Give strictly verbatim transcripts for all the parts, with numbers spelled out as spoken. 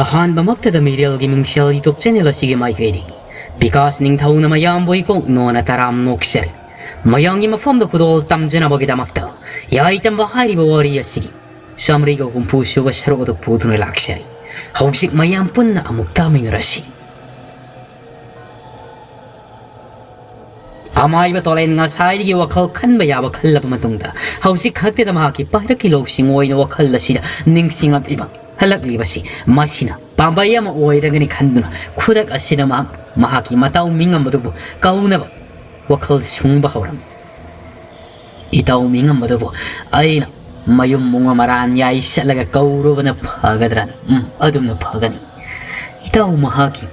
ꯑꯍꯥꯟꯕꯃꯛꯇꯗ ꯃꯤꯔꯦꯜꯒꯤ ꯃꯤꯡꯁꯦꯜ YouTube channel ꯑꯁꯤꯒꯤ ꯃꯥꯏꯀꯩꯗꯒꯤ ꯕꯤꯀꯥꯁ ꯅꯤꯡꯊꯧꯅ ꯃꯌꯥꯝꯕꯨ ꯏꯀꯣꯛ ꯅꯣꯟꯅ ꯇꯔꯥꯝ ꯅꯣꯛꯆꯔꯤ꯫ ꯃꯌꯥꯝꯒꯤ ꯃꯐꯝꯗ ꯈꯨꯗꯣꯜ ꯇꯝꯖꯅꯕꯒꯤꯗꯃꯛꯇ ꯌꯥꯏ ꯇꯝꯕ ꯍꯥꯏꯔꯤꯕ ꯋꯥꯔꯤ ꯑꯁꯤꯒꯤ ꯆꯥꯃꯔꯤꯒ ꯍꯨꯝꯐꯨ ꯁꯨꯕ ꯁꯔꯨꯛ ꯑꯗꯨ ꯄꯨꯗꯨꯅ ꯂꯥꯛꯆꯔꯤ꯫ ꯍꯧꯖꯤꯛ ꯃꯌꯥꯝ ꯄꯨꯟꯅ ꯑꯃꯨꯛ ꯇꯥꯃꯤꯟꯅꯔꯁꯤ꯫ ꯑꯃꯥꯏꯕ ꯇꯣꯂꯦꯟ ꯉꯁꯥꯏꯗꯒꯤ ꯋꯥꯈꯜ ꯈꯟꯕ ꯌꯥꯕ ꯈꯜꯂꯕ ꯃꯇꯨꯡꯗ, ꯍꯧꯖꯤꯛ ꯈꯛꯇꯗ ꯃꯍꯥꯛꯀꯤ ꯄꯥꯏꯔꯛꯀꯤ ꯂꯧꯁꯤꯡ ꯑꯣꯏꯅ ꯋꯥꯈꯜ ꯑꯁꯤꯗ ꯅꯤꯡꯁꯤꯡꯂꯛꯂꯤꯕ ꯍꯜꯂꯛꯂꯤꯕꯁꯤ, ꯃꯁꯤꯅ ꯄꯥꯝꯕꯩ ꯑꯃ ꯑꯣꯏꯔꯒꯅꯤ ꯈꯟꯗꯨꯅ, ꯈꯨꯗꯛ ꯑꯁꯤꯗ ꯃꯍꯥꯛ ꯃꯍꯥꯛꯀꯤ ꯃꯇꯥꯎ ꯃꯤꯉꯝꯕꯗꯨꯕꯨ ꯀꯧꯅꯕ ꯋꯥꯈꯜ ꯁꯨꯡꯕ ꯍꯧꯔꯝꯃꯤ꯫ "ꯏꯇꯥꯎ ꯃꯤꯉꯝꯕꯗꯨꯕꯨ ꯑꯩꯅ ꯃꯌꯨꯝ ꯃꯨꯡ ꯃꯔꯥꯟ ꯌꯥꯏ ꯆꯠꯂꯒ ꯀꯧꯔꯨꯕꯅ ꯐꯒꯗ꯭ꯔꯥ? ꯎꯝ, ꯑꯗꯨꯝꯅ ꯐꯒꯅꯤ꯫ ꯏꯇꯥꯎ ꯃꯍꯥꯛꯀꯤ,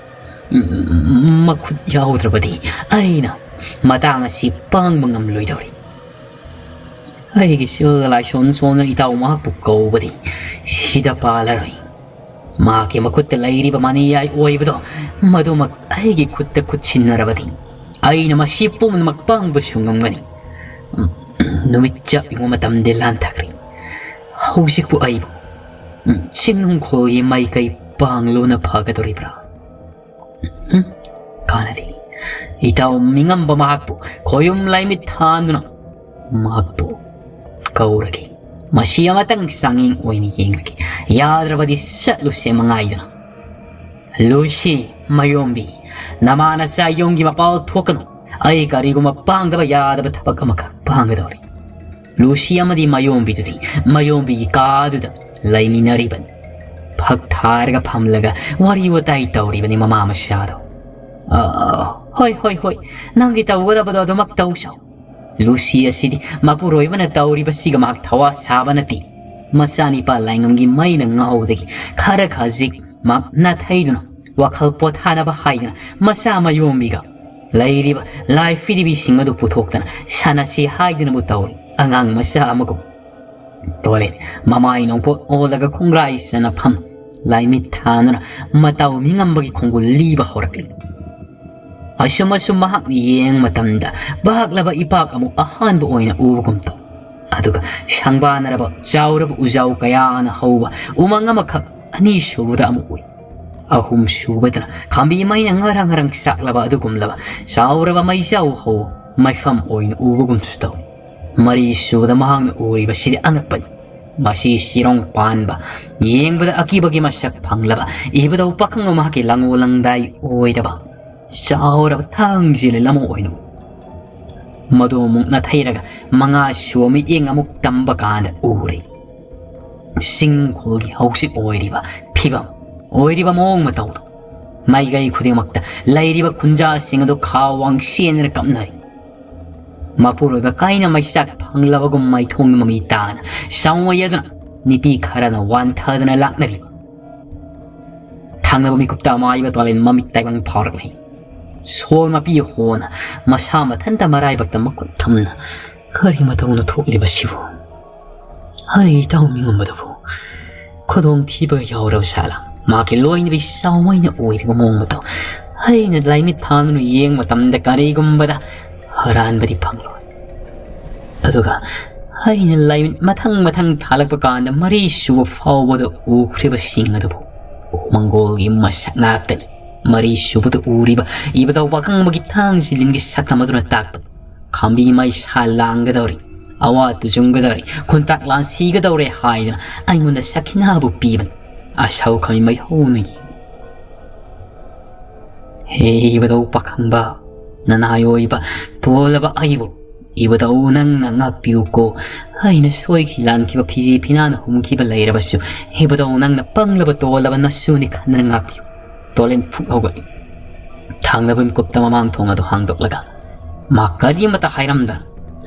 ꯎꯝ, ꯃꯈꯨꯠ ꯌꯥꯎꯗ꯭ꯔꯕꯗꯤ ꯑꯩꯅ ꯃꯇꯥꯡ ꯑꯁꯤ ꯄꯥꯡꯕ ꯉꯝꯂꯣꯏꯗꯧꯔꯤ꯫ ꯑꯩꯒꯤ ꯁꯤꯜꯒ ꯂꯥꯏꯁꯣꯟ ꯁꯣꯟꯗꯨꯅ ꯏꯇꯥꯎ ꯃꯍꯥꯛꯄꯨ ꯀꯧꯕꯗꯤ ꯁꯤꯗ ꯄꯥꯜꯂꯔꯣꯏ꯫ ꯃꯍꯥꯛꯀꯤ ꯃꯈꯨꯠꯇ ꯂꯩꯔꯤꯕ ꯃꯅꯤꯌꯥꯏ ꯑꯣꯏꯕꯗꯣ, ꯃꯗꯨꯃꯛ ꯑꯩꯒꯤ ꯈꯨꯠꯇ ꯈꯨꯠꯁꯤꯟꯅꯔꯕꯗꯤ ꯑꯩꯅ ꯃꯁꯤ ꯄꯨꯝꯅꯃꯛ ꯄꯥꯡꯕꯁꯨ ꯉꯝꯒꯅꯤ꯫ ꯎꯝ, ꯅꯨꯃꯤꯠ ꯆꯞ ꯌꯨꯡꯕ ꯃꯇꯝꯗꯤ ꯂꯥꯟꯊꯈ꯭ꯔꯦ꯫ ꯍꯧꯖꯤꯛꯄꯨ ꯑꯩꯕꯨ, ꯎꯝ, ꯆꯤꯡꯅꯨꯡꯈꯣꯜꯒꯤ ꯃꯥꯏꯀꯩ ꯄꯥꯡꯂꯨꯅ ꯐꯒꯗꯧꯔꯤꯕ꯭ꯔꯥ? ꯎꯝ, ꯀꯥꯟꯅꯗꯦ꯫ ꯏꯇꯥꯎ ꯃꯤꯉꯝꯕ ꯃꯍꯥꯛꯄꯨ ꯈꯣꯌꯨꯝ ꯂꯥꯏꯃꯤꯠ ꯊꯥꯟꯗꯨꯅ ꯃꯍꯥꯛꯄꯨ ꯀꯧꯔꯒꯦ꯫ ꯃꯁꯤ ꯑꯃꯇꯪ ꯆꯥꯡꯌꯦꯡ ꯑꯣꯏꯅ ꯌꯦꯡꯂꯒꯦ꯫ ꯌꯥꯗ꯭ꯔꯕꯗꯤ ꯆꯠꯂꯨꯁꯦ ꯃꯉꯥꯏꯗꯨꯅ꯫ ꯂꯨꯁꯤ, ꯃꯌꯣꯝꯕꯤ, ꯅꯃꯥ ꯅꯆꯥ ꯌꯨꯝꯒꯤ ꯃꯄꯥꯜ ꯊꯣꯛꯀꯅꯨ꯫ ꯑꯩ ꯀꯔꯤꯒꯨꯝꯕ ꯄꯥꯡꯗꯕ ꯌꯥꯗꯕ ꯊꯕꯛ ꯑꯃꯈꯛ ꯄꯥꯡꯒꯗꯧꯔꯤ꯫ ꯂꯨꯁꯤ ꯑꯃꯗꯤ ꯃꯌꯣꯝꯕꯤꯗꯨꯗꯤ ꯃꯌꯣꯝꯕꯤꯒꯤ ꯀꯥꯗꯨꯗ ꯂꯩꯃꯤꯟꯅꯔꯤꯕꯅꯤ꯫ ꯐꯛ ꯊꯥꯔꯒ ꯐꯝꯂꯒ ꯋꯥꯔꯤ ꯋꯥꯇꯥꯏ ꯇꯧꯔꯤꯕꯅꯤ ꯃꯃꯥ ꯃꯆꯥꯗꯣ꯫ "ꯑ, ꯍꯣꯏ, ꯍꯣꯏ, ꯍꯣꯏ, ꯅꯪꯒꯤ ꯇꯧꯒꯗꯕꯗꯣ ꯑꯗꯨꯃꯛ ꯇꯧꯖꯧ꯫" ꯂꯨꯁꯤ ꯑꯁꯤꯗꯤ ꯃꯄꯨꯔꯣꯏꯕꯅ ꯇꯧꯔꯤꯕꯁꯤꯒ ꯃꯍꯥꯛ ꯊꯋꯥ ꯁꯥꯕ ꯅꯠꯇꯦ꯫ ꯃꯆꯥꯅꯤꯄꯥ ꯂꯥꯏꯉꯝꯒꯤ ꯃꯩꯅ ꯉꯥꯍꯧꯗꯒꯤ ꯈꯔ ꯈꯖꯤꯛ ꯃꯍꯥꯛ ꯅꯥꯊꯩꯗꯨꯅ, ꯋꯥꯈꯜ ꯄꯣꯊꯥꯅꯕ ꯍꯥꯏꯗꯨꯅ ꯃꯆꯥ ꯃꯌꯣꯝꯕꯤꯒ ꯂꯩꯔꯤꯕ ꯂꯥꯏ ꯐꯤꯔꯤꯕꯤꯁꯤꯡ ꯑꯗꯨ ꯄꯨꯊꯣꯛꯇꯅ ꯁꯥꯟꯅꯁꯤ ꯍꯥꯏꯗꯨꯅꯕꯨ ꯇꯧꯔꯤ, ꯑꯉꯥꯡ ꯃꯆꯥ ꯑꯃꯒꯨꯝ꯫ ꯇꯣꯂꯦꯟ ꯃꯃꯥꯏ ꯅꯣꯡꯄꯣꯛ ꯑꯣꯜꯂꯒ ꯈꯣꯡꯒ꯭ꯔꯥꯏ ꯆꯅꯐꯝ ꯂꯥꯏꯃꯤꯠ ꯊꯥꯗꯨꯅ ꯃꯇꯥꯎ ꯃꯤꯉꯝꯕꯒꯤ ꯈꯣꯡꯒꯨꯜ ꯂꯤꯕ ꯍꯧꯔꯛꯂꯤ꯫ ꯑꯁꯨꯝ ꯑꯁꯨꯝ ꯃꯍꯥꯛꯅ ꯌꯦꯡꯕ ꯃꯇꯝꯗ ꯚꯥꯛꯂꯕ ꯏꯄꯥꯛ ꯑꯃꯨꯛ ꯑꯍꯥꯟꯕ ꯑꯣꯏꯅ ꯎꯕꯒꯨꯝ ꯇꯧ꯫ ꯑꯗꯨꯒ ꯁꯪꯕꯥꯅꯔꯕ ꯆꯥꯎꯔꯕ ꯎꯖꯥꯎ ꯀꯌꯥꯅ ꯍꯧꯕ ꯎꯃꯪ ꯑꯃꯈꯛ ꯑꯅꯤꯁꯨꯕꯗ ꯑꯃꯨꯛ ꯎꯏ꯫ ꯑꯍꯨꯝ ꯁꯨꯕꯗꯅ ꯈꯥꯝꯕꯤ ꯃꯩꯅ ꯉꯔꯪ ꯉꯔꯪ ꯆꯥꯛꯂꯕ ꯑꯗꯨꯒꯨꯝꯂꯕ ꯆꯥꯎꯔꯕ ꯃꯩꯖꯥꯎ ꯍꯧꯕ ꯃꯩꯐꯝ ꯑꯣꯏꯅ ꯎꯕꯒꯨꯝꯁꯨ ꯇꯧꯏ꯫ ꯃꯔꯤ ꯁꯨꯕꯗ ꯃꯍꯥꯛꯅ ꯎꯔꯤꯕꯁꯤꯗꯤ ꯑꯉꯛꯄꯅꯤ꯫ ꯃꯁꯤ ꯆꯤꯔꯣꯡ ꯄꯥꯟꯕ, ꯌꯦꯡꯕꯗ ꯑꯀꯤꯕꯒꯤ ꯃꯁꯛ ꯐꯪꯂꯕ, ꯏꯕꯨꯙꯧ ꯄꯥꯈꯪꯕ ꯃꯍꯥꯛꯀꯤ ꯂꯪꯉꯨ ꯂꯪꯗꯥꯏ ꯑꯣꯏꯔꯕ ꯆꯥꯎꯔꯕ ꯊꯥꯡꯖꯤꯜ ꯑꯃ ꯑꯣꯏꯅ ꯎꯏ꯫ ꯃꯗꯨ ꯑꯃꯨꯛ ꯅꯥꯊꯩꯔꯒ ꯃꯉꯥ ꯁꯨꯕ ꯃꯤꯠꯌꯦꯡ ꯑꯃꯨꯛ ꯇꯝꯕ ꯀꯥꯟꯗ ꯎꯔꯦ꯫ ꯆꯤꯡꯈꯣꯜꯒꯤ ꯍꯧꯖꯤꯛ ꯑꯣꯏꯔꯤꯕ ꯐꯤꯕꯝ, ꯑꯣꯏꯔꯤꯕ ꯃꯑꯣꯡ ꯃꯇꯧꯗꯣ, ꯃꯥꯏꯀꯩ ꯈꯨꯗꯤꯡꯃꯛꯇ ꯂꯩꯔꯤꯕ ꯈꯨꯟꯖꯥꯁꯤꯡ ꯑꯗꯨ ꯈꯥ ꯋꯥꯡ ꯆꯦꯟꯗꯨꯅ ꯀꯞꯅꯔꯤ꯫ ꯃꯄꯨꯔꯣꯏꯕ ꯀꯥꯏꯅ ꯃꯩꯆꯥꯛ ꯐꯪꯂꯕꯒꯨꯝ ꯃꯩꯊꯣꯡ ꯃꯃꯤ ꯇꯥꯅ ꯆꯥꯎꯃꯩ ꯑꯗꯨꯅ ꯅꯨꯄꯤ ꯈꯔꯅ ꯋꯥꯟꯊꯗꯅ ꯂꯥꯛꯅꯔꯤ꯫ ꯊꯪꯅꯕ ꯃꯤꯀꯨꯞꯇ ꯑꯃꯥꯏꯕ ꯇꯣꯂꯦꯟ ꯃꯃꯤꯠ ꯇꯥꯏꯕꯪ ꯐꯥꯎꯔꯛꯂꯤ꯫ ꯁꯣꯔ ꯃꯄꯤ ꯍꯣꯅ ꯃꯁꯥ ꯃꯊꯟꯇ ꯃꯔꯥꯏꯕꯛꯇ ꯃꯈꯨꯠ ꯊꯝꯅ, "ꯀꯔꯤ ꯃꯇꯧꯅ ꯊꯣꯛꯂꯤꯕꯁꯤꯕꯨ? ꯑꯩ ꯏꯇꯥꯎ ꯃꯤꯉꯝꯕꯗꯨꯕꯨ ꯈꯨꯗꯣꯡ ꯊꯤꯕ ꯌꯥꯎꯔꯕ ꯁꯥꯠꯂ?" ꯃꯍꯥꯛꯀꯤ ꯂꯣꯏꯅꯕꯤ ꯆꯥꯎꯃꯩꯅ ꯑꯣꯏꯔꯤꯕ ꯃꯑꯣꯡ ꯃꯇꯧ ꯑꯩꯅ ꯂꯥꯏꯃꯤꯠ ꯐꯥꯗꯨꯅ ꯌꯦꯡꯕ ꯃꯇꯝꯗ ꯀꯔꯤꯒꯨꯝꯕꯗ ꯍꯔꯥꯟꯕꯗꯤ ꯐꯪꯂꯣꯏ꯫ ꯑꯗꯨꯒ ꯑꯩꯅ ꯂꯥꯏꯃꯤꯠ ꯃꯊꯪ ꯃꯊꯪ ꯊꯥꯜꯂꯛꯄ ꯀꯥꯟꯗ ꯃꯔꯤ ꯁꯨꯕ ꯐꯥꯎꯕꯗ ꯎꯈ꯭ꯔꯤꯕꯁꯤꯡ ꯑꯗꯨꯕꯨ ꯎꯃꯪꯒꯣꯜꯒꯤ ꯃꯁꯛ ꯉꯥꯛꯇꯅꯤ꯫ ꯃꯔꯤ ꯁꯨꯕꯗ ꯎꯔꯤꯕ ꯏꯕꯨꯙꯧ ꯄꯥꯈꯪꯕꯒꯤ ꯊꯥꯡ ꯁꯤꯂꯤꯟꯒꯤ ꯁꯛꯇꯝ ꯑꯗꯨꯅ ꯇꯥꯛꯄ ꯈꯥꯝꯕꯤ ꯃꯩꯁꯥ ꯂꯥꯡꯒꯗꯧꯔꯤ, ꯑꯋꯥ ꯇꯨꯖꯨꯡꯒꯗꯧꯔꯤ, ꯈꯨꯟꯇꯥꯛ ꯂꯥꯟ ꯁꯤꯒꯗꯧꯔꯦ ꯍꯥꯏꯗꯅ ꯑꯩꯉꯣꯟꯗ ꯁꯈꯤꯅꯥꯕꯨ ꯄꯤꯕꯅꯤ꯫ ꯑꯁꯧꯈꯃꯤ ꯃꯩꯍꯧꯅ ꯌꯦꯡ꯫ ꯍꯦ ꯏꯕꯨꯙꯧ ꯄꯥꯈꯪꯕ, ꯅꯅꯥꯏ ꯑꯣꯏꯕ ꯇꯣꯜꯂꯕ ꯑꯩꯕꯨ ꯏꯕꯨꯙꯧ ꯅꯪꯅ ꯉꯥꯛꯄꯤꯌꯨꯀꯣ꯫ ꯑꯩꯅ ꯁꯣꯏꯈꯤ ꯂꯥꯟꯈꯤꯕ ꯐꯤꯖꯤ ꯐꯤꯅꯥꯅ ꯍꯨꯝꯈꯤꯕ ꯂꯩꯔꯕꯁꯨ ꯏꯕꯨꯙꯧ ꯅꯪꯅ ꯄꯪꯂꯕ ꯇꯣꯜꯂꯕ ꯅꯁꯨꯅꯤ ꯈꯟꯗꯅ ꯉꯥꯛꯄꯤꯌꯨ꯫ ꯇꯣꯂꯦꯟ ꯐꯨꯛ ꯍꯧꯒꯠꯂꯤ꯫ ꯊꯥꯡꯅꯕ ꯃꯤꯀꯨꯞꯇ ꯃꯃꯥꯡ ꯊꯣꯡ ꯑꯗꯨ ꯍꯥꯡꯗꯣꯛꯂꯒ ꯃꯥ ꯀꯔꯤꯃꯇ ꯍꯥꯏꯔꯝꯗꯅ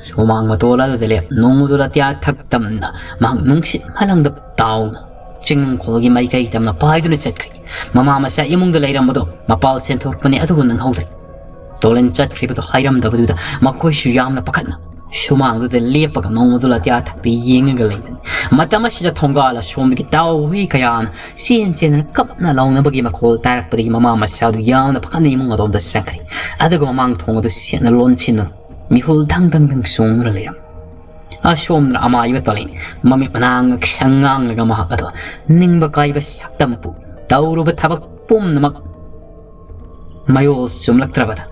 ꯁꯨꯃꯥꯡ ꯃꯇꯣꯜ ꯑꯗꯨꯗ ꯂꯦꯞ ꯅꯣꯡꯃꯗꯨ ꯂꯇꯤꯌꯥ ꯊꯛ ꯇꯝꯅ ꯃꯍꯥꯛ ꯅꯨꯡꯁꯤꯠ ꯃꯂꯪꯗ ꯇꯥꯎꯅ ꯆꯤꯡꯅꯨꯡꯈꯣꯜꯒꯤ ꯃꯥꯏꯀꯩ ꯇꯝꯅ ꯄꯥꯏꯗꯨꯅ ꯆꯠꯈ꯭ꯔꯦ꯫ ꯃꯃꯥ ꯃꯆꯥ ꯏꯃꯨꯡꯗ ꯂꯩꯔꯝꯕꯗꯣ ꯃꯄꯥꯜ ꯆꯦꯟꯊꯣꯛꯄꯅꯤ, ꯑꯗꯨꯕꯨ ꯅꯪꯍꯧꯗ꯭ꯔꯦ꯫ ꯇꯣꯂꯦꯟ ꯆꯠꯈ꯭ꯔꯤꯕꯗꯨ ꯍꯥꯏꯔꯝꯗꯕꯗꯨꯗ ꯃꯈꯣꯏꯁꯨ ꯌꯥꯝꯅ ꯄꯥꯈꯠꯅ ꯁꯨꯃꯥꯡꯗꯨꯗ ꯂꯦꯞꯄꯒ ꯅꯣꯡꯃꯗꯨ ꯂꯇꯤꯌꯥ ꯊꯛꯇ ꯌꯦꯡꯉꯒ ꯂꯩꯕꯅꯤ꯫ ꯃꯇꯝ ꯑꯁꯤꯗ ꯊꯣꯡꯒꯥꯜ ꯑꯁꯣꯝꯗꯒꯤ ꯇꯥꯎ ꯍꯨꯏ ꯀꯌꯥꯅ ꯆꯦꯟ ꯆꯦꯟꯗꯨꯅ ꯀꯞꯅ ꯂꯥꯎꯅꯕꯒꯤ ꯃꯈꯣꯜ ꯇꯥꯔꯛꯄꯗꯒꯤ ꯃꯃꯥ ꯃꯆꯥꯗꯨ ꯌꯥꯝꯅ ꯄꯥꯈꯠꯅ ꯏꯃꯨꯡ ꯑꯗꯣꯝꯗ ꯆꯪꯈ꯭ꯔꯦ꯫ ꯑꯗꯨꯒ ꯃꯃꯥꯡ ꯊꯣꯡ ꯑꯗꯨ ꯁꯦꯠꯅ ꯂꯣꯟꯁꯤꯟꯗꯨꯅ ꯃꯤꯍꯨꯜ ꯊꯪ ꯊꯪ ꯊꯪ ꯆꯣꯡꯗꯨꯅ ꯂꯩꯔꯝꯃꯤ꯫ ꯑꯁꯣꯝꯗꯅ ꯑꯃꯥꯏꯕ ꯇꯣꯂꯦꯟ ꯃꯃꯤꯠ ꯃꯅꯥ ꯉꯛꯁꯪ ꯉꯥꯡꯂꯒ ꯃꯍꯥꯛ ꯑꯗꯣ ꯅꯤꯡꯕ ꯀꯥꯏꯕ ꯁꯛꯇꯝ ꯄꯨ ꯇꯧꯔꯨꯕ ꯊꯕꯛ ꯄꯨꯝꯅꯃꯛ ꯃꯌꯣꯜ ꯆꯨꯝꯂꯛꯇ꯭ꯔꯕꯗ,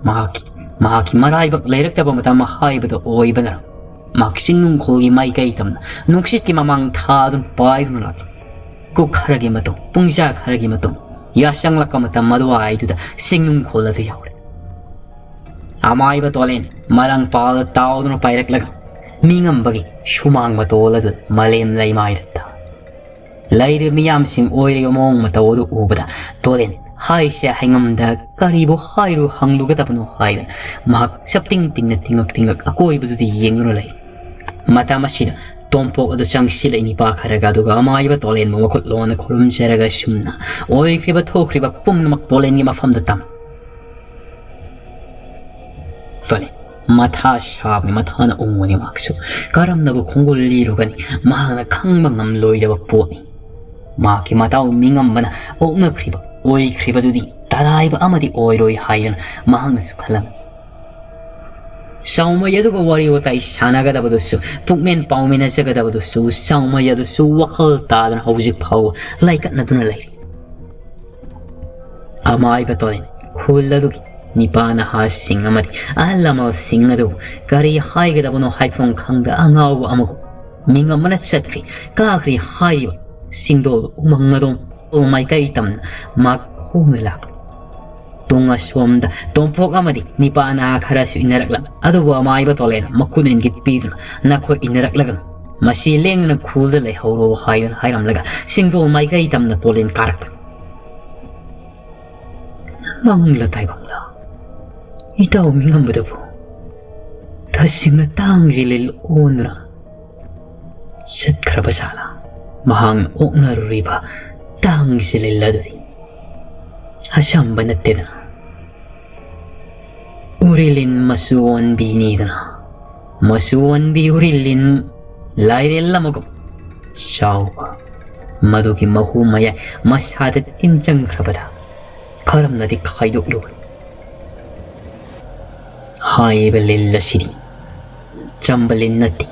ꯃꯍꯥꯛꯀꯤ, ꯃꯍꯥꯛꯀꯤ ꯃꯔꯥꯏꯕꯛ ꯂꯩꯔꯛꯇꯕ ꯃꯇꯝ ꯍꯥꯏꯕꯗꯣ ꯑꯣꯏꯕꯅ, ꯃꯍꯥꯛ ꯆꯤꯡꯅꯨꯡꯈꯣꯜꯒꯤ ꯃꯥꯏꯀꯩ ꯇꯝꯅ ꯅꯨꯡꯁꯤꯠꯀꯤ ꯃꯃꯥꯡ ꯊꯥꯗꯨꯅ ꯄꯥꯏꯗꯨꯅ ꯂꯥꯛꯂꯤ꯫ ꯀꯨꯞ ꯈꯔꯒꯤ ꯃꯇꯨꯡ, ꯄꯨꯡꯖꯥ ꯈꯔꯒꯤ ꯃꯇꯨꯡ, ꯌꯥꯆꯪꯂꯛꯄ ꯃꯇꯝ ꯑꯗꯨꯋꯥꯏꯗꯨꯗ ꯆꯤꯡꯅꯨꯡꯈꯣꯜ ꯑꯗꯨ ꯌꯧꯔꯦ꯫ ꯑꯃꯥꯏꯕ ꯇꯣꯂꯦꯟ ꯃꯔꯥꯡ ꯄꯥꯜ ꯇꯥꯎꯗꯨꯅ ꯄꯥꯏꯔꯛꯂꯒ ꯃꯤꯉꯝꯕꯒꯤ ꯁꯨꯃꯥꯡ ꯃꯇꯣꯜ ꯑꯗꯨ ꯃꯥꯂꯦꯝ ꯂꯩꯃꯥꯏꯗ ꯇꯥ꯫ ꯂꯩꯔꯤꯕ ꯃꯤꯌꯥꯝꯁꯤꯡ ꯑꯣꯏꯔꯤꯕ ꯃꯑꯣꯡ ꯃꯇꯧ ꯑꯗꯨ ꯎꯕꯗ ꯇꯣꯂꯦꯟ ꯍꯥꯏꯁꯦ ꯍꯥꯏꯉꯝꯗ ꯀꯔꯤꯕꯨ ꯍꯥꯏꯔꯨ ꯍꯪꯂꯨꯒꯗꯕꯅꯣ ꯍꯥꯏꯗꯅ ꯃꯍꯥꯛ ꯆꯞꯇꯤꯡ ꯇꯤꯡꯅ ꯇꯤꯡꯉꯛ ꯇꯤꯡꯉꯛ ꯑꯀꯣꯏꯕꯗꯨꯗ ꯌꯦꯡꯗꯨꯅ ꯂꯩ꯫ ꯃꯇꯝ ꯑꯁꯤꯗ ꯇꯣꯝꯄꯣꯛ ꯑꯗꯨ ꯆꯪꯁꯤꯜꯂꯛꯏ ꯅꯤꯄꯥ ꯈꯔꯒ, ꯑꯗꯨꯒ ꯑꯃꯥꯏꯕ ꯇꯣꯂꯦꯟꯕꯨ ꯃꯈꯨꯠ ꯂꯣꯟꯅ ꯈꯨꯔꯨꯝꯖꯔꯒ ꯁꯨꯝꯅ ꯑꯣꯏꯈ꯭ꯔꯤꯕ ꯊꯣꯛꯈ꯭ꯔꯤꯕ ꯄꯨꯝꯅꯃꯛ ꯇꯣꯂꯦꯟꯒꯤ ꯃꯐꯝꯗ ꯇꯝ ꯐꯅꯤ꯫ ꯃꯊꯥ ꯁꯥꯕꯅꯤ, ꯃꯊꯥꯅ ꯎꯪꯕꯅꯤ꯫ ꯃꯍꯥꯛꯁꯨ ꯀꯔꯝꯅꯕꯨ ꯈꯣꯡꯒꯨꯜ ꯂꯤꯔꯨꯒꯅꯤ? ꯃꯍꯥꯛꯅ ꯈꯪꯕ ꯉꯝꯂꯣꯏꯗꯕ ꯄꯣꯠꯅꯤ꯫ ꯃꯍꯥꯛꯀꯤ ꯃꯇꯥꯎ ꯃꯤꯉꯝꯕꯅ ꯑꯣꯛꯅꯈ꯭ꯔꯤꯕ ꯑꯣꯏꯈ꯭ꯔꯤꯕꯗꯨꯗꯤ ꯇꯔꯥꯏꯕ ꯑꯃꯗꯤ ꯑꯣꯏꯔꯣꯏ ꯍꯥꯏꯗꯨꯅ ꯃꯍꯥꯛꯅꯁꯨ ꯈꯜꯂꯝꯃꯤ꯫ ꯆꯥꯎꯃꯩ ꯑꯗꯨꯒ ꯋꯥꯔꯤ ꯋꯥꯇꯥꯏ ꯁꯥꯟꯅꯒꯗꯕꯗꯨꯁꯨ, ꯄꯨꯛꯃꯦꯟ ꯄꯥꯎꯃꯤꯟꯅꯖꯒꯗꯕꯗꯨꯁꯨ, ꯆꯥꯎꯃꯩ ꯑꯗꯨꯁꯨ ꯋꯥꯈꯜ ꯇꯥꯗꯅ ꯍꯧꯖꯤꯛ ꯐꯥꯎꯕ ꯂꯥꯏꯀꯠꯅꯗꯨꯅ ꯂꯩꯔꯤ꯫ ꯑꯃꯥꯏꯕ ꯇꯣꯔꯦꯟ ꯈꯨꯜ ꯑꯗꯨꯒꯤ ꯅꯤꯄꯥ ꯅꯍꯥꯁꯤꯡ ꯑꯃꯗꯤ ꯑꯍꯜ ꯂꯃꯟꯁꯤꯡ ꯑꯗꯨ ꯀꯔꯤ ꯍꯥꯏꯒꯗꯕꯅꯣ ꯍꯥꯏꯐꯝ ꯈꯪꯗ ꯑꯉꯥꯎꯕ ꯑꯃꯒꯨꯝ ꯃꯤꯡ ꯑꯃꯅ ꯆꯠꯈ꯭ꯔꯤ ꯀꯥꯈ꯭ꯔꯤ ꯍꯥꯏꯔꯤꯕ ꯁꯤꯡꯗꯣꯜ ꯎꯃꯪ ꯑꯗꯣꯝ ꯃꯥꯏꯀꯩ ꯇꯝꯅ ꯃꯥ ꯈꯣꯡꯅ ꯂꯥꯛꯂꯤ꯫ ꯇꯨꯡ ꯑꯁꯣꯝꯗ ꯇꯣꯝꯄꯣꯛ ꯑꯃꯗꯤ ꯅꯤꯄꯥ ꯅꯍꯥ ꯈꯔꯁꯨ ꯏꯟꯅꯔꯛꯂꯝꯃꯤ꯫ ꯑꯗꯨꯕꯨ ꯑꯃꯥꯏꯕ ꯇꯣꯂꯦꯟ ꯃꯈꯨꯠ ꯏꯟꯒꯤꯠ ꯄꯤꯗꯨꯅ ꯅꯈꯣꯏ ꯏꯟꯅꯔꯛꯂꯒꯅꯨ, ꯃꯁꯤ ꯂꯦꯡꯗꯅ ꯈꯨꯜꯗ ꯂꯩꯍꯧꯔꯣ ꯍꯥꯏꯗꯨꯅ ꯍꯥꯏꯔꯝꯂꯒ ꯁꯤꯡꯗꯣꯜ ꯃꯥꯏꯀꯩ ꯇꯝꯅ ꯇꯣꯂꯦꯟ ꯀꯥꯔꯛꯄꯅꯤ꯫ ꯃꯪꯂ ꯇꯥꯏꯕꯪꯂ, ꯏꯇꯥꯎ ꯃꯤꯉꯝꯕꯗꯕꯨ ꯇꯁꯦꯡꯅ ꯇꯥꯡꯁꯤ ꯂꯤꯜ ꯑꯣꯟꯗꯨꯅ ꯆꯠꯈ꯭ꯔꯕ ꯖꯥꯠꯂꯥ? ꯃꯍꯥꯛꯅ ꯑꯣꯛꯅꯔꯨꯔꯤꯕ ꯇꯥꯡꯁꯤ ꯂꯤꯜ ꯑꯗꯨꯗꯤ ꯑꯆꯝꯕ ꯅꯠꯇꯦꯗꯅ꯫ ꯎꯔꯤꯂꯤꯟ ꯃꯆꯨ ꯑꯣꯟꯕꯤꯅꯤꯗꯅ꯫ ꯃꯆꯨ ꯑꯣꯟꯕꯤ ꯎꯔꯤꯂꯤꯟ ꯂꯥꯏꯔꯦꯜ ꯑꯃꯒꯨꯝ ꯆꯥꯎꯕ, ꯃꯗꯨꯒꯤ ꯃꯍꯨ ꯃꯌꯥꯏ ꯃꯁꯥꯗ ꯇꯤꯟ ꯆꯪꯈ꯭ꯔꯕꯗ ꯀꯔꯝꯅꯗꯤ ꯈꯥꯏꯗꯣꯛꯂꯨꯒꯅꯤ? ꯍꯥꯏꯔꯤꯕ ꯂꯤꯟ ꯑꯁꯤꯗꯤ ꯆꯝꯕ ꯂꯤꯟ ꯅꯠꯇꯦ꯫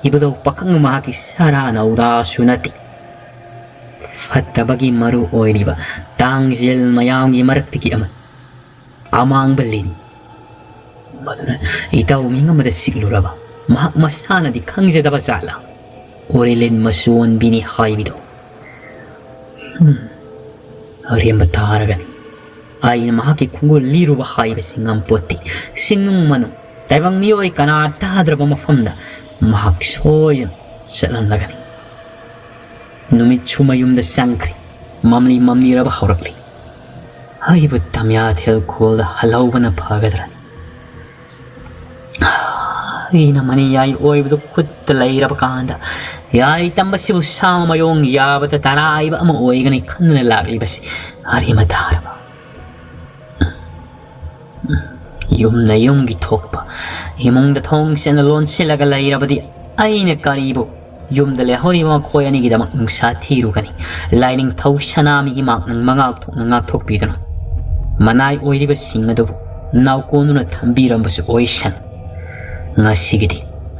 ꯏꯕꯨꯙꯧ ꯄꯥꯈꯪ ꯃꯍꯥꯛꯀꯤ ꯁꯔꯥ ꯅꯥꯎꯗꯥꯁꯨ ꯅꯠꯇꯦ꯫ ꯐꯠꯇꯕꯒꯤ ꯃꯔꯨ ꯑꯣꯏꯔꯤꯕ ꯇꯥꯡꯖꯦꯜ ꯃꯌꯥꯝꯒꯤ ꯃꯔꯛꯇꯒꯤ ꯑꯃ, ꯑꯃꯥꯡꯕ ꯂꯤꯟ꯫ ꯃꯗꯨꯅ ꯏꯇꯥꯎ ꯃꯤꯡ ꯑꯃꯗ ꯁꯤꯛꯂꯨꯔꯕ ꯃꯍꯥꯛ ꯃꯁꯥꯅꯗꯤ ꯈꯪꯖꯗꯕ ꯖꯥꯠꯂ? ꯑꯣꯔꯦꯂꯤꯟ ꯃꯆꯨ ꯑꯣꯟꯕꯤꯅꯤ ꯍꯥꯏꯕꯗꯣ꯫ ꯍꯝ, ꯑꯔꯦꯝꯕ ꯇꯥꯔꯒꯅꯤ꯫ ꯑꯩꯅ ꯃꯍꯥꯛꯀꯤ ꯈꯣꯡꯒꯨꯜ ꯂꯤꯔꯨꯕ ꯍꯥꯏꯕꯁꯤ ꯉꯝꯄꯣꯠꯇꯦ꯫ ꯆꯤꯡꯅꯨꯡ ꯃꯅꯨꯡ, ꯇꯥꯏꯕꯪ ꯃꯤꯑꯣꯏ ꯀꯅꯥ ꯇꯥꯗ꯭ꯔꯕ ꯃꯐꯝꯗ ꯃꯍꯥꯛ ꯁꯣꯏꯗꯅ ꯆꯠꯂꯝꯂꯒꯅꯤ꯫ ꯅꯨꯃꯤꯠꯁꯨ ꯃꯌꯨꯝꯗ ꯆꯪꯈ꯭ꯔꯦ꯫ ꯃꯝꯂꯤ ꯃꯝꯂꯤꯔꯕ ꯍꯧꯔꯛꯂꯤ꯫ ꯑꯩꯕꯨ ꯇꯝꯌꯥꯊꯦꯜ ꯈꯨꯜꯗ ꯍꯜꯍꯧꯕꯅ ꯐꯒꯗ꯭ꯔꯥ? ꯑꯩꯅ ꯃꯅꯤꯌꯥꯏ ꯑꯣꯏꯕꯗꯨ ꯈꯨꯠꯇ ꯂꯩꯔꯕ ꯀꯥꯟꯗ, ꯌꯥꯏ ꯇꯝꯕꯁꯤꯕꯨ ꯁꯥ ꯃꯌꯣꯡ ꯌꯥꯕꯗ ꯇꯔꯥꯏꯕ ꯑꯃ ꯑꯣꯏꯒꯅꯤ ꯈꯟꯗꯨꯅ ꯂꯥꯛꯂꯤꯕꯁꯤ ꯑꯔꯦꯝꯕ ꯇꯥꯔꯕ꯫ ꯌꯨꯝꯅ ꯌꯨꯝꯒꯤ ꯊꯣꯛꯄ, ꯏꯃꯨꯡꯗ ꯊꯣꯡ ꯆꯦꯠꯅ ꯂꯣꯟꯁꯤꯜꯂꯒ ꯂꯩꯔꯕꯗꯤ ꯑꯩꯅ ꯀꯔꯤꯕꯨ ꯌꯨꯝꯗ ꯂꯩꯍꯧꯔꯤꯕ ꯃꯈꯣꯏ ꯑꯅꯤꯒꯤꯗꯃꯛ ꯅꯨꯡꯁꯥ ꯊꯤꯔꯨꯒꯅꯤ? ꯂꯥꯏꯅꯤꯡꯊꯧ ꯁꯅꯥꯃꯍꯤ ꯃꯍꯥꯛꯅ ꯃꯉꯥꯛ ꯊꯣꯛꯅ ꯉꯥꯛꯊꯣꯛꯄꯤꯗꯨꯅ ꯃꯅꯥꯏ ꯑꯣꯏꯔꯤꯕꯁꯤꯡ ꯑꯗꯨꯕꯨ ꯅꯥꯎꯀꯣꯟꯗꯨꯅ ꯊꯝꯕꯤꯔꯝꯕꯁꯨ ꯑꯣꯏꯁꯅꯨ꯫ ꯉꯁꯤꯒꯤꯗꯤ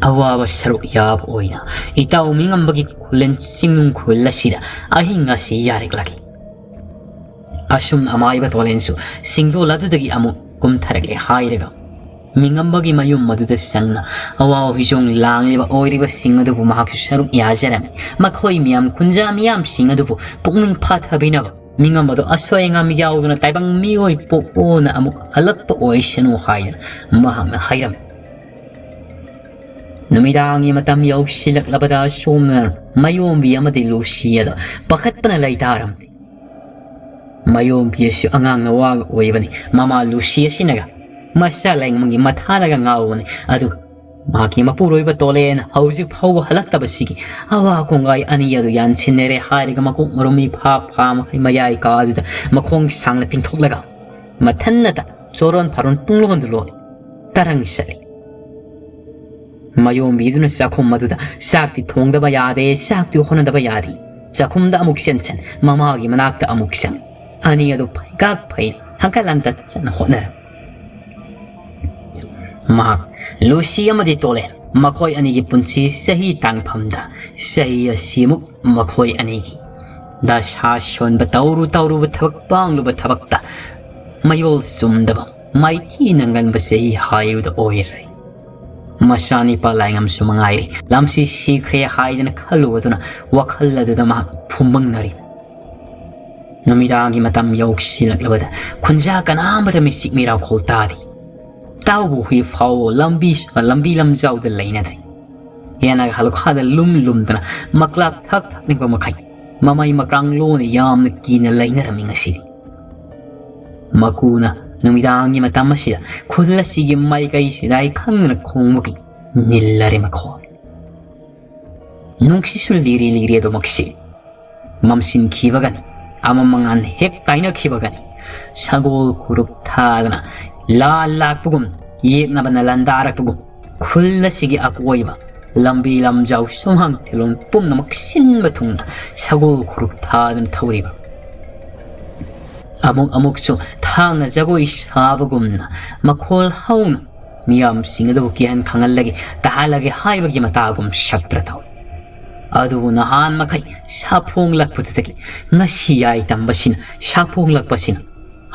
ꯑꯋꯥꯕ ꯁꯔꯨꯛ ꯌꯥꯕ ꯑꯣꯏꯅ ꯏꯇꯥꯎ ꯃꯤꯉꯝꯕꯒꯤ ꯈꯨꯂꯦꯟ ꯆꯤꯡꯅꯨꯡ ꯈꯨꯜ ꯑꯁꯤꯗ ꯑꯍꯤꯡ ꯑꯁꯤ ꯌꯥꯔꯛꯂꯒꯦ꯫ ꯑꯁꯨꯝꯅ ꯑꯃꯥꯏꯕ ꯇꯣꯂꯦꯟꯁꯨ ꯁꯤꯡꯗꯣꯜ ꯑꯗꯨꯗꯒꯤ ꯑꯃꯨꯛ ꯀꯨꯝꯊꯔꯛꯂꯦ ꯍꯥꯏꯔꯒ, ꯃꯤꯉꯝꯕꯒꯤ ꯃꯌꯨꯝ ꯑꯗꯨꯗ ꯆꯪꯅ ꯑꯋꯥ ꯍꯨꯏꯖꯣꯡ ꯂꯥꯡꯂꯤꯕ ꯑꯣꯏꯔꯤꯕꯁꯤꯡ ꯑꯗꯨꯕꯨ ꯃꯍꯥꯛꯁꯨ ꯁꯔꯨꯛ ꯌꯥꯖꯔꯝꯃꯤ꯫ ꯃꯈꯣꯏ ꯃꯤꯌꯥꯝ ꯈꯨꯟꯖꯥ ꯃꯤꯌꯥꯝꯁꯤꯡ ꯑꯗꯨꯕꯨ ꯄꯨꯛꯅꯤꯡ ꯐꯥꯊꯕꯤꯅꯕ, ꯃꯤꯉꯝꯕꯗꯣ ꯑꯁꯣꯏ ꯑꯉꯥꯝ ꯌꯥꯎꯗꯅ ꯇꯥꯏꯕꯪ ꯃꯤꯑꯣꯏ ꯄꯣꯛꯄꯅ ꯑꯃꯨꯛ ꯍꯜꯂꯛꯄ ꯑꯣꯏꯁꯅꯨ ꯍꯥꯏꯗꯅ ꯃꯍꯥꯛꯅ ꯍꯥꯏꯔꯝꯃꯤ꯫ ꯅꯨꯃꯤꯗꯥꯡꯒꯤ ꯃꯇꯝ ꯌꯧꯁꯤꯜꯂꯛꯂꯕꯗ ꯁꯣꯝꯅ ꯃꯌꯣꯝꯕꯤ ꯑꯃꯗꯤ ꯂꯨꯁꯤ ꯑꯗꯣ ꯄꯥꯈꯠꯄꯅ ꯂꯩꯇꯥꯔꯝꯃꯤ꯫ ꯃꯌꯣꯝꯕꯤ ꯑꯁꯤ ꯑꯉꯥꯡ ꯅꯋꯥꯒ ꯑꯣꯏꯕꯅꯤ꯫ ꯃꯃꯥ ꯂꯨꯁꯤ ꯑꯁꯤꯅꯒ ꯃꯆꯥ ꯂꯩꯉꯝꯒꯤ ꯃꯊꯥꯅꯒ ꯉꯥꯎꯕꯅꯤ꯫ ꯑꯗꯨꯒ ꯃꯍꯥꯛꯀꯤ ꯃꯄꯨꯔꯣꯏꯕ ꯇꯣꯂꯦꯟ ꯍꯧꯖꯤꯛ ꯐꯥꯎꯕ ꯍꯜꯂꯛꯇꯕꯁꯤꯒꯤ ꯑꯋꯥ ꯀꯣꯡꯒꯥꯏ ꯑꯅꯤ ꯑꯗꯨ ꯌꯥꯟꯁꯤꯟꯅꯔꯦ ꯍꯥꯏꯔꯒ ꯃꯀꯣꯛ ꯃꯔꯨꯝ ꯏꯐꯥ ꯐꯥ ꯃꯈꯩ ꯃꯌꯥꯏ ꯀꯥ ꯑꯗꯨꯗ ꯃꯈꯣꯡ ꯁꯥꯡꯅ ꯇꯤꯡꯊꯣꯛꯂꯒ ꯃꯊꯟꯅꯇ ꯆꯣꯔꯣꯟ ꯐꯥꯔꯣꯟ ꯄꯨꯡꯂꯣꯟꯗ ꯂꯣꯜꯂꯤ꯫ ꯇꯔꯪ ꯆꯠꯂꯤ꯫ ꯃꯌꯣꯝꯕꯤꯗꯨꯅ ꯆꯥꯛꯈꯨꯝ ꯑꯗꯨꯗ ꯆꯥꯛꯇꯤ ꯊꯣꯡꯗꯕ ꯌꯥꯗꯦ, ꯆꯥꯛꯇꯤ ꯍꯣꯠꯅꯗꯕ ꯌꯥꯗꯦ꯫ ꯆꯥꯛꯈꯨꯝꯗ ꯑꯃꯨꯛ ꯆꯦꯟꯁꯟ, ꯃꯃꯥꯒꯤ ꯃꯅꯥꯛꯇ ꯑꯃꯨꯛ ꯆꯪ꯫ ꯑꯅꯤ ꯑꯗꯨ ꯐꯩꯒꯥꯛ ꯐꯩ ꯍꯪꯀꯠ ꯍꯟꯗ ꯆꯠꯅ ꯍꯣꯠꯅꯔꯝ꯫ ꯃꯍꯥꯛ ꯂꯨꯁꯤ ꯑꯃꯗꯤ ꯇꯣꯂꯦꯟ ꯃꯈꯣꯏ ꯑꯅꯤꯒꯤ ꯄꯨꯟꯁꯤ ꯆꯍꯤ ꯇꯥꯡꯐꯝꯗ ꯆꯍꯤ ꯑꯁꯤꯃꯨꯛ ꯃꯈꯣꯏ ꯑꯅꯤꯒꯤ ꯗꯁꯥ ꯁꯣꯟꯕ, ꯇꯧꯔꯨ ꯇꯧꯔꯨꯕ ꯊꯕꯛ, ꯄꯥꯡꯂꯨꯕ ꯊꯕꯛꯇ ꯃꯌꯣꯜ ꯆꯨꯝꯗꯕ, ꯃꯥꯏꯊꯤ ꯅꯪꯒꯟꯕ ꯆꯍꯤ ꯍꯥꯏꯕꯗꯨ ꯑꯣꯏꯔꯦ꯫ ꯃꯆꯥꯅꯤꯄꯥ ꯂꯥꯏꯉꯝꯁꯨ ꯃꯉꯥꯏꯔꯦ, ꯂꯝꯁꯤ ꯁꯤꯈ꯭ꯔꯦ ꯍꯥꯏꯗꯅ ꯈꯜꯂꯨꯕꯗꯨꯅ ꯋꯥꯈꯜ ꯑꯗꯨꯗ ꯃꯍꯥꯛ ꯐꯨꯝꯕꯪꯅꯔꯤ꯫ ꯅꯨꯃꯤꯗꯥꯡꯒꯤ ꯃꯇꯝ ꯌꯧꯁꯤꯜꯂꯛꯂꯕꯗ ꯈꯨꯟꯖꯥ ꯀꯅꯥꯝꯕꯗ ꯃꯤꯆꯤꯛ ꯃꯤꯔꯥꯎꯈꯣꯜ ꯇꯥꯗꯦ꯫ ꯇꯥꯎꯕ ꯍꯨꯏ ꯐꯥꯎꯕ ꯂꯝꯕꯤ, ꯂꯝꯕꯤ ꯂꯝꯖꯥꯎꯗ ꯂꯩꯅꯗ꯭ꯔꯦ꯫ ꯌꯦꯅꯥꯒ ꯍꯥꯂꯨꯈꯥꯗ ꯂꯨꯝ ꯂꯨꯝꯗꯅ ꯃꯀ꯭ꯂꯥꯛ ꯊꯛ ꯊꯛꯅꯤꯡꯕ ꯃꯈꯩ ꯃꯃꯩ ꯃꯀ꯭ꯔꯥꯡ ꯂꯣꯟꯅ ꯌꯥꯝꯅ ꯀꯤꯅ ꯂꯩꯅꯔꯝꯃꯤ ꯉꯁꯤꯗꯤ꯫ ꯃꯀꯨꯅ ꯅꯨꯃꯤꯗꯥꯡꯒꯤ ꯃꯇꯝ ꯑꯁꯤꯗ ꯈꯨꯜ ꯑꯁꯤꯒꯤ ꯃꯥꯏꯀꯩꯁꯤꯗ ꯑꯩ ꯈꯪꯗꯅ ꯈꯣꯡꯕꯒꯤ ꯅꯤꯜꯂꯔꯦ ꯃꯈꯣꯜ꯫ ꯅꯨꯡꯁꯤꯠꯁꯨ ꯂꯤꯔꯤ ꯂꯤꯔꯤ ꯑꯗꯨꯃꯛꯁꯤ ꯃꯝꯁꯤꯟꯈꯤꯕꯒꯅꯤ, ꯑꯃ ꯃꯉꯥꯜ ꯍꯦꯛ ꯀꯥꯏꯅꯈꯤꯕꯒꯅꯤ, ꯁꯒꯣꯜ ꯈꯨꯔꯨꯞ ꯊꯥꯗꯅ ꯂꯥꯟ ꯂꯥꯛꯄꯒꯨꯝ, ꯌꯦꯛꯅꯕꯅ ꯂꯥꯟꯗꯥꯔꯛꯄꯒꯨꯝ, ꯈꯨꯜ ꯑꯁꯤꯒꯤ ꯑꯀꯣꯏꯕ ꯂꯝꯕꯤ ꯂꯝꯖꯥꯎ ꯁꯨꯝꯍꯥꯡ ꯊꯦꯂꯣꯡ ꯄꯨꯝꯅꯃꯛ ꯁꯤꯟꯕ ꯊꯨꯡꯅ ꯁꯒꯣꯜ ꯈꯨꯔꯨꯞ ꯊꯥꯗꯨꯅ ꯊꯧꯔꯤꯕ꯫ ꯑꯃꯨꯛ ꯑꯃꯨꯛꯁꯨ ꯊꯥꯡꯅ ꯖꯒꯣꯏ ꯁꯥꯕꯒꯨꯝꯅ ꯃꯈꯣꯜ ꯍꯧꯅ ꯃꯤꯌꯥꯝꯁꯤꯡ ꯑꯗꯨꯕꯨ ꯀꯤꯍꯟ ꯈꯪꯍꯜꯂꯒꯦ, ꯇꯥꯍꯜꯂꯒꯦ ꯍꯥꯏꯕꯒꯤ ꯃꯇꯥꯒꯨꯝ ꯁꯛꯇ꯭ꯔ ꯇꯧꯏ꯫ ꯑꯗꯨꯕꯨ ꯅꯍꯥꯟ ꯃꯈꯩ ꯁꯥꯐꯣꯡꯂꯛꯄꯗꯨꯗꯒꯤ ꯉꯁꯤ ꯌꯥꯏ ꯇꯝꯕꯁꯤꯅ, ꯁꯥꯐꯣꯡꯂꯛꯄꯁꯤꯅ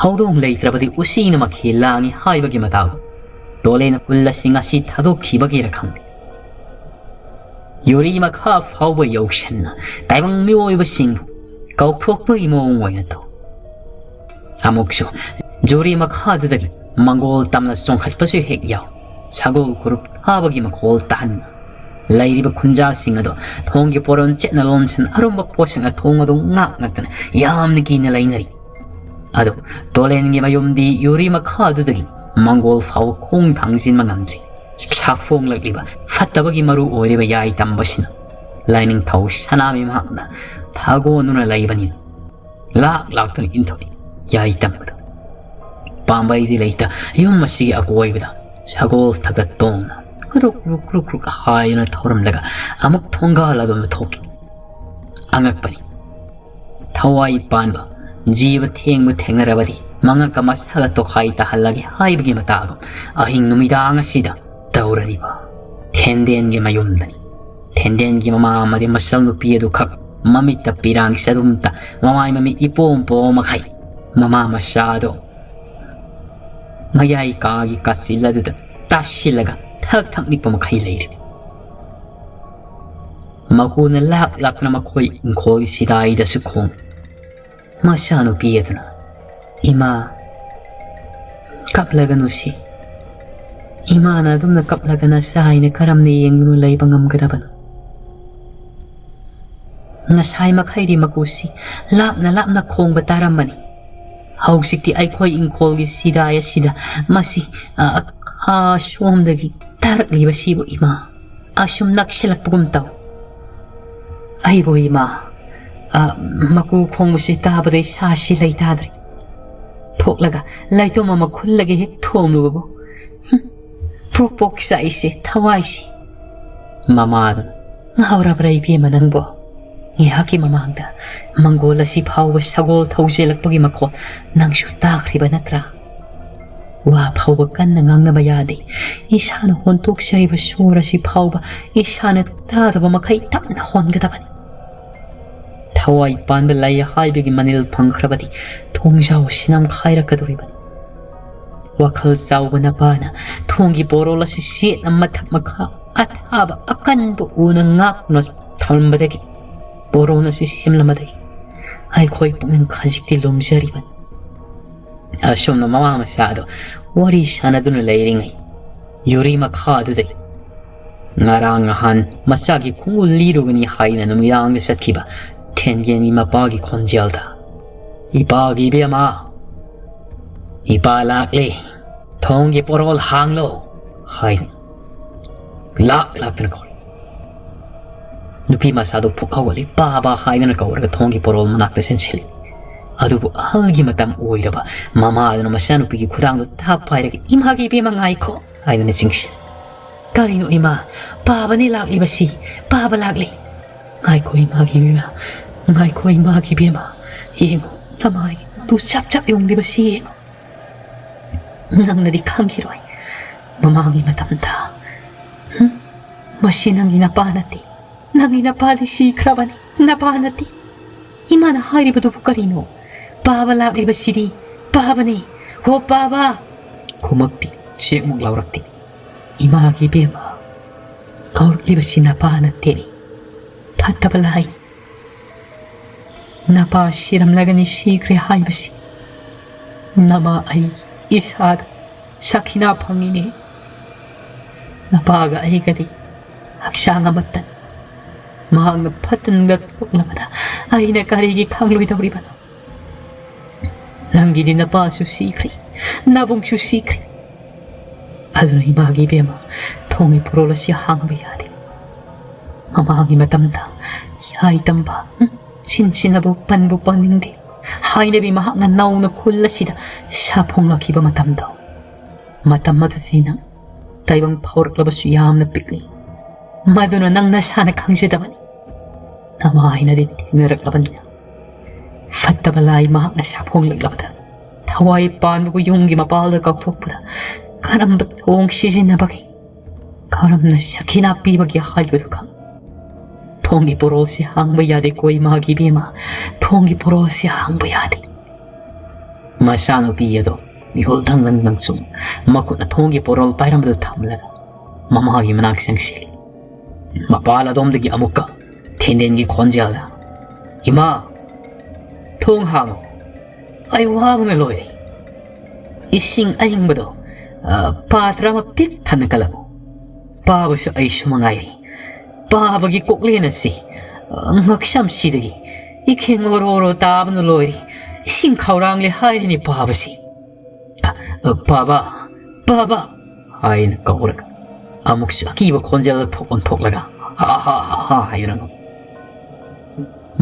ꯍꯧꯗꯣꯡ ꯂꯩꯇ꯭ꯔꯕꯗꯤ ꯎꯆꯤꯅ ꯃꯈꯦꯜ ꯂꯥꯡꯉꯤ ꯍꯥꯏꯕꯒꯤ ꯃꯇꯥꯒꯨꯝ ꯇꯣꯂꯦꯅ ꯈꯨꯜ ꯑꯁꯤ ꯉꯁꯤ ꯊꯥꯗꯣꯛꯈꯤꯕꯒꯤꯔ ꯈꯪꯗꯦ, ꯌꯨꯔꯤ ꯃꯈꯥ ꯐꯥꯎꯕ ꯌꯧꯁꯟꯅ ꯇꯥꯏꯕꯪ ꯃꯤꯑꯣꯏꯕꯁꯤꯡꯕꯨ ꯀꯥꯎꯊꯣꯛꯄꯒꯤ ꯃꯑꯣꯡ ꯑꯣꯏꯅ ꯇꯧ꯫ ꯑꯃꯨꯛꯁꯨ ꯖꯨꯔꯤ ꯃꯈꯥꯗꯨꯗꯒꯤ ꯃꯪꯒꯣꯜ ꯇꯝꯅ ꯆꯣꯡꯈꯠꯄꯁꯨ ꯍꯦꯛ ꯌꯥꯎ꯫ ꯁꯒꯣꯜ ꯈꯨꯔꯨꯞ ꯊꯥꯕꯒꯤ ꯃꯈꯣꯜ ꯇꯥꯍꯟꯅ ꯂꯩꯔꯤꯕ ꯈꯨꯟꯖꯥꯁꯤꯡ ꯑꯗꯣ ꯊꯣꯡꯒꯤ ꯄꯣꯔꯣꯟ ꯆꯦꯠꯅ ꯂꯣꯟꯁꯤꯟ ꯑꯔꯨꯝꯕ ꯄꯣꯠꯁꯛꯅ ꯊꯣꯡ ꯑꯗꯨ ꯉꯥꯛ ꯉꯛꯇꯅ ꯌꯥꯝꯅ ꯀꯤꯅ ꯂꯩꯅꯔꯤ꯫ ꯑꯗꯨ ꯇꯣꯂꯦꯟꯒꯤ ꯃꯌꯨꯝꯗꯤ ꯌꯨꯔꯤ ꯃꯈꯥꯗꯨꯗꯒꯤ ꯃꯪꯒꯣꯜ ꯐꯥꯎꯕ ꯈꯣꯡ ꯊꯥꯡꯖꯤꯟꯕ ꯉꯝꯗ꯭ꯔꯤ꯫ ꯁꯥꯐꯣꯡꯂꯛꯂꯤꯕ ꯐꯠꯇꯕꯒꯤ ꯃꯔꯨ ꯑꯣꯏꯔꯤꯕ ꯌꯥꯏ ꯇꯝꯕꯁꯤꯅ ꯂꯥꯏꯅꯤꯡꯊꯧ ꯁꯅꯥꯃꯤ ꯃꯍꯥꯛꯅ ꯊꯥꯒꯣꯟꯗꯨꯅ ꯂꯩꯕꯅꯤꯅ ꯂꯥꯛ ꯂꯥꯛꯇꯨꯅ ꯏꯟꯊꯣꯛꯏ ꯌꯥꯏ ꯇꯝꯕꯗ꯫ ꯄꯥꯝꯕꯩꯗꯤ ꯂꯩꯇ ꯌꯨꯝ ꯑꯁꯤꯒꯤ ꯑꯀꯣꯏꯕꯗ ꯁꯒꯣꯜ ꯊꯒꯠ ꯇꯣꯡꯅ ꯀ꯭ꯔꯨꯛ ꯀ꯭ꯔꯨꯛ ꯀ꯭ꯔꯨꯛ ꯀ꯭ꯔꯨꯛ ꯍꯥꯏꯗꯨꯅ ꯊꯧꯔꯝꯂꯒ ꯑꯃꯨꯛ ꯊꯣꯡꯒꯥꯜ ꯑꯗꯣꯝꯗ ꯊꯣꯛꯈꯤ꯫ ꯑꯉꯛꯄꯅꯤ꯫ ꯊꯋꯥꯏ ꯄꯥꯟꯕ ꯖꯤꯕ ꯊꯦꯡꯕꯨ ꯊꯦꯡꯅꯔꯕꯗꯤ ꯃꯉꯛꯀ ꯃꯁꯥꯒ ꯇꯣꯈꯥꯏ ꯇꯥꯍꯜꯂꯒꯦ ꯍꯥꯏꯕꯒꯤ ꯃꯇꯥꯒꯨꯝ ꯑꯍꯤꯡ ꯅꯨꯃꯤꯗꯥꯡ ꯑꯁꯤꯗ ꯇꯧꯔꯔꯤꯕ ꯊꯦꯟꯗꯦꯟꯒꯤ ꯃꯌꯨꯝꯗꯅꯤ꯫ ꯊꯦꯟꯗꯦꯟꯒꯤ ꯃꯃꯥ ꯑꯃꯗꯤ ꯃꯆꯜ ꯅꯨꯄꯤ ꯑꯗꯨꯈꯛ ꯃꯃꯤꯠꯇ ꯄꯤꯔꯥꯡ ꯆꯔꯨꯝꯇ, ꯃꯃꯥꯏ ꯃꯃꯤꯠ ꯏꯄꯣꯝ ꯄꯣꯝ ꯃꯈꯩ ꯃꯃꯥ ꯃꯆꯥꯗꯣ ꯃꯌꯥꯏ ꯀꯥꯒꯤ ꯀꯥꯆꯤꯜ ꯑꯗꯨꯗ ꯇꯥꯁꯤꯜꯂꯒ ꯊꯛ ꯊꯛ ꯅꯤꯛꯄ ꯃꯈꯩ ꯂꯩꯔꯤ꯫ ꯃꯀꯨꯅ ꯂꯥꯛ ꯂꯥꯛꯅ ꯃꯈꯣꯏ ꯏꯪꯈꯣꯜꯒꯤ ꯁꯤꯗꯥꯏꯗꯁꯨ ꯈꯣꯡ꯫ ꯃꯆꯥꯅꯨꯄꯤ ꯑꯗꯨꯅ, "ꯏꯃꯥ, ꯀꯞꯂꯒꯅꯨꯁꯤ꯫ ꯏꯃꯥꯅ ꯑꯗꯨꯝꯅ ꯀꯞꯂꯒ ꯅꯆꯥ ꯍꯥꯏꯅ ꯀꯔꯝꯅ ꯌꯦꯡꯗꯨꯅ ꯂꯩꯕ ꯉꯝꯒꯗꯕꯅꯣ? ꯉꯁꯥꯏ ꯃꯈꯩꯗꯤ ꯃꯀꯨꯁꯤ ꯂꯥꯞꯅ ꯂꯥꯞꯅ ꯈꯣꯡꯕ ꯇꯥꯔꯝꯕꯅꯤ꯫ ꯍꯧꯖꯤꯛꯇꯤ ꯑꯩꯈꯣꯏ ꯏꯪꯈꯣꯜꯒꯤ ꯁꯤꯗꯥꯏ ꯑꯁꯤꯗ ꯃꯁꯤ, ꯑ, ꯑ, ꯁꯣꯝꯗꯒꯤ ꯇꯥꯔꯛꯂꯤꯕꯁꯤꯕꯨ, ꯏꯃꯥ, ꯑꯁꯨꯝ ꯅꯛꯁꯤꯜꯂꯛꯄꯒꯨꯝ ꯇꯧ꯫ ꯑꯩꯕꯨ, ꯏꯃꯥ, ꯑ, ꯃꯀꯨ ꯈꯣꯡꯕꯁꯤ ꯇꯥꯕꯗ ꯏꯁꯥꯁꯤ ꯂꯩꯇꯥꯗ꯭ꯔꯦ꯫ ꯊꯣꯛꯂꯒ ꯂꯩꯇꯣꯝ ꯑꯃ ꯈꯨꯜꯂꯒ ꯍꯦꯛ ꯊꯣꯝꯂꯨꯕꯕꯨ, ꯍꯨꯝ, ꯄ꯭ꯔꯣꯛ ꯄ꯭ꯔꯣꯛ ꯆꯥꯛꯏꯁꯦ, ꯊꯋꯥꯏꯁꯦ"꯫ ꯃꯃꯥꯗꯨꯅ, "ꯉꯥꯎꯔꯕ꯭ꯔꯥ ꯏꯕꯦꯝꯃ ꯅꯪꯕꯣ? ꯉꯥꯏꯍꯥꯛꯀꯤ ꯃꯃꯥꯡꯗ ꯃꯪꯒꯣꯜ ꯑꯁꯤ ꯐꯥꯎꯕ ꯁꯒꯣꯜ ꯊꯧꯖꯤꯜꯂꯛꯄꯒꯤ ꯃꯈꯣꯜ ꯅꯪꯁꯨ ꯇꯥꯈ꯭ꯔꯤꯕ ꯅꯠꯇ꯭ꯔꯥ? ꯋꯥ ꯐꯥꯎꯕ ꯀꯟꯅ ꯉꯥꯡꯅꯕ ꯌꯥꯗꯦ꯫ ꯏꯁꯥꯅ ꯍꯣꯟꯗꯣꯛꯆꯔꯤꯕ ꯁꯣꯔ ꯑꯁꯤ ꯐꯥꯎꯕ ꯏꯁꯥꯅ ꯇꯥꯗꯕ ꯃꯈꯩ ꯇꯞꯅ ꯍꯣꯟꯒꯗꯕꯅꯤ꯫ ꯊꯋꯥꯏ ꯄꯥꯟꯕ ꯂꯩ ꯍꯥꯏꯕꯒꯤ ꯃꯅꯤꯜ ꯐꯪꯈ꯭ꯔꯕꯗꯤ ꯊꯣꯡꯖꯥꯎ ꯑꯁꯤ ꯅꯝꯈꯥꯏꯔꯛꯀꯗꯧꯔꯤꯕꯅꯤ"꯫ ꯋꯥꯈꯜ ꯆꯥꯎꯕ ꯅꯄꯥꯅ ꯊꯣꯡꯒꯤ ꯄꯣꯔꯣꯜ ꯑꯁꯤ ꯆꯦꯠꯅ ꯃꯊꯛ ꯃꯈꯥ ꯑꯊꯥꯕ ꯑꯀꯟꯕ ꯎꯅ ꯉꯥꯛꯇꯨꯅ ꯊꯝꯕꯗꯒꯤ ꯄꯣꯔꯣꯜ ꯑꯁꯤ ꯁꯦꯝꯂꯝꯕꯗꯒꯤ ꯑꯩꯈꯣꯏ ꯄꯨꯛꯅꯤꯡ ꯈꯖꯤꯛꯇꯤ ꯂꯨꯝꯖꯔꯤꯕꯅꯤ꯫ ꯑꯁꯨꯝꯅ ꯃꯃꯥ ꯃꯆꯥꯗꯣ ꯋꯥꯔꯤ ꯁꯥꯟꯅꯗꯨꯅ ꯂꯩꯔꯤꯉꯩ, ꯌꯨꯔꯤ ꯃꯈꯥꯗꯨꯗꯒꯤ ꯉꯔꯥꯡ ꯅꯍꯥꯟ ꯃꯆꯥꯒꯤ ꯈꯣꯡꯎꯞ ꯂꯤꯔꯨꯒꯅꯤ ꯍꯥꯏꯅ ꯅꯨꯃꯤꯗꯥꯡꯗ ꯆꯠꯈꯤꯕ ꯊꯦꯟꯒꯦꯟꯒꯤ ꯃꯄꯥꯒꯤ ꯈꯣꯟꯖꯦꯜꯗ, "ꯏꯄꯥꯒꯤ ꯏꯕꯦꯝꯃ, ꯏꯄꯥ ꯂꯥꯛꯂꯦ, ꯊꯣꯡꯒꯤ ꯄꯣꯔꯣꯜ ꯍꯥꯡꯂꯣ" ꯍꯥꯏꯅ ꯂꯥꯛ ꯂꯥꯛꯇꯅ ꯀꯧꯔꯤ꯫ ꯅꯨꯄꯤ ꯃꯆꯥꯗꯨ ꯐꯨꯛ ꯍꯧꯒꯠꯂꯤ꯫ "ꯄꯥꯕ" ꯍꯥꯏꯗꯅ ꯀꯧꯔꯒ ꯊꯣꯡꯒꯤ ꯄꯣꯔꯣꯜ ꯃꯅꯥꯛꯇ ꯆꯦꯟꯁꯤꯜꯂꯤ꯫ ꯑꯗꯨꯕꯨ ꯑꯍꯜꯒꯤ ꯃꯇꯝ ꯑꯣꯏꯔꯕ ꯃꯃꯥ ꯑꯗꯨꯅ ꯃꯆꯥꯅꯨꯄꯤꯒꯤ ꯈꯨꯗꯥꯡꯗꯨ ꯊꯥꯞ ꯄꯥꯏꯔꯒ, "ꯏꯃꯥꯒꯤ ꯏꯕꯦꯝꯃ ꯉꯥꯏꯈꯣ" ꯍꯥꯏꯗꯨꯅ ꯆꯤꯡꯁꯤꯜꯂꯤ꯫ "ꯀꯔꯤꯅꯣ ꯏꯃꯥ? ꯄꯥꯕꯅꯦ ꯂꯥꯛꯂꯤꯕꯁꯤ, ꯄꯥꯕ ꯂꯥꯛꯂꯤ!" "ꯉꯥꯏꯈꯣ ꯏꯃꯥꯒꯤ ꯏꯕꯦꯝꯃ, ꯉꯥꯏꯈꯣ ꯏꯃꯥꯒꯤ ꯏꯕꯦꯝꯃ, ꯌꯦꯡꯉꯨ, ꯅꯃꯥꯏ ꯇꯨ ꯆꯞ ꯆꯞ ꯌꯨꯡꯂꯤꯕꯁꯤ ꯌꯦꯡꯉꯨ꯫ ꯅꯪꯅꯗꯤ ꯈꯪꯈꯤꯔꯣꯏ꯫ ꯃꯃꯥꯡꯒꯤ ꯃꯇꯝꯗ, ꯍꯨꯝ, ꯃꯁꯤ ꯅꯪꯒꯤ ꯅꯄꯥ ꯅꯠꯇꯦ꯫ ꯅꯪꯒꯤ ꯅꯄꯥꯗꯤ ꯁꯤꯈ꯭ꯔꯕꯅꯤ꯫ "ꯅꯄꯥ ꯅꯠꯇꯦ꯫ ꯏꯃꯥꯅ ꯍꯥꯏꯔꯤꯕꯗꯨꯕꯨ ꯀꯔꯤꯅꯣ? ꯄꯥꯕ ꯂꯥꯛꯂꯤꯕꯁꯤꯗꯤ ꯄꯥꯕꯅꯤ꯫ ꯍꯣ ꯄꯥꯕ!" ꯈꯨꯃꯛꯇꯦ, ꯆꯦꯛꯃꯨꯛ ꯂꯥꯎꯔꯛꯇꯦ꯫ "ꯏꯃꯥꯒꯤ ꯏꯕꯦꯝꯃ, ꯀꯧꯔꯛꯂꯤꯕꯁꯤ ꯅꯄꯥ ꯅꯠꯇꯦꯅꯦ, ꯐꯠꯇꯕ ꯂꯥꯏ꯫ ꯅꯄꯥ ꯁꯤꯔꯝꯂꯒꯅꯤ, ꯁꯤꯈ꯭ꯔꯦ ꯍꯥꯏꯕꯁꯤ ꯅꯃꯥ ꯑꯩ ꯏꯁꯥꯗ ꯁꯈꯤꯅꯥ ꯐꯪꯉꯤꯅꯦ꯫ ꯅꯄꯥꯒ ꯑꯩꯒꯗꯤ ꯍꯛꯆꯥꯡ ꯑꯃꯠꯇꯅꯤ꯫ ꯃꯍꯥꯛꯅ ꯐꯠꯇꯅ ꯊꯣꯛꯂꯕꯗ ꯑꯩꯅ ꯀꯔꯤꯒꯤ ꯈꯪꯂꯣꯏꯗꯧꯔꯤꯕꯅꯣ? ꯅꯪꯒꯤꯗꯤ ꯅꯄꯥꯁꯨ ꯁꯤꯈ꯭ꯔꯦ, ꯅꯕꯨꯡꯁꯨ ꯁꯤꯈ꯭ꯔꯦ꯫ ꯑꯗꯨꯅ ꯏꯃꯥꯒꯤ ꯏꯕꯦꯝꯃ, ꯊꯣꯡꯒꯤ ꯄꯣꯔꯣꯜ ꯑꯁꯤ ꯍꯥꯡꯕ ꯌꯥꯗꯦ꯫ ꯃꯃꯥꯒꯤ ꯃꯇꯝꯗ ꯌꯥꯏ ꯇꯝꯕ, ꯎꯝ, ꯁꯤꯟ ꯁꯤꯟꯅꯕ ꯄꯟꯕꯨ ꯄꯟꯅꯤꯡꯗꯦ꯫ ꯍꯥꯏꯅꯕꯤ ꯃꯍꯥꯛꯅ ꯅꯧꯅ ꯈꯨꯜ ꯑꯁꯤꯗ ꯁꯥꯐꯣꯡꯂꯛꯈꯤꯕ ꯃꯇꯝꯗꯣ, ꯃꯇꯝ ꯑꯗꯨꯗꯤ ꯅꯪ ꯇꯥꯏꯕꯪ ꯐꯥꯎꯔꯛꯂꯕꯁꯨ ꯌꯥꯝꯅ ꯄꯤꯛꯂꯤ꯫ ꯃꯗꯨꯅ ꯅꯪ ꯅꯁꯥꯅ ꯈꯪꯖꯗꯕꯅꯤ꯫ ꯅꯃꯥ ꯍꯥꯏꯅꯗꯤ ꯊꯦꯡꯅꯔꯛꯂꯕꯅꯤꯅ꯫ ꯐꯠꯇꯕ ꯂꯥꯏ ꯃꯍꯥꯛꯅ ꯁꯥꯐꯣꯡꯂꯛꯂꯕꯗ, ꯊꯋꯥꯏ ꯄꯥꯟꯕꯕꯨ ꯌꯨꯝꯒꯤ ꯃꯄꯥꯜꯗ ꯀꯥꯎꯊꯣꯛꯄꯗ ꯀꯔꯝꯕ ꯊꯣꯡ ꯁꯤꯖꯤꯟꯅꯕꯒꯦ? ꯀꯔꯝꯅ ꯁꯈꯤꯅꯥ ꯄꯤꯕꯒꯦ ꯍꯥꯏꯕꯗꯨ ꯈꯪ꯫ ꯊꯣꯡꯒꯤ ꯄꯣꯔꯣꯜꯁꯤ ꯍꯥꯡꯕ ꯌꯥꯗꯦꯀꯣ ꯏꯃꯥꯒꯤ ꯏꯕꯦꯝꯃ, ꯊꯣꯡꯒꯤ ꯄꯣꯔꯣꯜꯁꯤ ꯍꯥꯡꯕ ꯌꯥꯗꯦ꯫ ꯃꯆꯥꯅꯨꯄꯤ ꯑꯗꯣ ꯃꯤꯍꯨꯜ ꯊꯪꯒꯟ ꯊꯪꯁꯨꯡ ꯃꯈꯨꯠꯅ ꯊꯣꯡꯒꯤ ꯄꯣꯔꯣꯜ ꯄꯥꯏꯔꯝꯕꯗꯨ ꯊꯝꯂꯒ ꯃꯃꯥꯒꯤ ꯃꯅꯥꯛ ꯆꯪꯁꯤꯜꯂꯤ꯫ ꯃꯄꯥꯜ ꯑꯗꯣꯝꯗꯒꯤ ꯑꯃꯨꯛꯀ ꯊꯤꯟꯗꯦꯟꯒꯤ ꯈꯣꯟꯖꯦꯜꯗ, "ꯏꯃꯥ, ꯊꯣꯡ ꯍꯥꯡꯉꯨ꯫ ꯑꯩ ꯋꯥꯕꯅ ꯂꯣꯏꯔꯦ꯫ ꯏꯁꯤꯡ ꯑꯏꯪꯕꯗꯣ, ꯑ, ꯄꯥꯇ꯭ꯔ ꯑꯃ ꯄꯤꯛ ꯊꯟꯅ ꯀꯜꯂꯛꯎ꯫ ꯄꯥꯕꯁꯨ ꯑꯩꯁꯨ ꯃꯉꯥꯏꯔꯤ꯫ ꯄꯥꯕꯒꯤ ꯀꯣꯛꯂꯦꯟ ꯑꯁꯤ, ꯑ, ꯉꯛꯁꯝꯁꯤꯗꯒꯤ ꯏꯈꯦꯡ ꯑꯣꯔꯣ ꯑꯣꯔꯣ ꯇꯥꯕꯅ ꯂꯣꯏꯔꯦ꯫ ꯏꯁꯤꯡ ꯈꯧꯔꯥꯡꯂꯦ ꯍꯥꯏꯔꯤꯅꯤ ꯄꯥꯕꯁꯤ꯫ ꯑ, ꯑ, ꯄꯥꯕ, ꯄꯥꯕ!" ꯍꯥꯏꯅ ꯀꯧꯔꯒ ꯑꯃꯨꯛꯁꯨ ꯑꯀꯤꯕ ꯈꯣꯟꯖꯦꯜ ꯊꯣꯛ ꯑꯣꯟꯊꯣꯛꯂꯒ, "ꯍꯥ, ꯍꯥ, ꯍꯥ, ꯍꯥ" ꯍꯥꯏꯗꯨꯅ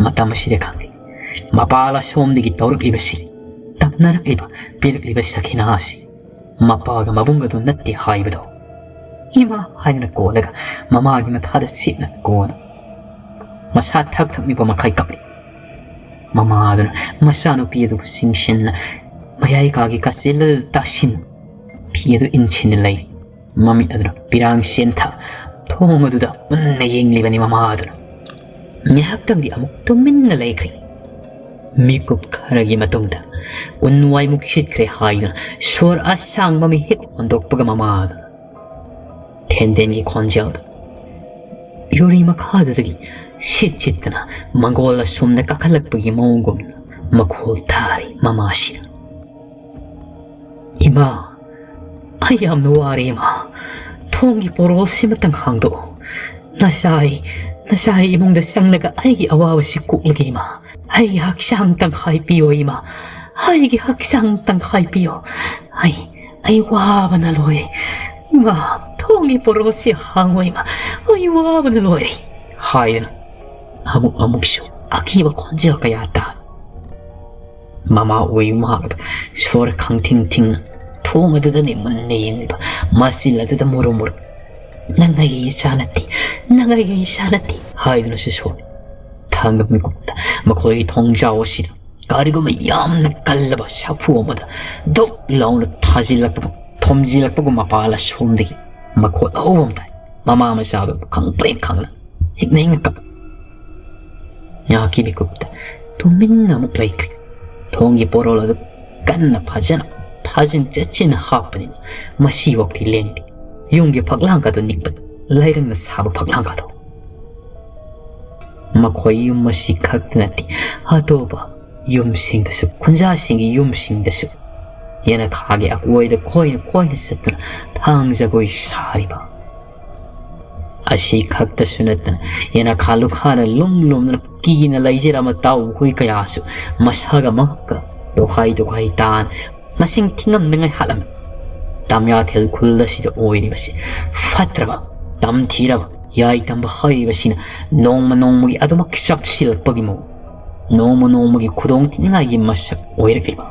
ꯃꯇꯝ ꯑꯁꯤꯗ ꯈꯪꯂꯤ꯫ ꯃꯄꯥꯜ ꯑꯁꯣꯝꯗꯒꯤ ꯇꯧꯔꯛꯂꯤꯕꯁꯤ, ꯇꯞꯅꯔꯛꯂꯤꯕ, ꯄꯤꯔꯛꯂꯤꯕ ꯁꯈꯤꯅꯥ ꯑꯁꯤ ꯃꯄꯥꯒ ꯃꯕꯨꯡꯒꯗꯨ ꯅꯠꯇꯦ ꯍꯥꯏꯕꯗꯣ꯫ "ꯏꯃꯥ" ꯍꯥꯏꯗꯨꯅ ꯀꯣꯜꯂꯒ ꯃꯃꯥꯒꯤ ꯃꯊꯥꯗ ꯁꯤꯠꯅ ꯀꯣꯟꯅ ꯃꯁꯥ ꯊꯛ ꯊꯛ ꯅꯤꯛꯄ ꯃꯈꯩ ꯀꯞꯂꯤ꯫ ꯃꯃꯥꯗꯨꯅ ꯃꯆꯥꯅꯨꯄꯤ ꯑꯗꯨꯕꯨ ꯆꯤꯡꯁꯤꯟꯅ ꯃꯌꯥꯏ ꯀꯥꯒꯤ ꯀꯥꯆꯤꯜ ꯇꯥꯁꯤꯟ ꯐꯤ ꯑꯗꯨ ꯏꯟꯁꯤꯟꯅ ꯂꯩ꯫ ꯃꯃꯤꯠ ꯑꯗꯨꯅ ꯄꯤꯔꯥꯡ ꯆꯦꯟꯊ ꯊꯣꯡ ꯑꯗꯨꯗ ꯃꯨꯟꯅ ꯌꯦꯡꯂꯤꯕꯅꯤ ꯃꯃꯥ ꯑꯗꯨꯅ꯫ ꯉꯥꯏꯍꯥꯛꯇꯪꯗꯤ ꯑꯃꯨꯛ ꯇꯨꯃꯤꯟꯅ ꯂꯩꯈ꯭ꯔꯦ꯫ ꯃꯤꯀꯨꯞ ꯈꯔꯒꯤ ꯃꯇꯨꯡꯗ ꯎꯟ ꯋꯥꯏꯃꯨꯛ ꯁꯤꯠꯈ꯭ꯔꯦ ꯍꯥꯏꯗꯨꯅ ꯁꯣꯔ ꯑꯁꯥꯡꯕ ꯑꯃ ꯍꯦꯛ ꯍꯣꯟꯗꯣꯛꯄꯒ ꯃꯃꯥꯗꯨ ꯊꯦꯟꯗꯦꯟꯒꯤ ꯈꯣꯟꯖꯦꯜꯗ ꯌꯨꯔꯤ ꯃꯈꯥꯗꯨꯗꯒꯤ ꯁꯤꯠ ꯁꯤꯠꯇꯅ ꯃꯪꯒꯣꯜ ꯑꯁꯣꯝꯗ ꯀꯥꯈꯠꯂꯛꯄꯒꯤ ꯃꯑꯣꯡꯒꯨꯝꯅ ꯃꯈꯣꯜ ꯊꯥꯔꯤ ꯃꯃꯥꯁꯤꯅ꯫ "ꯏꯃꯥ, ꯑꯩ ꯌꯥꯝꯅ ꯋꯥꯔꯦ ꯏꯃꯥ꯫ ꯊꯣꯡꯒꯤ ꯄꯣꯔꯣꯜꯁꯤꯃꯇꯪ ꯍꯥꯡꯗꯣꯛꯑꯣ꯫ ꯉꯁꯥꯏ, ꯉꯁꯥꯏ ꯏꯃꯨꯡꯗ ꯆꯪꯂꯒ ꯑꯩꯒꯤ ꯑꯋꯥꯕꯁꯤ ꯀꯣꯛꯂꯒꯦ ꯏꯃꯥ꯫ ꯑꯩꯒꯤ ꯍꯛꯆꯥꯡ ꯇꯪꯈꯥꯏ ꯄꯤꯌꯣ ꯏꯃꯥ꯫ ꯑꯩꯒꯤ ꯍꯛꯆꯥꯡ ꯇꯪꯈꯥꯏ ꯄꯤꯌꯣ꯫ ꯑꯩ, ꯑꯩ ꯋꯥꯕꯅ ꯂꯣꯏꯔꯦ꯫ ꯏꯃꯥ, ꯊꯣꯡꯒꯤ ꯄꯣꯔꯣꯜꯁꯤ ꯍꯥꯡꯉꯣ ꯏꯃꯥ꯫ ꯑꯩ ꯋꯥꯕꯅ ꯂꯣꯏꯔꯦ" ꯍꯥꯏꯗꯨꯅ ꯑꯃꯨꯛ ꯑꯃꯨꯛꯁꯨ ꯑꯀꯤꯕ ꯈꯣꯟꯖꯦꯜ ꯀꯌꯥ ꯇꯥꯏ꯫ ꯃꯃꯥ ꯑꯣꯏꯕ ꯃꯍꯥꯛ ꯑꯗꯨ ꯁꯣꯔ ꯈꯪꯊꯤꯡ ꯊꯤꯡꯅ ꯊꯣꯡ ꯑꯗꯨꯗꯅꯤ ꯃꯨꯟꯅ ꯌꯦꯡꯂꯤꯕ, ꯃꯆꯤꯜ ꯑꯗꯨꯗ ꯃꯨꯔꯨ ꯃꯨꯔꯨ꯫ "ꯅꯪ ꯑꯩꯒꯤ ꯏꯆꯥ ꯅꯠꯇꯦ, ꯅꯪ ꯑꯩꯒꯤ ꯏꯆꯥ ꯅꯠꯇꯦ" ꯍꯥꯏꯗꯨꯅꯁꯨ ꯁꯣꯜꯂꯤ꯫ ꯊꯥꯡꯒ ꯃꯤꯀꯨꯞꯇ ꯃꯈꯣꯏꯒꯤ ꯊꯣꯡꯖꯥꯎ ꯑꯁꯤꯗ ꯀꯔꯤꯒꯨꯝꯕ ꯌꯥꯝꯅ ꯀꯜꯂꯕ ꯁꯥꯐꯨ ꯑꯃꯗ ꯗꯨꯛ ꯂꯥꯎꯅ ꯊꯥꯖꯤꯜꯂꯛꯄꯒꯨꯝ, ꯊꯣꯝꯖꯤꯜꯂꯛꯄꯒꯨꯝ ꯃꯄꯥ ꯂꯥꯁꯣꯝꯗꯒꯤ ꯃꯈꯣꯜ ꯑꯍꯧꯕ ꯑꯃ ꯇꯥꯏ꯫ ꯃꯃꯥ ꯃꯆꯥꯗꯨ ꯈꯪꯄ꯭ꯔꯦꯛ ꯈꯪꯅ ꯍꯤꯛꯅ ꯍꯤꯛꯅ ꯀꯞꯄꯤ꯫ ꯉꯥꯏꯍꯥꯛꯀꯤ ꯃꯤꯀꯨꯞꯇ ꯇꯨꯃꯤꯟꯅ ꯑꯃꯨꯛ ꯂꯩꯈ꯭ꯔꯦ꯫ ꯊꯣꯡꯒꯤ ꯄꯣꯔꯣꯜ ꯑꯗꯨ ꯀꯟꯅ ꯐꯖꯅ ꯐꯥꯖꯤꯟ ꯆꯦꯠꯁꯤꯟꯅ ꯍꯥꯞꯄꯅꯤꯅ ꯃꯁꯤꯐꯥꯎꯗꯤ ꯂꯦꯡꯗꯦ꯫ ꯌꯨꯝꯒꯤ ꯐꯛꯂꯥꯡꯒꯗꯣ ꯅꯤꯛꯄꯗ ꯂꯩꯔꯪꯅ ꯁꯥꯕ ꯐꯛꯂꯥꯡꯒꯗꯣ꯫ ꯃꯈꯣꯏ ꯌꯨꯝ ꯑꯁꯤ ꯈꯛꯇ ꯅꯠꯇꯦ, ꯑꯇꯣꯞꯄ ꯌꯨꯝꯁꯤꯡꯗꯁꯨ, ꯈꯨꯟꯖꯥꯁꯤꯡꯒꯤ ꯌꯨꯝꯁꯤꯡꯗꯁꯨ ꯌꯦꯅꯈꯥꯒꯤ ꯑꯀꯣꯏꯗ ꯀꯣꯏꯅ ꯀꯣꯏꯅ ꯆꯠꯇꯨꯅ ꯊꯥꯡ ꯖꯒꯣꯏ ꯁꯥꯔꯤꯕ ꯑꯁꯤ ꯈꯛꯇꯁꯨ ꯅꯠꯇꯅ, ꯌꯦꯅꯈꯥ ꯂꯨꯈꯥꯗ ꯂꯨꯝ ꯂꯨꯝꯗꯨꯅ ꯀꯤꯅ ꯂꯩꯖꯔꯝꯕ ꯇꯥꯎ ꯍꯨꯏ ꯀꯌꯥꯁꯨ ꯃꯁꯥꯒ ꯃꯉꯛꯀ ꯇꯣꯈꯥꯏ ꯇꯣꯈꯥꯏ ꯇꯥꯟ ꯃꯁꯤꯡ ꯊꯤꯉꯝꯗꯉꯥꯏ ꯍꯥꯠꯂꯝꯃꯤ꯫ ꯇꯥꯃꯤꯌꯥꯊꯦꯜ ꯈꯨꯜ ꯑꯁꯤꯗ ꯑꯣꯏꯔꯤꯕꯁꯤ ꯐꯠꯇ꯭ꯔꯕ, ꯇꯝꯊꯤꯔꯕ ꯌꯥꯏ ꯇꯝꯕ ꯍꯩꯕꯁꯤꯅ ꯅꯣꯡꯃ ꯅꯣꯡꯃꯒꯤ ꯑꯗꯨꯃꯛ ꯆꯞꯁꯤꯜꯂꯛꯄꯒꯤ ꯃꯑꯣꯡ, ꯅꯣꯡꯃ ꯅꯣꯡꯃꯒꯤ ꯈꯨꯗꯣꯡ ꯊꯤꯅꯤꯡꯉꯥꯏꯒꯤ ꯃꯁꯛ ꯑꯣꯏꯔꯛꯂꯤꯕ꯫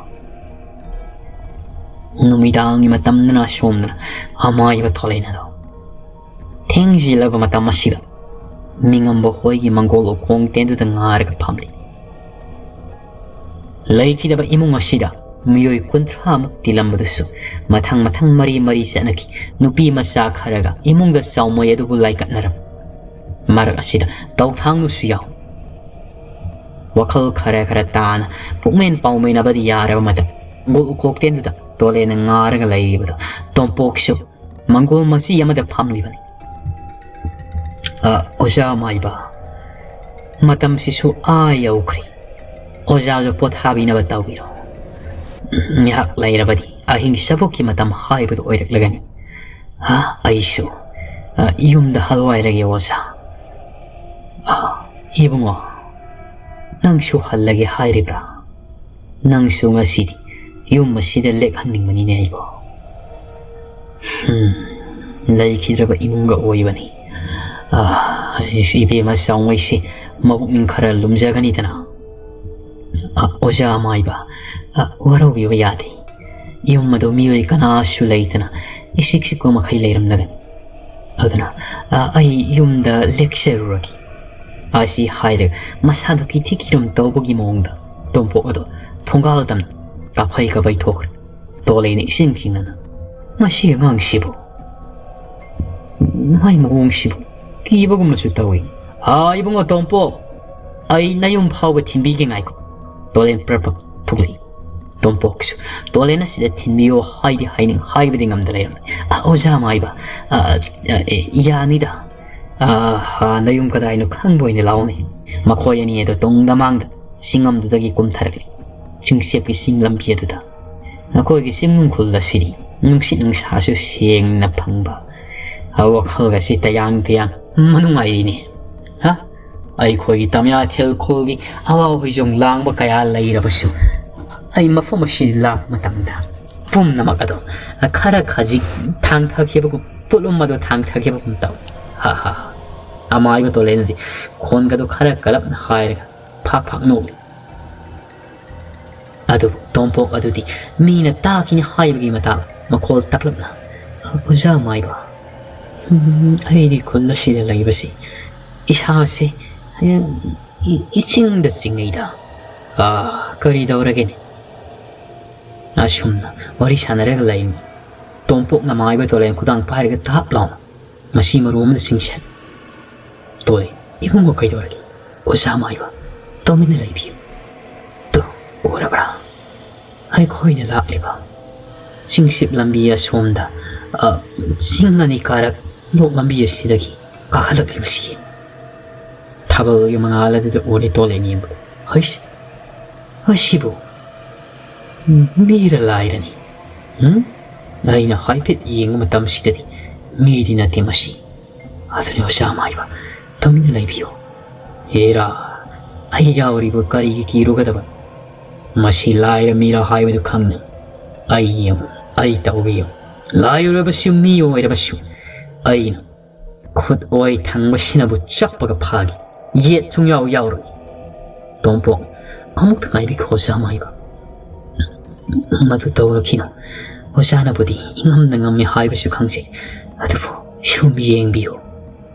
ꯅꯨꯃꯤꯗꯥꯡꯒꯤ ꯃꯇꯝꯗꯅ ꯑꯁꯣꯝꯗꯅ ꯑꯃꯥꯏꯕ ꯊꯣꯛꯂꯛꯏꯅꯗꯣ꯫ ꯊꯦꯡꯖꯤꯜꯂꯕ ꯃꯇꯝ ꯑꯁꯤꯗ ꯃꯤꯉꯝꯕ ꯍꯣꯏꯒꯤ ꯃꯪꯒꯣꯜ ꯎꯈꯣꯡ ꯇꯦꯟꯗꯨꯗ ꯉꯥꯔꯒ ꯐꯝꯂꯤ꯫ ꯂꯩꯈꯤꯗꯕ ꯏꯃꯨꯡ ꯑꯁꯤꯗ ꯃꯤꯑꯣꯏ ꯀꯨꯟꯊ꯭ꯔꯥꯃꯨꯛ ꯇꯤꯜꯂꯝꯕꯗꯨꯁꯨ ꯃꯊꯪ ꯃꯊꯪ ꯃꯔꯤ ꯃꯔꯤ ꯆꯠꯅꯈꯤ꯫ ꯅꯨꯄꯤ ꯃꯆꯥ ꯈꯔꯒ ꯏꯃꯨꯡꯗ ꯆꯥꯎꯃꯩ ꯑꯗꯨꯕꯨ ꯂꯥꯏꯀꯠꯅꯔꯝ꯫ ꯃꯔꯛ ꯑꯁꯤꯗ ꯇꯧꯊꯥꯡꯅꯁꯨ ꯌꯥꯎ꯫ ꯋꯥꯈꯜ ꯈꯔ ꯈꯔ ꯇꯥꯅ ꯄꯨꯛꯃꯦꯟ ꯄꯥꯎꯃꯦꯟꯅꯕꯗꯤ ꯌꯥꯔꯕ ꯃꯇꯝ, ꯒꯣꯜ ꯎꯀꯣꯛꯇꯦꯟꯗꯨꯗ ꯇꯣꯂꯦꯅ ꯉꯥꯔꯒ ꯂꯩꯔꯤꯕꯗꯣ ꯇꯣꯝꯄꯣꯛꯁꯨ ꯃꯪꯒꯣꯜ ꯃꯆꯤ ꯑꯃꯗ ꯐꯝꯂꯤꯕꯅꯤ꯫ "ꯑ, ꯑꯣꯖꯥ ꯃꯥꯏꯕ, ꯃꯇꯝꯁꯤꯁꯨ ꯑꯥ ꯌꯧꯈ꯭ꯔꯦ꯫ ꯑꯣꯖꯥꯁꯨ ꯄꯣꯊꯥꯕꯤꯅꯕ ꯇꯧꯕꯤꯔꯣ꯫ ꯉꯥꯏꯍꯥꯛ ꯂꯩꯔꯕꯗꯤ ꯑꯍꯤꯡ ꯆꯕꯨꯛꯀꯤ ꯃꯇꯝ ꯍꯥꯏꯕꯗꯨ ꯑꯣꯏꯔꯛꯂꯒꯅꯤ꯫ ꯑ, ꯑꯩꯁꯨ, ꯑ, ꯌꯨꯝꯗ ꯍꯜꯋꯥꯏꯔꯒꯦ, ꯑꯣꯖꯥ꯫" "ꯑ, ꯏꯕꯨꯡꯉꯣ, ꯅꯪꯁꯨ ꯍꯜꯂꯒꯦ ꯍꯥꯏꯔꯤꯕ꯭ꯔꯥ? ꯅꯪꯁꯨ ꯉꯁꯤꯗꯤ ꯌꯨꯝ ꯑꯁꯤꯗ ꯂꯦꯛꯍꯟꯅꯤꯡꯕꯅꯤꯅꯦ ꯑꯩꯕꯣ꯫" ꯎꯝ, ꯂꯩꯈꯤꯗ꯭ꯔꯕ ꯏꯃꯨꯡꯒ ꯑꯣꯏꯕꯅꯤ꯫ ꯑ, ꯏꯕꯦꯝꯃ ꯆꯥꯎꯉꯩꯁꯤ ꯃꯕꯨꯛꯅꯤꯡ ꯈꯔ ꯂꯨꯝꯖꯒꯅꯤꯗꯅ꯫ "ꯑ, ꯑꯣꯖꯥ ꯃꯥꯏꯕ, ꯑ, ꯋꯥꯔꯧꯕꯤꯕ ꯌꯥꯗꯦ꯫ ꯌꯨꯝ ꯑꯗꯨ ꯃꯤꯑꯣꯏ ꯀꯅꯥꯁꯨ ꯂꯩꯇꯅ ꯏꯆꯤꯛ ꯆꯤꯛꯄ ꯃꯈꯩ ꯂꯩꯔꯝꯂꯒꯅꯤ꯫ ꯑꯗꯨꯅ, ꯑ, ꯑꯩ ꯌꯨꯝꯗ ꯂꯦꯛꯆꯔꯨꯔꯒꯦ꯫" ꯑꯁꯤ ꯍꯥꯏꯔꯒ ꯃꯁꯥꯗꯨ ꯀꯤꯊꯤ ꯀꯤꯔꯝ ꯇꯧꯕꯒꯤ ꯃꯑꯣꯡꯗ ꯇꯣꯝꯄꯣꯛ ꯑꯗꯨ ꯊꯣꯡꯒꯥꯜ ꯇꯝꯅ ꯀꯥꯐꯩ ꯀꯥꯐꯩ ꯊꯣꯛꯈ꯭ꯔꯦ꯫ ꯇꯣꯂꯩꯅ ꯏꯁꯤꯡ ꯈꯤꯡꯅꯅ, "ꯃꯁꯤ ꯑꯉꯥꯡꯁꯤꯕꯨ, ꯃꯥꯏ ꯃꯑꯣꯡꯁꯤꯕꯨ ꯀꯤꯕꯒꯨꯝꯅꯁꯨ ꯇꯧꯏ꯫ ꯑꯥ, ꯏꯕꯨꯡꯉꯣ ꯇꯣꯝꯄꯣꯛ, ꯑꯩ ꯅꯌꯨꯝ ꯐꯥꯎꯕ ꯊꯤꯟꯕꯤꯒꯦ, ꯉꯥꯏꯈꯣ꯫" ꯇꯣꯂꯦꯟ ꯄ꯭ꯔꯞ ꯄ꯭ꯔꯞ ꯊꯣꯛꯂꯛꯏ꯫ ꯇꯣꯝꯄꯣꯛꯁꯨ ꯇꯣꯂꯦꯟ ꯑꯁꯤꯗ ꯊꯤꯟꯕꯤꯌꯣ ꯍꯥꯏꯗꯤ ꯍꯥꯏꯅꯤꯡ ꯍꯥꯏꯕꯗꯤ ꯉꯝꯗ ꯂꯩꯔꯝꯃꯤ꯫ "ꯑ, ꯑꯣꯖꯥ ꯃꯥꯏꯕ, ꯑ, ꯑ, ꯑꯦ, ꯌꯥꯅꯤꯗ꯫ ꯑ, ꯑ, ꯅꯌꯨꯝ ꯀꯗꯥꯏꯅꯣ ꯈꯪꯕ ꯑꯣꯏꯅ ꯂꯥꯛꯑꯣꯅꯦ꯫" ꯃꯈꯣꯏ ꯑꯅꯤ ꯑꯗꯨ ꯇꯨꯡꯗ ꯃꯥꯡꯗ ꯆꯤꯡꯉꯝꯗꯨꯗꯒꯤ ꯀꯨꯝꯊꯔꯛꯂꯤ꯫ ꯆꯤꯡꯆꯦꯞꯀꯤ ꯆꯤꯡ ꯂꯝꯕꯤ ꯑꯗꯨꯗ꯫ "ꯅꯈꯣꯏꯒꯤ ꯆꯤꯡ ꯈꯨꯜ ꯑꯁꯤꯗꯤ ꯅꯨꯡꯁꯤꯠ ꯅꯨꯡꯁꯥꯁꯨ ꯁꯦꯡꯅ ꯐꯪꯕ, ꯋꯥꯈꯜꯒꯁꯤ ꯇꯌꯥꯡ ꯇꯌꯥꯡ ꯃꯅꯨꯡꯉꯥꯏꯔꯤꯅꯦ꯫ ꯍꯥ? ꯑꯩꯈꯣꯏꯒꯤ ꯇꯝꯌꯥꯊꯦꯜ ꯈꯨꯜꯒꯤ ꯑꯋꯥ ꯍꯣꯏꯖꯣꯡ ꯂꯥꯡꯕ ꯀꯌꯥ ꯂꯩꯔꯕꯁꯨ, ꯑꯩ ꯃꯐꯝ ꯑꯁꯤꯗ ꯂꯥꯛꯄ ꯃꯇꯝꯗ ꯄꯨꯝꯅꯃꯛ ꯑꯗꯣ ꯈꯔ ꯈꯖꯤꯛ ꯊꯥꯡꯊꯈꯤꯕꯒꯨꯝ, ꯄꯣꯠꯂꯨꯝ ꯑꯗꯣ ꯊꯥꯡꯊꯈꯤꯕꯒꯨꯝ ꯇꯧꯏ꯫ ꯍꯥ ꯍꯥ ꯍꯥ꯫" ꯑꯃꯥꯏꯕ ꯇꯣꯂꯦꯟꯅꯗꯤ ꯈꯣꯟꯒꯗꯣ ꯈꯔ ꯀꯜꯂꯞꯅ ꯍꯥꯏꯔꯒ ꯐꯥꯛ ꯐꯥꯛ ꯅꯣꯛꯂꯤ꯫ ꯑꯗꯨꯕꯨ ꯇꯣꯝꯄꯣꯛ ꯑꯗꯨꯗꯤ ꯃꯤꯅ ꯇꯥꯈꯤꯅꯤ ꯍꯥꯏꯕꯒꯤ ꯃꯇꯥꯡ ꯃꯈꯣꯜ ꯇꯞꯂꯞꯅ, "ꯑꯣꯖꯥ ꯃꯥꯏꯕ, ꯎꯝ, ꯑꯩꯗꯤ ꯈꯨꯜ ꯑꯁꯤꯗ ꯂꯩꯕꯁꯤ ꯏꯁꯥꯁꯦ, ꯏ-, ꯏꯆꯤꯡꯗ ꯆꯤꯡꯅꯩꯗ꯫ ꯑꯥ, ꯀꯔꯤ ꯇꯧꯔꯒꯦꯅꯦ?" ꯑꯁꯨꯝꯅ ꯋꯥꯔꯤ ꯁꯥꯟꯅꯔꯒ ꯂꯩꯅꯤ꯫ ꯇꯣꯝꯄꯣꯛꯅ ꯃꯥꯏꯕ ꯇꯣꯂꯦꯟ ꯈꯨꯗꯥꯡ ꯄꯥꯏꯔꯒ ꯇꯥꯞ ꯂꯥꯎꯅ ꯃꯁꯤ ꯃꯔꯨ ꯑꯃꯗ ꯆꯤꯡꯁꯤꯜ꯫ ꯇꯣꯂꯦ, ꯏꯕꯨꯡꯉꯣ ꯀꯩꯗꯧꯔꯒꯦ? ꯑꯣꯖꯥ ꯃꯥꯏꯕ, ꯇꯨꯃꯤꯟꯅ ꯂꯩꯕꯤꯌꯨ꯫ ꯇꯨ, ꯎꯔꯕ꯭ꯔꯥ? ꯑꯩꯈꯣꯏꯅ ꯂꯥꯛꯂꯤꯕ ꯆꯤꯡꯁꯤꯞ ꯂꯝꯕꯤ ꯑꯁꯣꯝꯗ, ꯑ, ꯆꯤꯡ ꯑꯅꯤ ꯀꯥꯔꯛ ꯂꯣꯛ ꯂꯝꯕꯤ ꯑꯁꯤꯗꯒꯤ ꯀꯥꯈꯠꯂꯛꯂꯤꯕꯁꯤ ꯌꯦꯡꯉꯨ꯫ ꯊꯥꯕꯜꯒꯤ ꯃꯉꯥꯜ ꯑꯗꯨꯗ ꯎꯔꯦ ꯇꯣꯂꯦꯟ ꯌꯦꯡꯕꯗ꯫ ꯍꯩꯁ, ꯑꯁꯤꯕꯨ ꯃꯤꯔ ꯂꯥꯏꯔꯅꯤ? ꯎꯝ? ꯑꯩꯅ ꯍꯥꯏꯐꯦꯠ ꯌꯦꯡꯕ ꯃꯇꯝꯁꯤꯗꯗꯤ ꯃꯤꯗꯤ ꯅꯠꯇꯦ ꯃꯁꯤ꯫ ꯑꯗꯨꯅꯤ ꯑꯣꯖꯥ ꯃꯥꯏꯕ, ꯇꯨꯃꯤꯟꯅ ꯂꯩꯕꯤꯌꯨ꯫ ꯍꯦꯔꯥ, ꯑꯩ ꯌꯥꯎꯔꯤꯕ ꯀꯔꯤꯒꯤ ꯀꯤꯔꯨꯒꯗꯕ? ꯃꯁꯤ ꯂꯥꯏꯔ ꯃꯤꯔ ꯍꯥꯏꯕꯗꯨ ꯈꯪꯅ ꯑꯩ ꯌꯦꯡꯉꯨ, ꯑꯩ ꯇꯧꯒꯦ ꯌꯦꯡꯉꯨ꯫ ꯂꯥꯏ ꯑꯣꯏꯔꯕꯁꯨ ꯃꯤ ꯑꯣꯏꯔꯕꯁꯨ ꯑꯩꯅ ꯈꯨꯠ ꯑꯣꯏ ꯊꯪꯕꯁꯤꯅꯕꯨ ꯆꯞꯄꯒ ꯐꯥꯒꯦ꯫ ꯌꯦꯠ ꯁꯨꯡꯌꯥꯎ ꯌꯥꯎꯔꯣꯏ꯫ ꯇꯣꯝꯄꯣꯛ, ꯑꯃꯨꯛꯇ ꯉꯥꯏꯕꯤꯈꯣ ꯑꯣꯖꯥ ꯃꯥꯏꯕ꯫ ꯃꯗꯨ ꯇꯧꯔꯛꯈꯤꯅꯨ꯫ ꯑꯣꯖꯥꯅꯕꯨꯗꯤ ꯏꯉꯝꯗ ꯉꯝꯃꯤ ꯍꯥꯏꯕꯁꯨ ꯈꯪꯖꯩ꯫ ꯑꯗꯨꯕꯨ ꯁꯨꯝ ꯌꯦꯡꯕꯤꯌꯨ꯫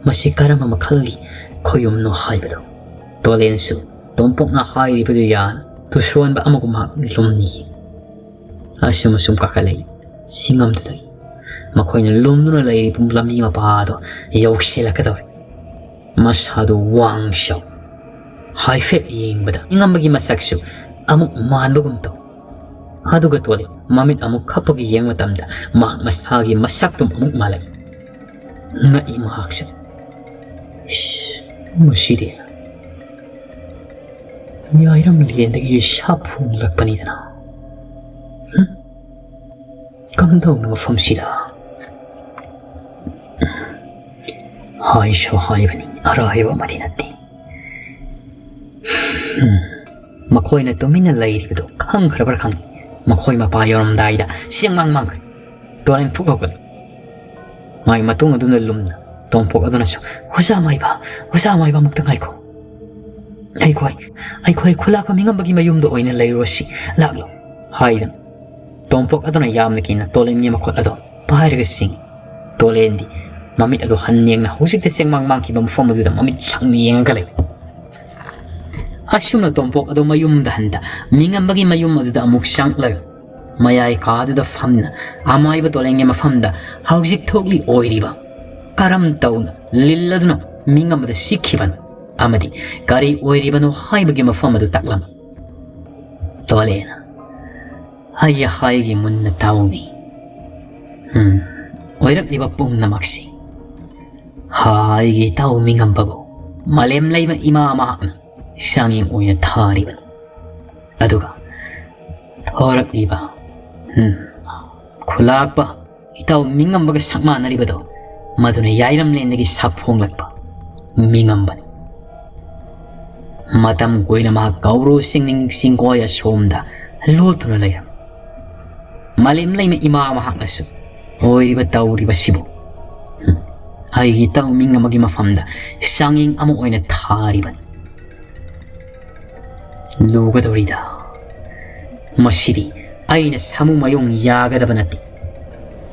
ꯃꯁꯤ ꯀꯔꯝꯕ ꯃꯈꯜꯒꯤ ꯈꯣꯌꯨꯝꯅꯣ ꯍꯥꯏꯕꯗꯨ꯫ ꯇꯣꯂꯦꯟꯁꯨ ꯇꯣꯝꯄꯣꯛꯅ ꯍꯥꯏꯔꯤꯕꯗꯨ ꯌꯥꯅ ꯇꯨꯁꯣꯟꯕ ꯑꯃꯒꯨꯝ ꯃꯍꯥꯛ ꯂꯨꯝꯅ ꯌꯦꯡꯉꯤ꯫ ꯑꯁꯨꯝ ꯑꯁꯨꯝ ꯀꯥꯈꯠꯂꯛꯏ꯫ ꯆꯤꯡꯉꯝꯗꯨꯗꯒꯤ ꯃꯈꯣꯏꯅ ꯂꯨꯝꯗꯨꯅ ꯂꯩꯔꯤꯕ ꯂꯝꯕꯤ ꯃꯄꯥꯗꯣ ꯌꯧꯁꯤꯜꯂꯛꯀꯗꯧꯔꯦ꯫ ꯃꯁꯥꯗꯨ ꯋꯥꯡ ꯆꯥꯎ꯫ ꯍꯥꯏꯐꯦꯠ ꯌꯦꯡꯕꯗ ꯅꯤꯡꯉꯝꯕꯒꯤ ꯃꯁꯛꯁꯨ ꯑꯃꯨꯛ ꯃꯥꯟꯕꯒꯨꯝ ꯇꯧ꯫ ꯑꯗꯨꯒ ꯇꯣꯂꯦ ꯃꯃꯤꯠ ꯑꯃꯨꯛ ꯈꯞꯄꯒ ꯌꯦꯡꯕ ꯃꯇꯝꯗ ꯃꯍꯥꯛ ꯃꯁꯥꯒꯤ ꯃꯁꯛꯇꯨ ꯑꯃꯨꯛ ꯃꯥꯜꯂꯛꯏ꯫ ꯉꯛꯏ ꯃꯍꯥꯛꯁꯨ꯫ "ꯏꯁ, ꯃꯁꯤꯗꯤ ꯌꯥꯏꯔꯝꯂꯦꯟꯗꯒꯤ ꯁꯥꯐꯣꯡꯂꯛꯄꯅꯤꯗꯅ꯫ ꯍꯨꯝ? ꯀꯝꯗꯧꯅ ꯃꯐꯝꯁꯤꯗ?" ꯍꯥꯏꯁꯨ ꯍꯥꯏꯕꯅꯤ, ꯑꯔꯥꯏꯕ ꯑꯃꯗꯤ ꯅꯠꯇꯦ꯫ ꯎꯝ꯫ ꯃꯈꯣꯏꯅ ꯇꯨꯃꯤꯟꯅ ꯂꯩꯔꯤꯕꯗꯨ ꯈꯪꯈ꯭ꯔꯕ꯭ꯔꯥ ꯈꯪꯗꯦ, ꯃꯈꯣꯏ ꯃꯄꯥ ꯌꯧꯔꯝꯗꯥꯏꯗ ꯆꯦꯡꯃꯥꯡ ꯃꯥꯡꯈ꯭ꯔꯦ꯫ ꯇꯣꯔꯦꯟ ꯐꯨꯛ ꯍꯧꯒꯠꯂꯦ꯫ ꯃꯥꯒꯤ ꯃꯇꯨꯡ ꯑꯗꯨꯝꯅ ꯂꯨꯝꯅ ꯇꯣꯝꯄꯣꯛ ꯑꯗꯨꯅꯁꯨ, "ꯑꯣꯖꯥ ꯃꯥꯏꯕ, ꯑꯣꯖꯥ ꯃꯥꯏꯕ, ꯑꯃꯨꯛꯇ ꯉꯥꯏꯈꯣ꯫ ꯑꯩꯈꯣꯏ, ꯑꯩꯈꯣꯏ ꯈꯨꯂꯥꯛꯄ ꯃꯤꯉꯝꯕꯒꯤ ꯃꯌꯨꯝꯗ ꯑꯣꯏꯅ ꯂꯩꯔꯨꯔꯁꯤ, ꯂꯥꯛꯂꯣ," ꯍꯥꯏꯗꯅ ꯇꯣꯝꯄꯣꯛ ꯑꯗꯨꯅ ꯌꯥꯝꯅ ꯀꯤꯅ ꯇꯣꯂꯦꯟꯒꯤ ꯃꯈꯨꯠ ꯑꯗꯨ ꯄꯥꯏꯔꯒ ꯆꯤꯡꯏ꯫ ꯇꯣꯂꯦꯟꯗꯤ ꯃꯃꯤꯠ ꯑꯗꯨ ꯍꯟ ꯌꯦꯡꯅ ꯍꯧꯖꯤꯛꯇ ꯆꯦꯡꯃꯥꯡ ꯃꯥꯡꯈꯤꯕ ꯃꯐꯝ ꯑꯗꯨꯗ ꯃꯃꯤꯠ ꯁꯪꯅ ꯌꯦꯡꯉꯒ ꯂꯩ꯫ ꯑꯁꯨꯝꯅ ꯇꯣꯝꯄꯣꯛ ꯑꯗꯨ ꯃꯌꯨꯝꯗ ꯍꯟꯗ ꯃꯤꯉꯝꯕꯒꯤ ꯃꯌꯨꯝ ꯑꯗꯨꯗ ꯑꯃꯨꯛ ꯆꯪꯂꯒ ꯃꯌꯥꯏ ꯀꯥꯗꯨꯗ ꯐꯝꯅ ꯑꯃꯥꯏꯕ ꯇꯣꯂꯦꯟꯒꯤ ꯃꯐꯝꯗ ꯍꯧꯖꯤꯛ ꯊꯣꯛꯂꯤ ꯑꯣꯏꯔꯤꯕ ꯀꯔꯝ ꯇꯧꯅ ꯂꯤꯜꯂꯗꯨꯅ ꯃꯤꯡ ꯑꯃꯗ ꯁꯤꯈꯤꯕꯅꯣ ꯑꯃꯗꯤ ꯀꯔꯤ ꯑꯣꯏꯔꯤꯕꯅꯣ ꯍꯥꯏꯕꯒꯤ ꯃꯐꯝ ꯑꯗꯨ ꯇꯥꯛꯂꯝꯃꯤ꯫ ꯇꯣꯂꯦꯅ, "ꯑꯩ ꯍꯥꯏꯒꯦ ꯃꯨꯟꯅ ꯇꯥꯎꯅꯤ꯫ ꯎꯝ, ꯑꯣꯏꯔꯛꯂꯤꯕ ꯄꯨꯝꯅꯃꯛꯁꯤ ꯍꯥꯏꯒꯦ ꯏꯇꯥꯎ ꯃꯤꯉꯝꯕꯕꯨ ꯃꯥꯂꯦꯝ ꯂꯩꯃ ꯏꯃꯥ ꯃꯍꯥꯛꯅ ꯆꯥꯡꯌꯦꯡ ꯑꯣꯏꯅ ꯊꯥꯔꯤꯕꯅꯤ꯫ ꯑꯗꯨꯒ ꯊꯣꯔꯛꯂꯤꯕ, ꯎꯝ, ꯈꯨꯂꯥꯛꯄ ꯏꯇꯥꯎ ꯃꯤꯉꯝꯕꯒ ꯁꯛ ꯃꯥꯟꯅꯔꯤꯕꯗꯣ, ꯃꯗꯨꯅ ꯌꯥꯏꯔꯝꯂꯦꯟꯗꯒꯤ ꯁꯥꯐꯣꯡꯂꯛꯄ ꯃꯤꯉꯝꯕꯅꯤ꯫ ꯃꯇꯝ ꯀꯨꯏꯅ ꯃꯍꯥꯛ ꯀꯧꯔꯨ ꯆꯤꯡꯅꯤꯡ ꯆꯤꯡꯒꯣꯏ ꯑꯁꯣꯝꯗ ꯂꯣꯠꯇꯨꯅ ꯂꯩꯔꯝꯃꯤ꯫ ꯃꯥꯂꯦꯝ ꯂꯩꯃ ꯏꯃꯥ ꯃꯍꯥꯛꯅꯁꯨ ꯑꯣꯏꯔꯤꯕ ꯇꯧꯔꯤꯕꯁꯤꯕꯨ, ꯎꯝ, ꯑꯩꯒꯤ ꯏꯇꯥꯎ ꯃꯤꯉꯝꯕꯒꯤ ꯃꯐꯝꯗ ꯆꯥꯡꯌꯦꯡ ꯑꯃ ꯑꯣꯏꯅ ꯊꯥꯔꯤꯕꯅꯤ꯫ ꯂꯨꯒꯗꯧꯔꯤꯗ꯫ ꯃꯁꯤꯗꯤ ꯑꯩꯅ ꯁꯥꯃꯨ ꯃꯌꯣꯡ ꯌꯥꯒꯗꯕ ꯅꯠꯇꯦ꯫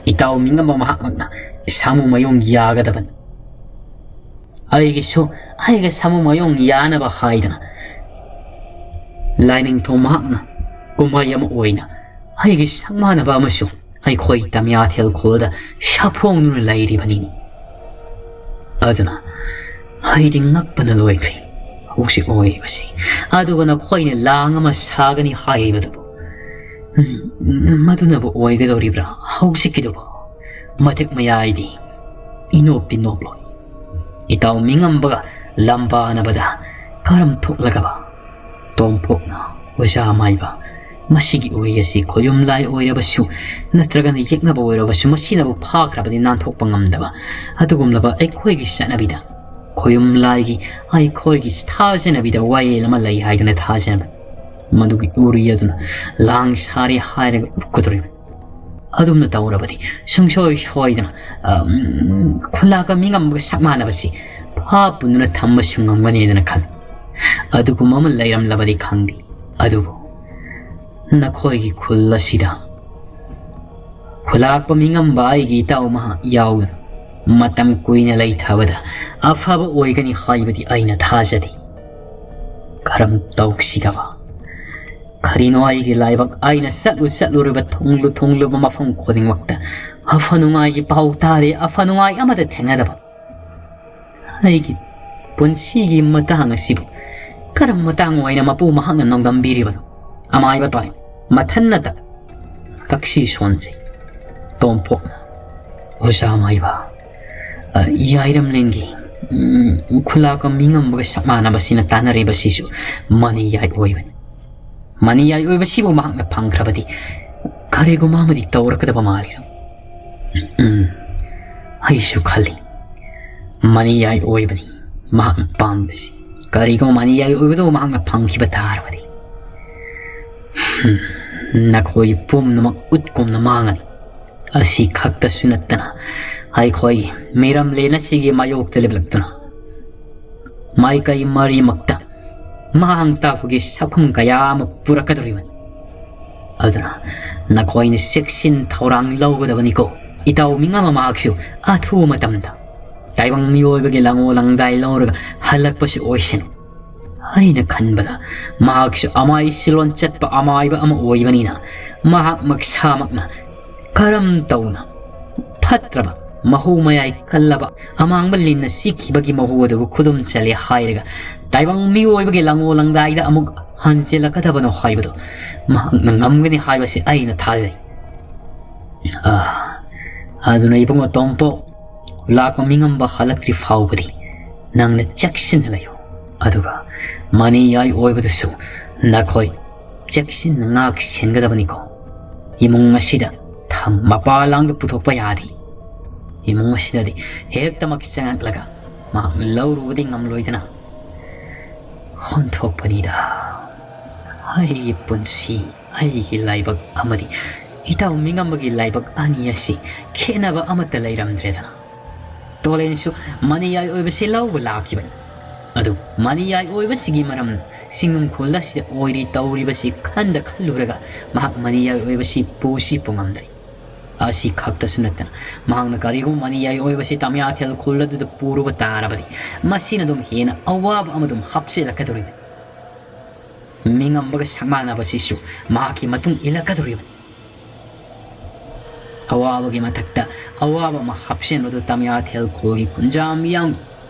ꯏꯇꯥꯎ ꯃꯤꯉꯝꯕ ꯃꯍꯥꯛꯃꯛꯅ ꯁꯥꯃꯨ ꯃꯌꯣꯡ ꯌꯥꯒꯗꯕꯅꯤ꯫ ꯑꯩꯒꯤꯁꯨ ꯑꯩꯒ ꯁꯥꯃꯨ ꯃꯌꯣꯡ ꯌꯥꯅꯕ ꯍꯥꯏꯗꯅ ꯂꯥꯏꯅꯤꯡꯊꯧ ꯃꯍꯥꯛꯅ ꯀꯨꯝꯍꯩ ꯑꯃ ꯑꯣꯏꯅ ꯑꯩꯒꯤ ꯁꯛꯃꯥꯟꯅꯕ ꯑꯃꯁꯨ ꯑꯩꯈꯣꯏ ꯇꯃꯤꯌꯥꯊꯦꯜ ꯈꯨꯜꯗ ꯁꯥꯐꯣꯡꯗꯨꯅ ꯂꯩꯔꯤꯕꯅꯤꯅꯦ꯫ ꯑꯗꯨꯅ ꯑꯩꯗꯤ ꯉꯛꯄꯅ ꯂꯣꯏꯈ꯭ꯔꯦ ꯍꯧꯖꯤꯛ ꯑꯣꯏꯔꯤꯕꯁꯤ꯫ ꯑꯗꯨꯒ ꯅꯈꯣꯏꯅ ꯂꯥꯡ ꯑꯃ ꯁꯥꯒꯅꯤ ꯍꯥꯏꯔꯤꯕꯗꯨꯕꯨ, ꯎꯝ, ꯃꯗꯨꯅꯕꯨ ꯑꯣꯏꯒꯗꯧꯔꯤꯕ꯭ꯔꯥ ꯍꯧꯖꯤꯛꯀꯤꯗꯨꯕꯨ? ꯃꯇꯤꯛ ꯃꯌꯥꯏꯗꯤ ꯏꯅꯣꯞꯇꯤ ꯅꯣꯞꯂꯣꯏ꯫ ꯏꯇꯥꯎ ꯃꯤꯉꯝꯕꯒ ꯂꯝꯕꯥꯅꯕꯗ ꯀꯔꯝ ꯊꯣꯛꯂꯒꯕ? ꯇꯣꯝꯄꯣꯛꯅ, ꯑꯣꯖꯥ ꯃꯥꯏꯕ, ꯃꯁꯤꯒꯤ ꯎꯔꯤ ꯑꯁꯤ ꯈꯣꯌꯨꯝ ꯂꯥꯏ ꯑꯣꯏꯔꯕꯁꯨ ꯅꯠꯇ꯭ꯔꯒꯅ ꯌꯦꯛꯅꯕ ꯑꯣꯏꯔꯕꯁꯨ ꯃꯁꯤꯅꯕꯨ ꯐꯥꯈ꯭ꯔꯕꯗꯤ ꯅꯥꯟꯊꯣꯛꯄ ꯉꯝꯗꯕ ꯑꯗꯨꯒꯨꯝꯂꯕ ꯑꯩꯈꯣꯏꯒꯤ ꯆꯠꯅꯕꯤꯗ ꯈꯣꯌꯨꯝ ꯂꯥꯏꯒꯤ ꯑꯩꯈꯣꯏꯒꯤ ꯊꯥꯖꯅꯕꯤꯗ ꯋꯥꯌꯦꯜ ꯑꯃ ꯂꯩ ꯍꯥꯏꯗꯅ ꯊꯥꯖꯅꯕ ꯃꯗꯨꯒꯤ ꯎꯔꯤ ꯑꯗꯨꯅ ꯂꯥꯡ ꯁꯥꯔꯦ ꯍꯥꯏꯔꯒ ꯎꯠꯀꯗꯧꯔꯤꯕꯅꯤ꯫ ꯑꯗꯨꯝꯅ ꯇꯧꯔꯕꯗꯤ ꯁꯨꯡꯁꯣꯏ ꯁꯣꯏꯗꯅ, ꯑꯝ, ꯈꯨꯂꯥꯛꯀ ꯃꯤꯉꯝꯕꯒ ꯁꯛ ꯃꯥꯟꯅꯕꯁꯤ ꯐꯥ ꯄꯨꯟꯗꯨꯅ ꯊꯝꯕꯁꯨ ꯉꯝꯒꯅꯤꯗꯅ ꯈꯜꯂꯤ꯫ ꯑꯗꯨꯒꯨꯝꯕ ꯑꯃ ꯂꯩꯔꯝꯂꯕꯗꯤ ꯈꯪꯗꯦ꯫ ꯑꯗꯨꯕꯨ ꯅꯈꯣꯏꯒꯤ ꯈꯨꯜ ꯑꯁꯤꯗ ꯈꯨꯂꯥꯛꯄ ꯃꯤꯉꯝꯕ ꯑꯩꯒꯤ ꯏꯇꯥꯎ ꯃꯍꯥꯛ ꯌꯥꯎꯗꯨꯅ ꯃꯇꯝ ꯀꯨꯏꯅ ꯂꯩꯊꯕꯗ ꯑꯐꯕ ꯑꯣꯏꯒꯅꯤ ꯍꯥꯏꯕꯗꯤ ꯑꯩꯅ ꯊꯥꯖꯗꯦ꯫ ꯀꯔꯝ ꯇꯧꯁꯤꯒꯕ? ꯀꯔꯤꯅꯣ ꯑꯩꯒꯤ ꯂꯥꯏꯕꯛ? ꯑꯩꯅ ꯆꯠꯂꯨ ꯆꯠꯂꯨꯔꯤꯕ, ꯊꯨꯡꯂꯨ ꯊꯨꯡꯂꯨꯕ ꯃꯐꯝ ꯈꯨꯗꯤꯡꯃꯛꯇ ꯑꯐ ꯅꯨꯡꯉꯥꯏꯒꯤ ꯄꯥꯎ ꯇꯥꯔꯦ, ꯑꯐ ꯅꯨꯡꯉꯥꯏ ꯑꯃꯠꯇ ꯊꯦꯡꯅꯗꯕ꯫ ꯑꯩꯒꯤ ꯄꯨꯟꯁꯤꯒꯤ ꯃꯇꯥꯡ ꯑꯁꯤꯕꯨ ꯀꯔꯝꯕ ꯃꯇꯥꯡ ꯑꯣꯏꯅ ꯃꯄꯨ ꯃꯍꯥꯛꯅ ꯅꯣꯡꯗꯝꯕꯤꯔꯤꯕꯅꯣ? ꯑꯃꯥꯏꯕ ꯇꯣꯂꯦꯟ ꯃꯊꯟꯅꯇ ꯀꯛꯁꯤ ꯁꯣꯟꯖꯩ꯫ ꯇꯣꯝꯄꯣꯛꯅ, "ꯑꯣꯖꯥ ꯑꯃꯥꯏꯕ, ꯑ, ꯌꯥꯏꯔꯝꯂꯦꯟꯒꯤ, ꯎꯝ, ꯈꯨꯂꯥꯛꯄ ꯃꯤꯉꯝꯕꯒ ꯁꯛ ꯃꯥꯟꯅꯕꯁꯤꯅ ꯇꯥꯟꯅꯔꯤꯕꯁꯤꯁꯨ ꯃꯅꯤ ꯌꯥꯏ ꯑꯣꯏꯕꯅꯤ꯫ ꯃꯅꯤ ꯌꯥꯏ ꯑꯣꯏꯕꯁꯤꯕꯨ ꯃꯍꯥꯛꯅ ꯐꯪꯈ꯭ꯔꯕꯗꯤ ꯀꯔꯤꯒꯨꯝꯕ ꯑꯃꯗꯤ ꯇꯧꯔꯛꯀꯗꯕ ꯃꯥꯜꯂꯤ꯫" ꯎꯝ, ꯑꯩꯁꯨ ꯈꯜꯂꯤ꯫ ꯃꯅꯤ ꯌꯥꯏ ꯑꯣꯏꯕꯅꯤ ꯃꯍꯥꯛꯅ ꯄꯥꯝꯕꯁꯤ꯫ ꯀꯔꯤꯒꯨꯝꯕ ꯃꯅꯤ ꯌꯥꯏ ꯑꯣꯏꯕꯗꯨ ꯃꯍꯥꯛꯅ ꯐꯪꯈꯤꯕ ꯇꯥꯔꯕꯗꯤ, ꯍꯝ, ꯅꯈꯣꯏ ꯄꯨꯝꯅꯃꯛ ꯎꯠꯀꯨꯝꯅ ꯃꯥꯡꯉꯅꯤ꯫ ꯑꯁꯤ ꯈꯛꯇꯁꯨ ꯅꯠꯇꯅ, ꯑꯩꯈꯣꯏ ꯃꯤꯔꯝꯂꯦꯟ ꯑꯁꯤꯒꯤ ꯃꯥꯌꯣꯛꯇ ꯂꯦꯞꯂꯛꯇꯨꯅ ꯃꯥꯏꯀꯩ ꯃꯔꯤꯃꯛꯇ ꯃꯥꯡ ꯇꯥꯛꯄꯒꯤ ꯁꯛꯐꯝ ꯀꯌꯥ ꯑꯃ ꯄꯨꯔꯛꯀꯗꯧꯔꯤꯕꯅꯤ꯫ ꯑꯗꯨꯅ ꯅꯈꯣꯏꯅ ꯆꯦꯛꯁꯤꯟ ꯊꯧꯔꯥꯡ ꯂꯧꯒꯗꯕꯅꯤꯀꯣ꯫ ꯏꯇꯥꯎ ꯃꯤꯉꯝ ꯃꯍꯥꯛꯁꯨ ꯑꯊꯨꯕ ꯃꯇꯝꯗ ꯇꯥꯏꯕꯪ ꯃꯤꯑꯣꯏꯕꯒꯤ ꯂꯥꯡꯑꯣ ꯂꯥꯡꯗꯥꯏ ꯂꯧꯔꯒ ꯍꯜꯂꯛꯄꯁꯨ ꯑꯣꯏꯁꯅꯨ꯫ ꯑꯩꯅ ꯈꯟꯕꯗ ꯃꯍꯥꯛꯁꯨ ꯑꯃꯥꯏ ꯁꯤꯂꯣꯟ ꯆꯠꯄ ꯑꯃꯥꯏꯕ ꯑꯃ ꯑꯣꯏꯕꯅꯤꯅ, ꯃꯍꯥꯛ ꯃꯁꯥꯃꯛꯅ ꯀꯔꯝ ꯇꯧꯅ ꯐꯠꯇ꯭ꯔꯕ, ꯃꯍꯨ ꯃꯌꯥꯏ ꯀꯜꯂꯕ ꯑꯃꯥꯡꯕ ꯂꯤꯟꯅ ꯆꯤꯛꯈꯤꯕꯒꯤ ꯃꯍꯨ ꯑꯗꯨꯕꯨ ꯈꯨꯗꯨꯝ ꯆꯜꯂꯦ ꯍꯥꯏꯔꯒ ꯇꯥꯏꯕꯪ ꯃꯤꯑꯣꯏꯕꯒꯤ ꯂꯥꯡꯑꯣ ꯂꯥꯡꯗꯥꯏꯗ ꯑꯃꯨꯛ ꯍꯟꯖꯤꯜꯂꯛꯀꯗꯕꯅꯣ ꯍꯥꯏꯕꯗꯨ ꯃꯍꯥꯛꯅ ꯉꯝꯒꯅꯤ ꯍꯥꯏꯕꯁꯤ ꯑꯩꯅ ꯊꯥꯖꯩ꯫ ꯑꯥ, ꯑꯗꯨꯅ ꯏꯕꯨꯡꯉꯣ ꯇꯣꯝꯄꯣꯛ, ꯂꯥꯛꯄ ꯃꯤꯉꯝꯕ ꯍꯜꯂꯛꯇ꯭ꯔꯤ ꯐꯥꯎꯕꯗꯤ ꯅꯪꯅ ꯆꯦꯛꯁꯤꯟꯅ ꯂꯩꯌꯨ꯫ ꯑꯗꯨꯒ ꯃꯅꯤ ꯌꯥꯏ ꯑꯣꯏꯕꯗꯨꯁꯨ ꯅꯈꯣꯏ ꯆꯦꯛꯁꯤꯟꯅ ꯉꯥꯛ ꯁꯦꯟꯒꯗꯕꯅꯤꯀꯣ꯫ ꯏꯃꯨꯡ ꯑꯁꯤꯗ ꯊꯝ-, ꯃꯄꯥ ꯂꯥꯡꯗ ꯄꯨꯊꯣꯛꯄ ꯌꯥꯗꯦ꯫ ꯏꯃꯨꯡ ꯑꯁꯤꯗꯗꯤ ꯍꯦꯛꯇꯃꯛ ꯆꯪꯉꯛꯂꯒ ꯃꯍꯥꯛꯅ ꯂꯧꯔꯨꯕꯗꯤ ꯉꯝꯂꯣꯏꯗꯅ꯫ ꯍꯣꯟꯊꯣꯛꯄꯅꯤꯗ꯫ ꯑꯩꯒꯤ ꯄꯨꯟꯁꯤ, ꯑꯩꯒꯤ ꯂꯥꯏꯕꯛ ꯑꯃꯗꯤ ꯏꯇꯥꯎ ꯃꯤꯉꯝꯕꯒꯤ ꯂꯥꯏꯕꯛ ꯑꯅꯤ ꯑꯁꯤ ꯈꯦꯠꯅꯕ ꯑꯃꯠꯇ ꯂꯩꯔꯝꯗ꯭ꯔꯦꯗꯅ꯫ ꯇꯣꯂꯦꯟꯁꯨ ꯃꯅꯤꯌꯥꯏ ꯑꯣꯏꯕꯁꯤ ꯂꯧꯕ ꯂꯥꯛꯈꯤꯕꯅꯤ꯫ ꯑꯗꯨ ꯃꯅꯤꯌꯥꯏ ꯑꯣꯏꯕꯁꯤꯒꯤ ꯃꯔꯝ ꯆꯤꯡꯅꯨꯡꯈꯣꯜ ꯑꯁꯤꯗ ꯑꯣꯏꯔꯤ ꯇꯧꯔꯤꯕꯁꯤ ꯈꯟꯗ ꯈꯜꯂꯨꯔꯒ ꯃꯍꯥꯛ ꯃꯅꯤꯌꯥꯏ ꯑꯣꯏꯕꯁꯤ ꯄꯨꯁꯤ ꯄꯨꯉꯝꯗ꯭ꯔꯦ꯫ ꯑꯁꯤ ꯈꯛꯇꯁꯨ ꯅꯠꯇꯅ ꯃꯍꯥꯛꯅ ꯀꯔꯤꯒꯨꯝꯕ ꯃꯅꯤꯌꯥꯏ ꯑꯣꯏꯕꯁꯤ ꯇꯃꯤꯌꯥꯊꯦꯜ ꯈꯨꯜ ꯑꯗꯨꯗ ꯄꯨꯔꯨꯕ ꯇꯥꯔꯕꯗꯤ ꯃꯁꯤꯅ ꯑꯗꯨꯝ ꯍꯦꯟꯅ ꯑꯋꯥꯕ ꯑꯃ ꯑꯗꯨꯝ ꯍꯥꯞꯆꯤꯜꯂꯛꯀꯗꯧꯔꯤꯕꯅꯤ꯫ ꯃꯤꯉꯝꯕꯒ ꯁꯛꯃꯥꯟꯅꯕꯁꯤꯁꯨ ꯃꯍꯥꯛꯀꯤ ꯃꯇꯨꯡ ꯏꯜꯂꯛꯀꯗꯧꯔꯤꯕꯅꯤ꯫ ꯑꯋꯥꯕꯒꯤ ꯃꯊꯛꯇ ꯑꯋꯥꯕ ꯑꯃ ꯍꯥꯞꯆꯤꯟꯕꯗꯨ ꯇꯃꯤꯌꯥꯊꯦꯜ ꯈꯨꯜꯒꯤ ꯈꯨꯟꯖꯥ ꯃꯤꯌꯥꯝ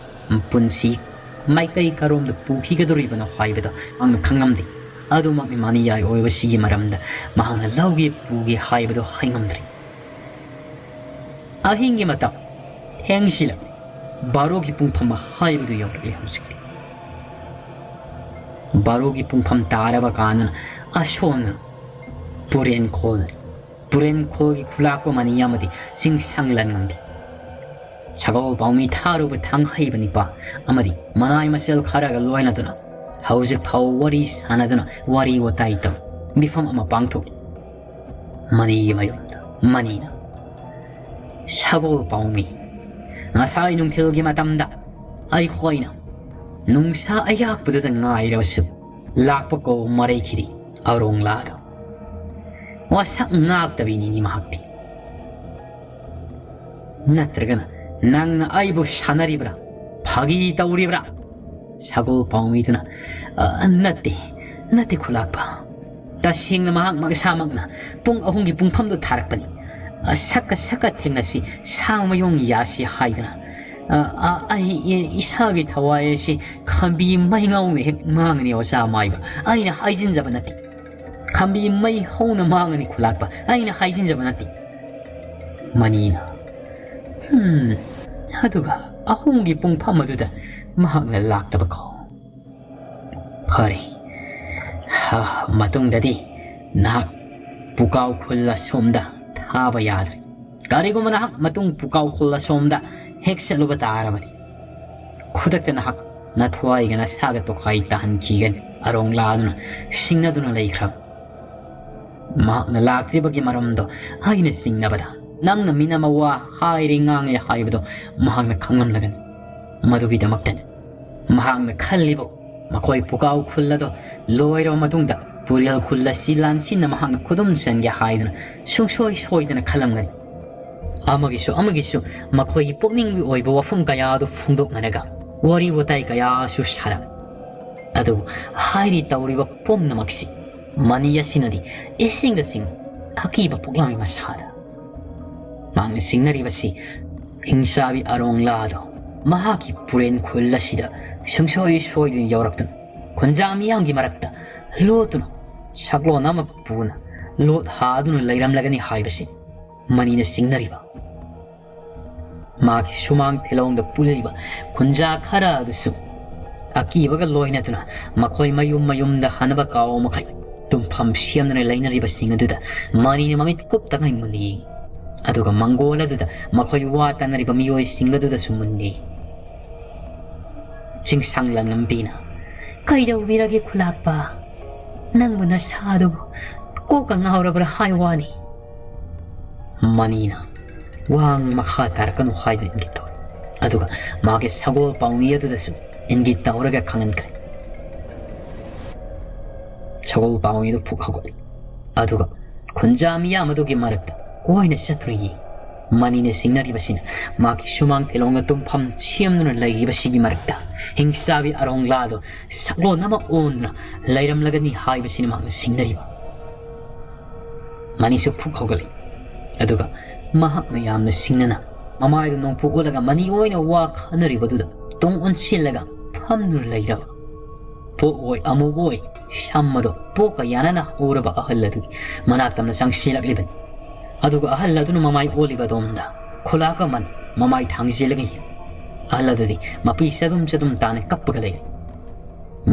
ꯄꯨꯟꯁꯤ ꯃꯥꯏꯀꯩ ꯀꯔꯣꯝꯗ ꯄꯨꯈꯤꯒꯗꯧꯔꯤꯕꯅꯣ ꯍꯥꯏꯕꯗꯣ ꯃꯍꯥꯛꯅ ꯈꯪꯂꯝꯗꯦ꯫ ꯑꯗꯨꯃꯛꯅꯤ ꯃꯅꯤꯌꯥꯏ ꯑꯣꯏꯕꯁꯤꯒꯤ ꯃꯔꯝꯗ ꯃꯍꯥꯛꯅ ꯂꯧꯒꯦ ꯄꯨꯒꯦ ꯍꯥꯏꯕꯗꯣ ꯍꯥꯏꯉꯝꯗ꯭ꯔꯤ꯫ ꯑꯍꯤꯡꯒꯤ ꯃꯇꯝ ꯊꯦꯡꯁꯤꯜꯂꯛꯂꯦ꯫ ꯕꯥꯔꯣꯒꯤ ꯄꯨꯡꯐꯝ ꯍꯥꯏꯕꯗꯨ ꯌꯧꯔꯛꯂꯦ ꯍꯧꯖꯤꯛꯇꯤ꯫ ꯕꯥꯔꯣꯒꯤ ꯄꯨꯡꯐꯝ ꯇꯥꯔꯕ ꯀꯥꯟꯗꯅ ꯑꯁꯣꯝꯅ ꯄꯨꯔꯦꯟꯈꯣꯜ, ꯄꯨꯔꯦꯟꯈꯣꯜꯒꯤ ꯈꯨꯂꯥꯛꯄ ꯃꯅꯤ ꯑꯃꯗꯤ ꯆꯤꯡꯁꯥꯡ ꯂꯟꯉꯝꯕꯤ ꯁꯒꯣꯜ ꯄꯥꯎꯃꯤ ꯊꯥꯔꯨꯕ ꯊꯥꯡꯍꯩꯕ ꯅꯤꯄꯥ ꯑꯃꯗꯤ ꯃꯅꯥꯏ ꯃꯆꯦꯜ ꯈꯔꯒ ꯂꯣꯏꯅꯗꯨꯅ ꯍꯧꯖꯤꯛ ꯐꯥꯎ ꯋꯥꯔꯤ ꯁꯥꯟꯅꯗꯨꯅ ꯋꯥꯔꯤ ꯋꯥꯇꯥꯏ ꯇꯧ ꯃꯤꯐꯝ ꯑꯃ ꯄꯥꯡꯊꯣꯛꯏ꯫ ꯃꯅꯤꯒꯤ ꯃꯌꯨꯝꯗ ꯃꯅꯤꯅ, "ꯁꯒꯣꯜ ꯄꯥꯎꯃꯤ, ꯉꯁꯥꯏ ꯅꯨꯡꯊꯤꯜꯒꯤ ꯃꯇꯝꯗ ꯑꯩꯈꯣꯏꯅ ꯅꯨꯡꯁꯥ ꯑꯌꯥꯛꯄꯗꯨꯗ ꯉꯥꯏꯔꯕꯁꯨ ꯂꯥꯛꯄ ꯀꯧꯕ ꯃꯔꯩꯈꯤꯗꯦ ꯑꯔꯣꯡꯂꯥꯗꯣ꯫ ꯋꯥꯁꯛ ꯉꯥꯛꯇꯕꯤꯅꯤꯅꯤ ꯃꯍꯥꯛꯇꯤ꯫ ꯅꯠꯇ꯭ꯔꯒꯅ ꯅꯪꯅ ꯑꯩꯕꯨ ꯁꯥꯟꯅꯔꯤꯕ꯭ꯔꯥ? ꯐꯥꯒꯤ ꯇꯧꯔꯤꯕ꯭ꯔꯥ?" ꯁꯒꯣꯜ ꯄꯥꯎꯃꯤꯗꯨꯅ, "ꯑ, ꯅꯠꯇꯦ, ꯅꯠꯇꯦ ꯈꯨꯂꯥꯛꯄ꯫ ꯇꯁꯦꯡꯅ ꯃꯍꯥꯛ ꯃꯁꯥꯃꯛꯅ ꯄꯨꯡ ꯑꯍꯨꯝꯒꯤ ꯄꯨꯡꯐꯝꯗꯨ ꯊꯥꯔꯛꯄꯅꯤ꯫ ꯑ, ꯁꯛꯀ ꯁꯛꯀ ꯊꯦꯡꯅꯁꯤ, ꯁꯥ ꯃꯌꯣꯡ ꯌꯥꯁꯤ ꯍꯥꯏꯗꯅ꯫ ꯑ, ꯑ, ꯑꯩ ꯏ-, ꯏꯁꯥꯒꯤ ꯊꯋꯥꯏ ꯑꯁꯤ ꯈꯝꯕꯤ ꯃꯩꯉꯥꯎꯅ ꯍꯦꯛ ꯃꯥꯡꯉꯅꯤ ꯑꯣꯖꯥ ꯃꯥꯏꯕ꯫ ꯑꯩꯅ ꯍꯥꯏꯖꯤꯟꯖꯕ ꯅꯠꯇꯦ꯫ ꯈꯝꯕꯤ ꯃꯩ ꯍꯧꯅ ꯃꯥꯡꯉꯅꯤ ꯈꯨꯂꯥꯛꯄ꯫ ꯑꯩꯅ ꯍꯥꯏꯖꯤꯟꯖꯕ ꯅꯠꯇꯦ꯫" ꯃꯅꯤꯅ, "ꯍꯝ, ꯑꯗꯨꯒ ꯑꯍꯨꯝꯒꯤ ꯄꯨꯡꯐꯝ ꯑꯗꯨꯗ ꯃꯍꯥꯛꯅ ꯂꯥꯛꯇꯕ ꯀꯣ? ꯐꯔꯦ, ꯍꯥ, ꯃꯇꯨꯡꯗꯗꯤ ꯅꯍꯥꯛ ꯄꯨꯀꯥꯎ ꯈꯨꯜ ꯑꯁꯣꯝꯗ ꯊꯥꯕ ꯌꯥꯗ꯭ꯔꯦ꯫ ꯀꯔꯤꯒꯨꯝꯕ ꯅꯍꯥꯛ ꯃꯇꯨꯡ ꯄꯨꯀꯥꯎ ꯈꯨꯜ ꯑꯁꯣꯝꯗ ꯍꯦꯛ ꯆꯠꯂꯨꯕ ꯇꯥꯔꯕꯗꯤ, ꯈꯨꯗꯛꯇ ꯅꯍꯥꯛ ꯅꯊ꯭ꯋꯥꯏꯒ ꯅꯁꯥꯒ ꯇꯣꯈꯥꯏ ꯇꯥꯍꯟꯈꯤꯒꯅꯤ ꯑꯔꯣꯡꯂꯥꯗꯨꯅ ꯁꯤꯡꯅꯗꯨꯅ ꯂꯩꯈ꯭ꯔꯕ꯫ ꯃꯍꯥꯛꯅ ꯂꯥꯛꯇ꯭ꯔꯤꯕꯒꯤ ꯃꯔꯝꯗꯣ ꯑꯩꯅ ꯆꯤꯡꯅꯕꯗ ꯅꯪꯅ ꯃꯤꯅꯝ ꯋꯥ ꯍꯥꯏꯔꯦ ꯉꯥꯡꯉꯦ ꯍꯥꯏꯕꯗꯣ ꯃꯍꯥꯛꯅ ꯈꯪꯂꯝꯂꯒꯅꯤ꯫ ꯃꯗꯨꯒꯤꯗꯃꯛꯇꯅꯤ ꯃꯍꯥꯛꯅ ꯈꯜꯂꯤꯕ ꯃꯈꯣꯏ ꯄꯨꯀꯥꯎ ꯈꯨꯜ ꯑꯗꯣ ꯂꯣꯏꯔꯕ ꯃꯇꯨꯡꯗ ꯄꯨꯔꯦꯜ ꯈꯨꯜ ꯑꯁꯤ ꯂꯥꯟꯁꯤꯟꯅ ꯃꯍꯥꯛꯅ ꯈꯨꯗꯨꯝ ꯆꯟꯒꯦ ꯍꯥꯏꯗꯅ ꯁꯨꯡꯁꯣꯏ ꯁꯣꯏꯗꯅ ꯈꯜꯂꯝꯒꯅꯤ꯫ ꯑꯃꯒꯤꯁꯨ ꯑꯃꯒꯤꯁꯨ ꯃꯈꯣꯏꯒꯤ ꯄꯨꯛꯅꯤꯡꯒꯤ ꯑꯣꯏꯕ ꯋꯥꯐꯝ ꯀꯌꯥ ꯑꯗꯨ ꯐꯣꯡꯗꯣꯛꯅꯔꯒ ꯋꯥꯔꯤ ꯋꯥꯇꯥꯏ ꯀꯌꯥꯁꯨ ꯁꯥꯔꯝꯃꯤ꯫ ꯑꯗꯨꯕꯨ ꯍꯥꯏꯔꯤ ꯇꯧꯔꯤꯕ ꯄꯨꯝꯅꯃꯛꯁꯤ ꯃꯅꯤ ꯑꯁꯤꯅꯗꯤ ꯏꯁꯤꯡꯗ ꯆꯤꯡ ꯑꯀꯤꯕ ꯄꯣꯛꯂꯝꯃꯤ ꯃꯁꯥꯗ꯫ ꯃꯍꯥꯛꯅ ꯆꯤꯡꯅꯔꯤꯕꯁꯤ ꯍꯤꯡꯆꯥꯕꯤ ꯑꯔꯣꯡꯂꯥꯗꯣ ꯃꯍꯥꯛꯀꯤ ꯄꯨꯔꯦꯟ ꯈꯨꯜ ꯑꯁꯤꯗ ꯁꯨꯡꯁꯣꯏ ꯁꯣꯏꯗꯨꯅ ꯌꯧꯔꯛꯇꯨꯅ ꯈꯨꯟꯖꯥ ꯃꯤꯌꯥꯝꯒꯤ ꯃꯔꯛꯇ ꯂꯣꯠꯇꯨꯅ ꯁꯛꯂꯣꯟ ꯑꯃ ꯄꯨꯅ ꯂꯣꯠ ꯍꯥꯗꯨꯅ ꯂꯩꯔꯝꯂꯒꯅꯤ ꯍꯥꯏꯕꯁꯤ ꯃꯅꯤꯅ ꯆꯤꯡꯅꯔꯤꯕ꯫ ꯃꯥꯒꯤ ꯁꯨꯃꯥꯡ ꯊꯤꯂꯣꯡꯗ ꯄꯨꯜꯂꯤꯕ ꯈꯨꯟꯖꯥ ꯈꯔ ꯑꯗꯨꯁꯨ ꯑꯀꯤꯕꯒ ꯂꯣꯏꯅꯗꯨꯅ ꯃꯈꯣꯏ ꯃꯌꯨꯝ ꯃꯌꯨꯝꯗ ꯍꯟꯅꯕ ꯀꯥꯎ ꯃꯈꯩ ꯇꯨꯝꯐꯝ ꯁꯦꯝꯗꯨꯅ ꯂꯩꯅꯔꯤꯕꯁꯤꯡ ꯑꯗꯨꯗ ꯃꯅꯤꯅ ꯃꯃꯤꯠ ꯀꯨꯞꯇꯉꯩ ꯃꯨꯟꯅ ꯌꯦꯡꯏ꯫ ꯑꯗꯨꯒ ꯃꯪꯒꯣꯜ ꯑꯗꯨꯗ ꯃꯈꯣꯏ ꯋꯥ ꯇꯥꯅꯔꯤꯕ ꯃꯤꯑꯣꯏꯁꯤꯡ ꯑꯗꯨꯗꯁꯨ ꯃꯨꯟꯅ ꯌꯦꯡꯏ꯫ ꯆꯤꯡꯁꯥꯡ ꯂꯥꯡꯂꯝꯕꯤꯅ, "ꯀꯩꯗꯧꯕꯤꯔꯒꯦ ꯈꯨꯂꯥꯛꯄ? ꯅꯪꯕꯨ ꯅꯁꯥꯗꯨꯕꯨ ꯀꯣꯛꯀ ꯉꯥꯎꯔꯕ꯭ꯔꯥ ꯍꯥꯏ ꯋꯥꯅꯤ?" ꯃꯅꯤꯅ, "ꯋꯥ ꯃꯈꯥ ꯇꯥꯔꯛꯀꯅꯨ" ꯍꯥꯏꯗꯨꯅ ꯏꯪꯒꯤꯠ ꯇꯧꯔꯦ꯫ ꯑꯗꯨꯒ ꯃꯥꯒꯤ ꯁꯒꯣꯜ ꯄꯥꯎꯃꯤ ꯑꯗꯨꯗꯁꯨ ꯏꯪꯒꯤꯠ ꯇꯧꯔꯒ ꯈꯪꯍꯟꯈ꯭ꯔꯦ꯫ ꯁꯒꯣꯜ ꯄꯥꯎꯃꯤꯗꯨ ꯐꯨꯛ ꯍꯧꯒꯠꯂꯤ꯫ ꯑꯗꯨꯒ ꯈꯨꯟꯖꯥ ꯃꯤꯌꯥꯝ ꯑꯗꯨꯒꯤ ꯃꯔꯛꯇ ꯀꯣꯏꯅ ꯆꯠꯇꯨꯅ ꯌꯦꯡꯏ꯫ ꯃꯅꯤꯅ ꯆꯤꯡꯅꯔꯤꯕꯁꯤꯅ ꯃꯥꯒꯤ ꯁꯨꯃꯥꯡ ꯊꯤꯂꯣꯡꯗ ꯇꯨꯝꯐꯝ ꯁꯦꯝꯗꯨꯅ ꯂꯩꯔꯤꯕꯁꯤꯒꯤ ꯃꯔꯛꯇ ꯍꯤꯡꯆꯥꯕꯤ ꯑꯔꯣꯡꯂꯥꯗꯣ ꯁꯛꯂꯣꯟ ꯑꯃ ꯑꯣꯟꯗꯨꯅ ꯂꯩꯔꯝꯂꯒꯅꯤ ꯍꯥꯏꯕꯁꯤꯅꯤ ꯃꯍꯥꯛꯅ ꯆꯤꯡꯅꯔꯤꯕ꯫ ꯃꯅꯤꯁꯨ ꯐꯨꯛ ꯍꯧꯒꯠꯂꯤ꯫ ꯑꯗꯨꯒ ꯃꯍꯥꯛꯅ ꯌꯥꯝꯅ ꯁꯤꯡꯅꯅ ꯃꯃꯥꯏꯗꯨ ꯅꯣꯡꯄꯣꯛ ꯑꯣꯜꯂꯒ ꯃꯅꯤ ꯑꯣꯏꯅ ꯋꯥ ꯈꯟꯅꯔꯤꯕꯗꯨꯗ ꯇꯨꯡ ꯑꯣꯟꯁꯤꯜꯂꯒ ꯐꯝꯗꯨꯅ ꯂꯩꯔꯕ꯫ ꯄꯣꯛꯑꯣꯏ ꯑꯃꯨꯕꯣꯏ ꯁꯝ ꯑꯗꯨ ꯄꯣꯛꯀ ꯌꯥꯅꯅ ꯎꯔꯕ ꯑꯍꯜ ꯑꯗꯨꯒꯤ ꯃꯅꯥꯛꯇꯝꯅ ꯆꯪꯁꯤꯜꯂꯛꯂꯤꯕꯅꯤ꯫ ꯑꯗꯨꯒ ꯑꯍꯜ ꯑꯗꯨꯅ ꯃꯃꯥꯏ ꯑꯣꯜꯂꯤꯕ ꯑꯗꯣꯝꯗ ꯈꯨꯂꯥꯛ ꯑꯃꯅ ꯃꯃꯥꯏ ꯊꯥꯡꯖꯤꯜꯂꯒ ꯌꯦꯡꯏ꯫ ꯑꯍꯜ ꯑꯗꯨꯗꯤ ꯃꯄꯤ ꯆꯗꯨꯝ ꯆꯗꯨꯝ ꯇꯥꯅ ꯀꯞꯄꯒ ꯂꯩ꯫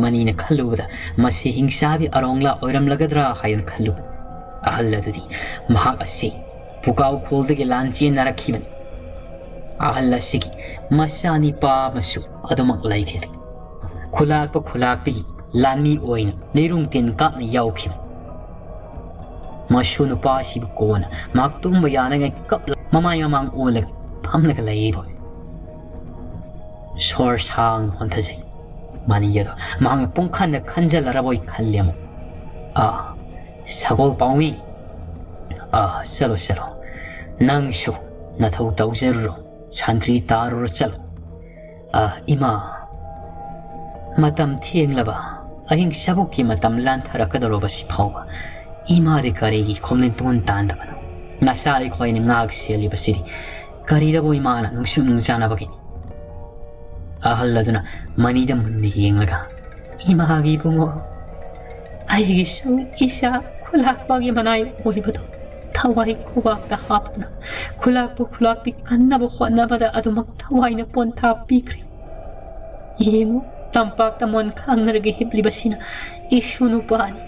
ꯃꯅꯤꯅ ꯈꯜꯂꯨꯕꯗ ꯃꯁꯤ ꯍꯤꯡꯆꯥꯕꯤ ꯑꯔꯣꯡꯂꯥ ꯑꯣꯏꯔꯝꯂꯒꯗ꯭ꯔꯥ ꯍꯥꯏꯅ ꯈꯜꯂꯨꯕ꯫ ꯑꯍꯜ ꯑꯗꯨꯗꯤ ꯃꯍꯥꯛ ꯑꯁꯤ ꯄꯨꯀꯥꯎꯈꯣꯜꯗꯒꯤ ꯂꯥꯟ ꯆꯦꯟꯅꯔꯛꯈꯤꯕꯅꯤ꯫ ꯑꯍꯜ ꯑꯁꯤꯒꯤ ꯃꯆꯥꯅꯤꯄꯥ ꯑꯃꯁꯨ ꯑꯗꯨꯃꯛ ꯂꯩꯈꯤꯗ꯭ꯔꯦ꯫ ꯈꯨꯂꯥꯛꯄ ꯈꯨꯂꯥꯛꯄꯤꯒꯤ ꯂꯥꯟꯃꯤ ꯑꯣꯏꯅ ꯂꯤꯔꯨꯡ ꯇꯤꯟ ꯀꯥꯞꯅ ꯌꯥꯎꯈꯤꯕ꯫ ꯃꯁꯨ ꯅꯨꯄꯥꯁꯤꯕꯨ ꯀꯣꯟꯅ ꯃꯍꯥꯛ ꯇꯨꯝꯕ ꯌꯥꯅꯉꯥꯏ ꯀꯞꯂ ꯃꯃꯥꯏ ꯃꯃꯥꯡ ꯑꯣꯜꯂꯒ ꯐꯝꯂꯒ ꯂꯩꯔꯤꯕ꯫ ꯁꯣꯔ ꯁꯥꯡꯅ ꯍꯣꯟꯊꯖꯩ꯫ ꯃꯅꯤꯒꯤ ꯑꯗꯣ ꯃꯍꯥꯛꯅ ꯄꯨꯡꯈꯟꯗ ꯈꯟꯖꯜꯂꯔꯕꯣꯏ ꯈꯜꯂꯤ ꯑꯃꯨꯛ꯫ "ꯑꯥ, ꯁꯒꯣꯜ ꯄꯥꯎꯃꯤ꯫ ꯑꯥ, ꯆꯠꯂꯣ, ꯆꯠꯂꯣ꯫ ꯅꯪꯁꯨ ꯅꯊꯧ ꯇꯧꯖꯔꯨꯔꯣ꯫ ꯁꯟꯇ꯭ꯔꯤ ꯇꯥꯔꯨꯔꯣ, ꯆꯠꯂꯣ꯫ ꯑꯥ, ꯏꯃꯥ, ꯃꯇꯝ ꯊꯦꯡꯂꯕ ꯑꯍꯤꯡ ꯁꯕꯨꯛꯀꯤ ꯃꯇꯝ ꯂꯥꯟꯊꯔꯛꯀꯗꯧꯔꯕꯁꯤ ꯐꯥꯎꯕ ꯏꯃꯥꯗꯤ ꯀꯔꯤꯒꯤ ꯈꯣꯝꯂꯤꯟ ꯇꯨꯡ ꯇꯥꯟꯗꯕꯅꯣ? ꯅꯆꯥ ꯑꯩꯈꯣꯏꯅ ꯉꯥꯛ ꯁꯦꯜꯂꯤꯕꯁꯤꯗꯤ ꯀꯔꯤꯗꯕꯨ ꯏꯃꯥꯅ ꯅꯨꯡꯁꯨꯛ ꯅꯨꯡꯖꯥꯅꯕꯒꯤꯅꯤ?" ꯑꯍꯜ ꯑꯗꯨꯅ ꯃꯅꯤꯗ ꯃꯨꯟꯅ ꯌꯦꯡꯂꯒ, "ꯏꯃꯥꯒꯤ ꯏꯕꯨꯡꯉꯣ, ꯑꯩꯒꯤꯁꯨ ꯏꯆꯥ ꯈꯨꯂꯥꯛꯄꯒꯤ ꯃꯅꯥꯏ ꯑꯣꯏꯕꯗꯣ ꯊꯋꯥꯏ ꯈꯨꯕꯥꯛꯇ ꯍꯥꯞꯇꯨꯅ ꯈꯨꯂꯥꯛꯄ ꯈꯨꯂꯥꯛꯄꯤ ꯀꯟꯅꯕ ꯍꯣꯠꯅꯕꯗ ꯑꯗꯨꯃꯛ ꯊꯋꯥꯏꯅ ꯄꯣꯟꯊꯥ ꯄꯤꯈ꯭ꯔꯦ꯫ ꯌꯦꯡꯉꯨ, ꯇꯝꯄꯥꯛꯇ ꯃꯣꯟ ꯈꯥꯡꯅꯔꯒ ꯍꯤꯞꯂꯤꯕꯁꯤꯅ ꯏꯁꯨ ꯅꯨꯄꯥꯅꯤ꯫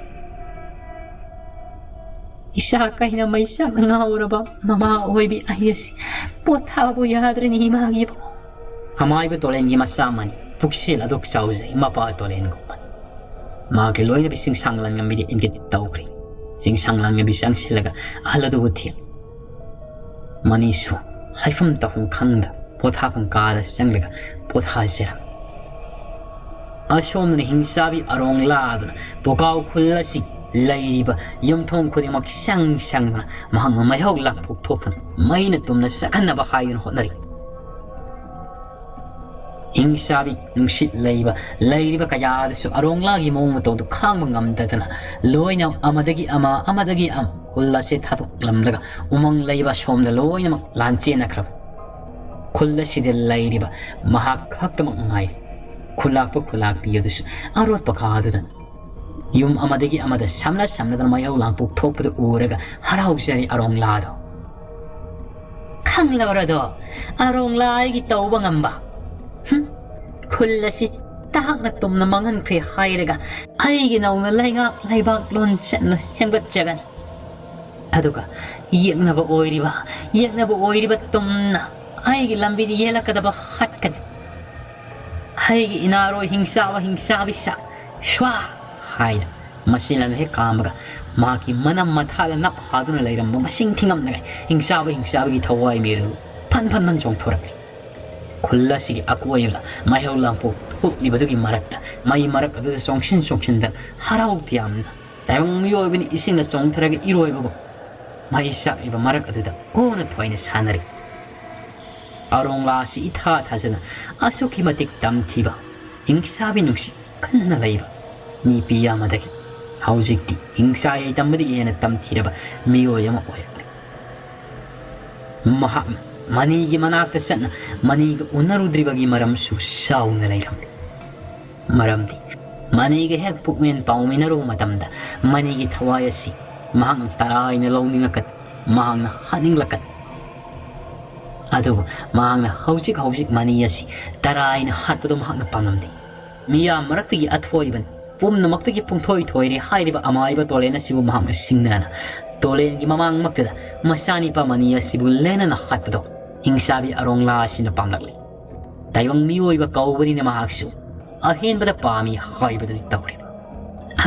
ꯏꯆꯥ ꯀꯩꯅ ꯃꯩ ꯆꯥꯛꯅ ꯉꯥꯎꯔꯕ ꯃꯃꯥ ꯑꯣꯏꯕꯤ ꯑꯩ ꯑꯁꯤ ꯄꯣꯊꯥꯕ ꯌꯥꯗ꯭ꯔꯦꯅꯦ ꯏꯃꯥꯒꯤ ꯏꯕꯨꯡꯉꯣ꯫" ꯑꯃꯥꯏꯕ ꯇꯣꯂꯦꯟꯒꯤ ꯃꯆꯥ ꯑꯃꯅꯤ꯫ ꯄꯨꯛꯆꯦꯜ ꯑꯗꯨꯛ ꯆꯥꯎꯖꯩ, ꯃꯄꯥ ꯇꯣꯂꯦꯟꯒꯨꯝꯕꯅꯤ꯫ ꯃꯍꯥꯛꯀꯤ ꯂꯣꯏꯅꯕꯤ ꯆꯤꯡꯁꯥꯡ ꯂꯥꯡꯉꯝꯕꯤꯗ ꯏꯪꯒꯤꯠ ꯇꯧꯈ꯭ꯔꯦ꯫ ꯆꯤꯡꯁꯥꯡ ꯂꯥꯡꯉꯝꯕꯤ ꯆꯪꯁꯤꯜꯂꯒ ꯑꯍꯜ ꯑꯗꯨꯕꯨ ꯊꯦꯝ꯫ ꯃꯅꯤꯁꯨ ꯍꯥꯏꯐꯝ ꯇꯧꯐꯝ ꯈꯪꯗ ꯄꯣꯊꯥꯐꯝ ꯀꯥꯗ ꯆꯪꯂꯒ ꯄꯣꯊꯥꯖꯔꯝꯃꯤ꯫ ꯑꯁꯣꯝꯗꯅ ꯍꯤꯡꯆꯥꯕꯤ ꯑꯔꯣꯡꯂꯥꯗꯨꯅ ꯄꯨꯀꯥꯎ ꯈꯨꯜ ꯑꯁꯤ ꯂꯩꯔꯤꯕ ꯌꯨꯝꯊꯣꯡ ꯈꯨꯗꯤꯡꯃꯛ ꯆꯪ ꯆꯪꯗꯨꯅ ꯃꯍꯥꯛꯅ ꯃꯩꯍꯧ ꯂꯥꯡꯄꯣꯛ ꯊꯣꯛꯇꯨꯅ ꯃꯩꯅ ꯇꯨꯝꯅ ꯆꯥꯛꯍꯟꯅꯕ ꯍꯥꯏꯗꯨꯅ ꯍꯣꯠꯅꯔꯤ꯫ ꯍꯤꯡꯆꯥꯕꯤ ꯅꯨꯡꯁꯤꯠ ꯂꯩꯕ ꯂꯩꯔꯤꯕ ꯀꯌꯥꯗꯁꯨ ꯑꯔꯣꯡꯂꯥꯒꯤ ꯃꯑꯣꯡ ꯃꯇꯧꯗꯨ ꯈꯥꯡꯕ ꯉꯝꯗꯗꯅ ꯂꯣꯏꯅ ꯑꯃꯗꯒꯤ ꯑꯃ, ꯑꯃꯗꯒꯤ ꯑꯃ ꯈꯨꯜ ꯑꯁꯤ ꯊꯥꯗꯣꯛꯂꯝꯂꯒ ꯎꯃꯪ ꯂꯩꯕ ꯁꯣꯝꯗ ꯂꯣꯏꯅꯃꯛ ꯂꯥꯟꯆꯦꯟꯅꯈ꯭ꯔꯕ꯫ ꯈꯨꯜ ꯑꯁꯤꯗ ꯂꯩꯔꯤꯕ ꯃꯍꯥꯛ ꯈꯛꯇꯃꯛ ꯉꯥꯏꯔꯦ꯫ ꯈꯨꯂꯥꯛꯄ ꯈꯨꯂꯥꯛꯄꯤ ꯑꯗꯨꯁꯨ ꯑꯔꯣꯠꯄ ꯀꯥꯗꯨꯗ ꯌꯨꯝ ꯑꯃꯗꯒꯤ ꯑꯃꯗ ꯁꯝꯅ ꯁꯝꯅꯗꯅ ꯃꯩꯍꯧ ꯂꯥꯡꯄꯣꯛ ꯊꯣꯛꯄꯗꯨ ꯎꯔꯒ ꯍꯔꯥꯎꯖꯔꯤ ꯑꯔꯣꯡꯂꯥꯗꯣ꯫ "ꯈꯪꯂꯕ꯭ꯔꯗꯣ, ꯑꯔꯣꯡꯂꯥ ꯑꯩꯒꯤ ꯇꯧꯕ ꯉꯝꯕ? ꯍꯨꯝ, ꯈꯨꯜ ꯑꯁꯤ ꯇꯥꯛꯅ ꯇꯨꯝꯅ ꯃꯥꯡꯍꯟꯈ꯭ꯔꯦ ꯍꯥꯏꯔꯒ ꯑꯩꯒꯤ ꯅꯧꯅ ꯂꯩꯉꯥꯛ ꯂꯩꯕꯥꯛ ꯂꯣꯟ ꯆꯠꯅ ꯁꯦꯝꯒꯠꯆꯒꯅꯤ꯫ ꯑꯗꯨꯒ ꯌꯦꯛꯅꯕ ꯑꯣꯏꯔꯤꯕ, ꯌꯦꯛꯅꯕ ꯑꯣꯏꯔꯤꯕ ꯇꯨꯝꯅ ꯑꯩꯒꯤ ꯂꯝꯕꯤꯗ ꯌꯦꯜꯂꯛꯀꯗꯕ ꯍꯥꯠꯀꯅꯤ꯫ ꯑꯩꯒꯤ ꯏꯅꯥꯔꯣꯏ ꯍꯤꯡꯆꯥꯕ ꯍꯤꯡꯆꯥꯕꯤ ꯁꯥ ꯁ꯭ꯋꯥ!" ꯍꯥꯏꯅ ꯃꯁꯤꯅ ꯍꯦꯛ ꯀꯥꯝꯕꯒ ꯃꯍꯥꯛꯀꯤ ꯃꯅꯝ ꯃꯊꯥꯗ ꯅꯞ ꯍꯥꯗꯨꯅ ꯂꯩꯔꯝꯕ ꯃꯁꯤꯡ ꯊꯤꯉꯝꯗꯉꯩ ꯍꯤꯡꯆꯥꯕ ꯍꯤꯡꯆꯥꯕꯒꯤ ꯊꯋꯥꯏ ꯃꯤꯔꯨ ꯐꯟ ꯐꯟ ꯐꯟ ꯆꯣꯡꯊꯣꯔꯛꯂꯤ꯫ ꯈꯨꯜ ꯑꯁꯤꯒꯤ ꯑꯀꯣꯏꯕꯗ ꯃꯩꯍꯧ ꯂꯥꯡꯄꯣꯛ ꯊꯣꯛꯂꯤꯕꯗꯨꯒꯤ ꯃꯔꯛꯇ ꯃꯩ ꯃꯔꯛ ꯑꯗꯨꯗ ꯆꯣꯡꯁꯤꯟ ꯆꯣꯡꯁꯤꯟꯗꯅ ꯍꯔꯥꯎ ꯇꯌꯥꯝꯅ ꯇꯥꯏꯕꯪ ꯃꯤꯑꯣꯏꯕꯅ ꯏꯁꯤꯡꯗ ꯆꯣꯡꯊꯔꯒ ꯏꯔꯣꯏꯕꯒꯨꯝ ꯃꯩ ꯆꯥꯛꯂꯤꯕ ꯃꯔꯛ ꯑꯗꯨꯗ ꯑꯣꯅ ꯊꯣꯏꯅ ꯁꯥꯟꯅꯔꯤ꯫ ꯑꯔꯣꯡꯂꯥ ꯑꯁꯤ ꯏꯊꯥ ꯊꯥꯖꯅ ꯑꯁꯨꯛꯀꯤ ꯃꯇꯤꯛ ꯇꯝꯊꯤꯕ, ꯍꯤꯡꯁꯥꯕꯤ ꯅꯨꯡꯁꯤ ꯀꯟꯅ ꯂꯩꯕ ꯃꯤ ꯄꯤ ꯑꯃꯗꯒꯤ ꯍꯧꯖꯤꯛꯇꯤ ꯍꯤꯡꯁꯥ ꯌꯥꯏꯇꯝꯕꯗꯒꯤ ꯍꯦꯟꯅ ꯇꯝꯊꯤꯔꯕ ꯃꯤꯑꯣꯏ ꯑꯃ ꯑꯣꯏꯔꯛꯂꯤ꯫ ꯃꯍꯥꯛꯅ ꯃꯅꯤꯒꯤ ꯃꯅꯥꯛꯇ ꯆꯠꯅ ꯃꯅꯤꯒ ꯎꯅꯔꯨꯗ꯭ꯔꯤꯕꯒꯤ ꯃꯔꯝꯁꯨ ꯆꯥꯎꯅ ꯂꯩꯔꯝꯃꯤ꯫ ꯃꯔꯝꯗꯤ ꯃꯅꯤꯒ ꯍꯦꯛ ꯄꯨꯛꯃꯦꯟ ꯄꯥꯎꯃꯤꯟꯅꯔꯨꯕ ꯃꯇꯝꯗ ꯃꯅꯤꯒꯤ ꯊꯋꯥꯏ ꯑꯁꯤ ꯃꯍꯥꯛꯅ ꯇꯔꯥꯏꯅ ꯂꯧꯅꯤꯡꯂꯛꯀꯅꯤ, ꯃꯍꯥꯛꯅ ꯍꯥꯠꯅꯤꯡꯂꯛꯀꯅꯤ꯫ ꯑꯗꯨꯕꯨ ꯃꯍꯥꯛꯅ ꯍꯧꯖꯤꯛ ꯍꯧꯖꯤꯛ ꯃꯅꯤ ꯑꯁꯤ ꯇꯔꯥꯏꯅ ꯍꯥꯠꯄꯗꯨ ꯃꯍꯥꯛꯅ ꯄꯥꯝꯂꯝꯗꯦ꯫ ꯃꯤꯌꯥꯝ ꯃꯔꯛꯇꯒꯤ ꯑꯊꯣꯏꯕꯅꯤ, ꯄꯨꯝꯅꯃꯛꯇꯒꯤ ꯄꯨꯡꯊꯣꯏ ꯊꯣꯏꯔꯦ ꯍꯥꯏꯔꯤꯕ ꯑꯃꯥꯏꯕ ꯇꯣꯂꯦꯟ ꯑꯁꯤꯕꯨ ꯃꯍꯥꯛꯅ ꯁꯤꯡꯅꯅ ꯇꯣꯂꯦꯟꯒꯤ ꯃꯃꯥꯡꯃꯛꯇꯗ ꯃꯆꯥꯅꯤꯄꯥ ꯃꯅꯤ ꯑꯁꯤꯕꯨ ꯂꯦꯟꯅꯅ ꯍꯥꯠꯄꯗꯣ ꯍꯤꯡꯆꯥꯕꯤ ꯑꯔꯣꯡꯂꯥ ꯑꯁꯤꯅ ꯄꯥꯝꯂꯛꯂꯤ꯫ ꯇꯥꯏꯕꯪ ꯃꯤꯑꯣꯏꯕ ꯀꯧꯕꯅꯤꯅ ꯃꯍꯥꯛꯁꯨ ꯑꯍꯦꯟꯕꯗ ꯄꯥꯝꯃꯤ ꯍꯥꯏꯕꯗꯨꯅꯤ ꯇꯧꯔꯤꯕ꯫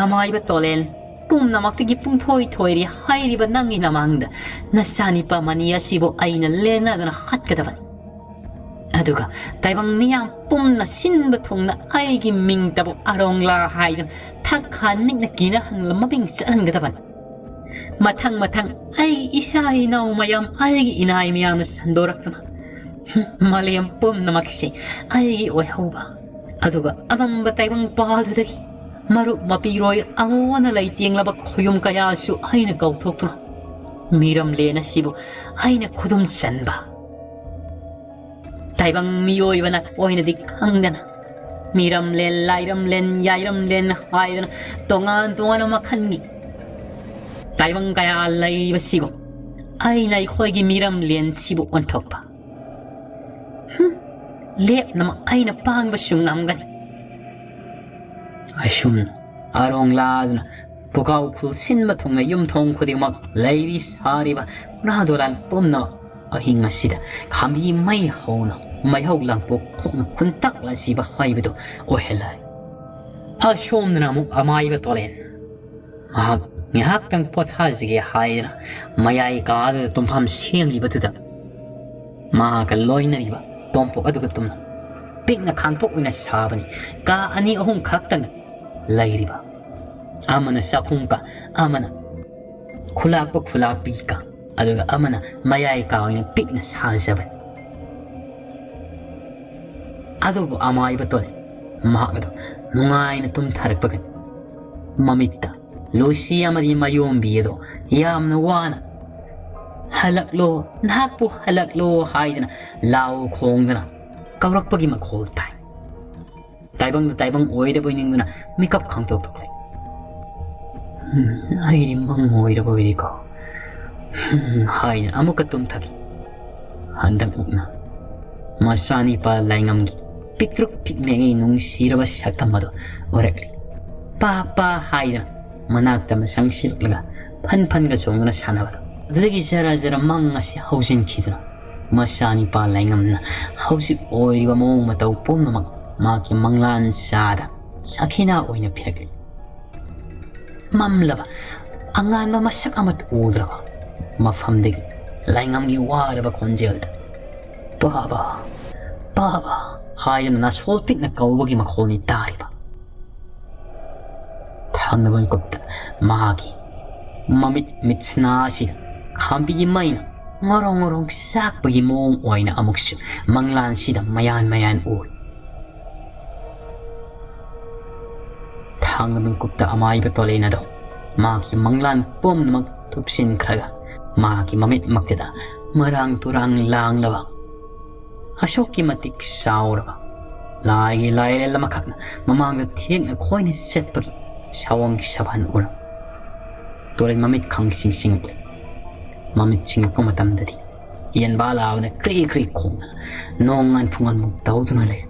ꯑꯃꯥꯏꯕ ꯇꯣꯂꯦꯟ, ꯄꯨꯝꯅꯃꯛꯇꯒꯤ ꯄꯨꯡꯊꯣꯏ ꯊꯣꯏꯔꯦ ꯍꯥꯏꯔꯤꯕ ꯅꯪꯒꯤ ꯅꯃꯥꯡꯗ ꯅꯆꯥꯅꯤꯄꯥ ꯃꯅꯤ ꯑꯁꯤꯕꯨ ꯑꯩꯅ ꯂꯦꯟꯅꯗꯅ ꯍꯥꯠꯀꯗꯕꯅꯤ꯫ ꯑꯗꯨꯒ ꯇꯥꯏꯕꯪ ꯃꯤꯌꯥꯝ ꯄꯨꯝꯅ ꯁꯤꯟꯕ ꯊꯨꯡꯅ ꯑꯩꯒꯤ ꯃꯤꯡꯇꯕꯨ ꯑꯔꯣꯡꯂꯥ ꯍꯥꯏꯗꯨꯅ ꯊꯛ ꯈꯥ ꯅꯤꯛꯅ ꯀꯤꯅꯍꯟꯂ ꯃꯃꯤꯡ ꯆꯠꯍꯟꯒꯗꯕꯅꯤ꯫ ꯃꯊꯪ ꯃꯊꯪ ꯑꯩꯒꯤ ꯏꯆꯥ ꯏꯅꯥꯎ ꯃꯌꯥꯝ, ꯑꯩꯒꯤ ꯏꯅꯥꯏ ꯃꯌꯥꯝꯅ ꯁꯟꯗꯣꯔꯛꯇꯨꯅ ꯃꯥꯂꯦꯝ ꯄꯨꯝꯅꯃꯛꯁꯤ ꯑꯩꯒꯤ ꯑꯣꯏꯍꯧꯕ, ꯑꯗꯨꯒ ꯑꯃꯝꯕ ꯇꯥꯏꯕꯪ ꯄꯥꯜꯗꯨꯗꯒꯤ ꯃꯔꯨꯞ ꯃꯄꯤꯔꯣꯏ ꯑꯃꯨꯛ ꯍꯟꯅ ꯂꯩꯇꯦꯡꯂꯕ ꯈꯣꯌꯨꯝ ꯀꯌꯥꯁꯨ ꯑꯩꯅ ꯀꯧꯊꯣꯛꯇꯨꯅ ꯃꯤꯔꯝꯂꯦꯟ ꯑꯁꯤꯕꯨ ꯑꯩꯅ ꯈꯨꯗꯨꯝ ꯆꯟꯕ꯫ ꯇꯥꯏꯕꯪ ꯃꯤꯑꯣꯏꯕꯅ ꯑꯣꯏꯅꯗꯤ ꯈꯪꯗꯅ ꯃꯤꯔꯝꯂꯦꯟ, ꯂꯥꯏꯔꯝꯂꯦꯟ, ꯌꯥꯏꯔꯝꯂꯦꯟ ꯍꯥꯏꯗꯅ ꯇꯣꯉꯥꯟ ꯇꯣꯉꯥꯟꯕ ꯃꯈꯜꯒꯤ ꯇꯥꯏꯕꯪ ꯀꯌꯥ ꯂꯩꯔꯤꯕꯁꯤꯒꯨꯝ ꯑꯩꯅ ꯑꯩꯈꯣꯏꯒꯤ ꯃꯤꯔꯝꯂꯦꯟꯁꯤꯕꯨ ꯑꯣꯟꯊꯣꯛꯄ꯫ ꯍꯨꯝ, ꯂꯦꯞꯅꯃꯛ ꯑꯩꯅ ꯄꯥꯡꯕꯁꯨ ꯉꯝꯒꯅꯤ꯫ ꯑꯁꯨꯝꯅ ꯑꯔꯣꯡ ꯂꯥꯗꯨꯅ ꯄꯨꯀꯥꯎ ꯈꯨꯜꯁꯤꯟꯕ ꯊꯨꯡꯅ ꯌꯨꯝꯊꯣꯡ ꯈꯨꯗꯤꯡꯃꯛ ꯂꯩꯔꯤ ꯁꯥꯔꯤꯕ ꯄꯨꯔꯥ ꯗꯣꯂꯥꯟ ꯄꯨꯝꯅꯃꯛ ꯑꯍꯤꯡ ꯑꯁꯤꯗ ꯈꯥꯝꯕꯤ ꯃꯩ ꯍꯧꯅ ꯃꯩꯍꯧ ꯂꯥꯡꯄꯣꯛ ꯊꯣꯛꯅ ꯈꯨꯟꯇꯥꯛꯂꯁꯤꯕ ꯍꯥꯏꯕꯗꯨ ꯑꯣꯏꯍꯜꯂꯦ꯫ ꯑꯁꯣꯝꯗꯅ ꯑꯃꯨꯛ ꯑꯃꯥꯏꯕ ꯇꯣꯂꯦꯟ ꯃꯍꯥꯛ ꯉꯥꯏꯍꯥꯛꯇꯪ ꯄꯣꯊꯥꯖꯒꯦ ꯍꯥꯏꯗꯅ ꯃꯌꯥꯏ ꯀꯥꯗꯨꯗ ꯇꯨꯝꯐꯝ ꯁꯦꯝꯂꯤꯕꯗꯨꯗ ꯃꯍꯥꯛꯀ ꯂꯣꯏꯅꯔꯤꯕ ꯇꯣꯝꯄꯣꯛ ꯑꯗꯨꯒ ꯇꯨꯝꯅ ꯄꯤꯛꯅ ꯈꯥꯡꯄꯣꯛ ꯑꯣꯏꯅ ꯁꯥꯕꯅꯤ꯫ ꯀꯥ ꯑꯅꯤ ꯑꯍꯨꯝ ꯈꯛꯇꯪ ꯂꯩꯔꯤꯕ, ꯑꯃꯅ ꯆꯥꯛꯈꯨꯝ ꯀꯥ, ꯑꯃꯅ ꯈꯨꯂꯥꯛꯄ ꯈꯨꯂꯥꯛꯄꯤ ꯀꯥ, ꯑꯗꯨꯒ ꯑꯃꯅ ꯃꯌꯥꯏ ꯀꯥ ꯑꯣꯏꯅ ꯄꯤꯛꯅ ꯁꯥꯖꯕꯅꯤ꯫ ꯑꯗꯨꯕꯨ ꯑꯃꯥꯏꯕ ꯇꯣꯂꯦ ꯃꯍꯥꯛ ꯑꯗꯨ ꯅꯨꯡꯉꯥꯏꯅ ꯇꯨꯝꯊꯔꯛꯄꯒꯅꯤ꯫ ꯃꯃꯤꯠꯇ ꯂꯨꯁꯤ ꯑꯃꯗꯤ ꯃꯌꯣꯝꯕꯤ ꯑꯗꯣ ꯌꯥꯝꯅ ꯋꯥꯅ "ꯍꯜꯂꯛꯂꯣ, ꯅꯍꯥꯛꯄꯨ ꯍꯜꯂꯛꯂꯣ" ꯍꯥꯏꯗꯅ ꯂꯥꯎ ꯈꯣꯡꯗꯅ ꯀꯧꯔꯛꯄꯒꯤ ꯃꯈꯣꯜ ꯇꯥꯏ꯫ ꯇꯥꯏꯕꯪꯗ ꯇꯥꯏꯕꯪ ꯑꯣꯏꯗꯕꯣꯏ ꯅꯤꯡꯗꯨꯅ ꯃꯤꯀꯞ ꯈꯪꯊꯣꯛ ꯊꯣꯛꯂꯦ꯫ "ꯎꯝ, ꯑꯩꯗꯤ ꯃꯪ ꯑꯣꯏꯔꯕ ꯑꯣꯏꯔꯦꯀꯣ" ꯎꯝ ꯍꯥꯏꯅ ꯑꯃꯨꯛꯀ ꯇꯨꯝꯊꯈꯤ꯫ ꯍꯟꯗꯛꯃꯨꯛꯅ ꯃꯆꯥꯅꯤꯄꯥ ꯂꯥꯏꯉꯝꯒꯤ ꯄꯤꯛꯇ꯭ꯔꯨꯛ ꯄꯤꯛꯂꯤꯉꯩ ꯅꯨꯡꯁꯤꯔꯕ ꯁꯛꯇꯝ ꯑꯗꯨ ꯎꯔꯛꯂꯤ꯫ "ꯄꯥ ꯄꯥ" ꯍꯥꯏꯗꯅ ꯃꯅꯥꯛꯇ ꯑꯃ ꯆꯪꯁꯤꯜꯂꯛꯂꯒ ꯐꯟ ꯐꯟꯒ ꯆꯣꯡꯗꯨꯅ ꯁꯥꯟꯅꯕꯗꯣ꯫ ꯑꯗꯨꯗꯒꯤ ꯖꯔ ꯖꯔ ꯃꯪ ꯑꯁꯤ ꯍꯧꯖꯤꯟꯈꯤꯗꯨꯅ ꯃꯆꯥꯅꯤꯄꯥ ꯂꯥꯏꯉꯝꯅ ꯍꯧꯖꯤꯛ ꯑꯣꯏꯔꯤꯕ ꯃꯑꯣꯡ ꯃꯇꯧ ꯄꯨꯝꯅꯃꯛ ꯃꯍꯥꯛꯀꯤ ꯃꯪꯂꯥꯟ ꯆꯥꯗ ꯁꯈꯤꯅꯥ ꯑꯣꯏꯅ ꯄꯤꯔꯛꯂꯤ꯫ ꯃꯝꯂꯕ ꯑꯉꯥꯟꯕ ꯃꯁꯛ ꯑꯃꯠꯇ ꯎꯗ꯭ꯔꯕ ꯃꯐꯝꯗꯒꯤ ꯂꯥꯏꯉꯝꯒꯤ ꯋꯥꯔꯕ ꯈꯣꯟꯖꯦꯜꯗ "ꯄꯥꯕ, ꯄꯥꯕ" ꯍꯥꯏꯗꯨꯅ ꯅꯥꯁꯣꯜ ꯄꯤꯛꯅ ꯀꯧꯕꯒꯤ ꯃꯈꯣꯜꯅꯤ ꯇꯥꯔꯤꯕ꯫ ꯊꯪꯅꯕ ꯃꯤꯀꯨꯞꯇ ꯃꯍꯥꯛꯀꯤ ꯃꯃꯤꯠ ꯃꯤꯠꯁꯅꯥ ꯑꯁꯤꯗ ꯈꯥꯝꯕꯤꯒꯤ ꯃꯩꯅ ꯉꯣꯔꯣꯡ ꯉꯣꯔꯣꯡ ꯆꯥꯛꯄꯒꯤ ꯃꯑꯣꯡ ꯑꯣꯏꯅ ꯑꯃꯨꯛꯁꯨ ꯃꯪꯂꯥꯟꯁꯤꯗ ꯃꯌꯥꯟ ꯃꯌꯥꯟ ꯎꯔꯤ꯫ ꯊꯥꯡꯅ ꯃꯤꯀꯨꯞꯇ ꯑꯃꯥꯏꯕ ꯇꯣꯂꯦꯟ ꯑꯗꯣ ꯃꯍꯥꯛꯀꯤ ꯃꯪꯂꯥꯟ ꯄꯨꯝꯅꯃꯛ ꯊꯨꯞꯆꯤꯟꯈ꯭ꯔꯒ ꯃꯍꯥꯛꯀꯤ ꯃꯃꯤꯠꯃꯛꯇꯗ ꯃꯔꯥꯡ ꯇꯨꯔꯥꯡ ꯂꯥꯡꯂꯕ ꯑꯁꯨꯛꯀꯤ ꯃꯇꯤꯛ ꯆꯥꯎꯔꯕ ꯂꯥꯏꯒꯤ ꯂꯥꯏꯔꯦꯜ ꯑꯃꯈꯛꯅ ꯃꯃꯥꯡꯗ ꯊꯦꯛꯅ ꯈꯣꯏꯅ ꯆꯠꯄꯒꯤ ꯁꯑꯣꯡ ꯁꯕꯥꯟ ꯎꯔꯝ꯫ ꯇꯣꯔꯦꯟ ꯃꯃꯤꯠ ꯈꯪꯁꯤꯡ ꯁꯤꯡꯂꯦ꯫ ꯃꯃꯤꯠ ꯁꯤꯡꯂꯛꯄ ꯃꯇꯝꯗꯗꯤ ꯌꯦꯟꯕꯥ ꯂꯥꯕꯅ ꯀ꯭ꯔꯤ ꯀ꯭ꯔꯤ ꯈꯣꯡꯅ ꯅꯣꯡ ꯉꯥꯟꯐꯨ ꯉꯥꯟꯐꯨ ꯇꯧꯗꯨꯅ ꯂꯩ꯫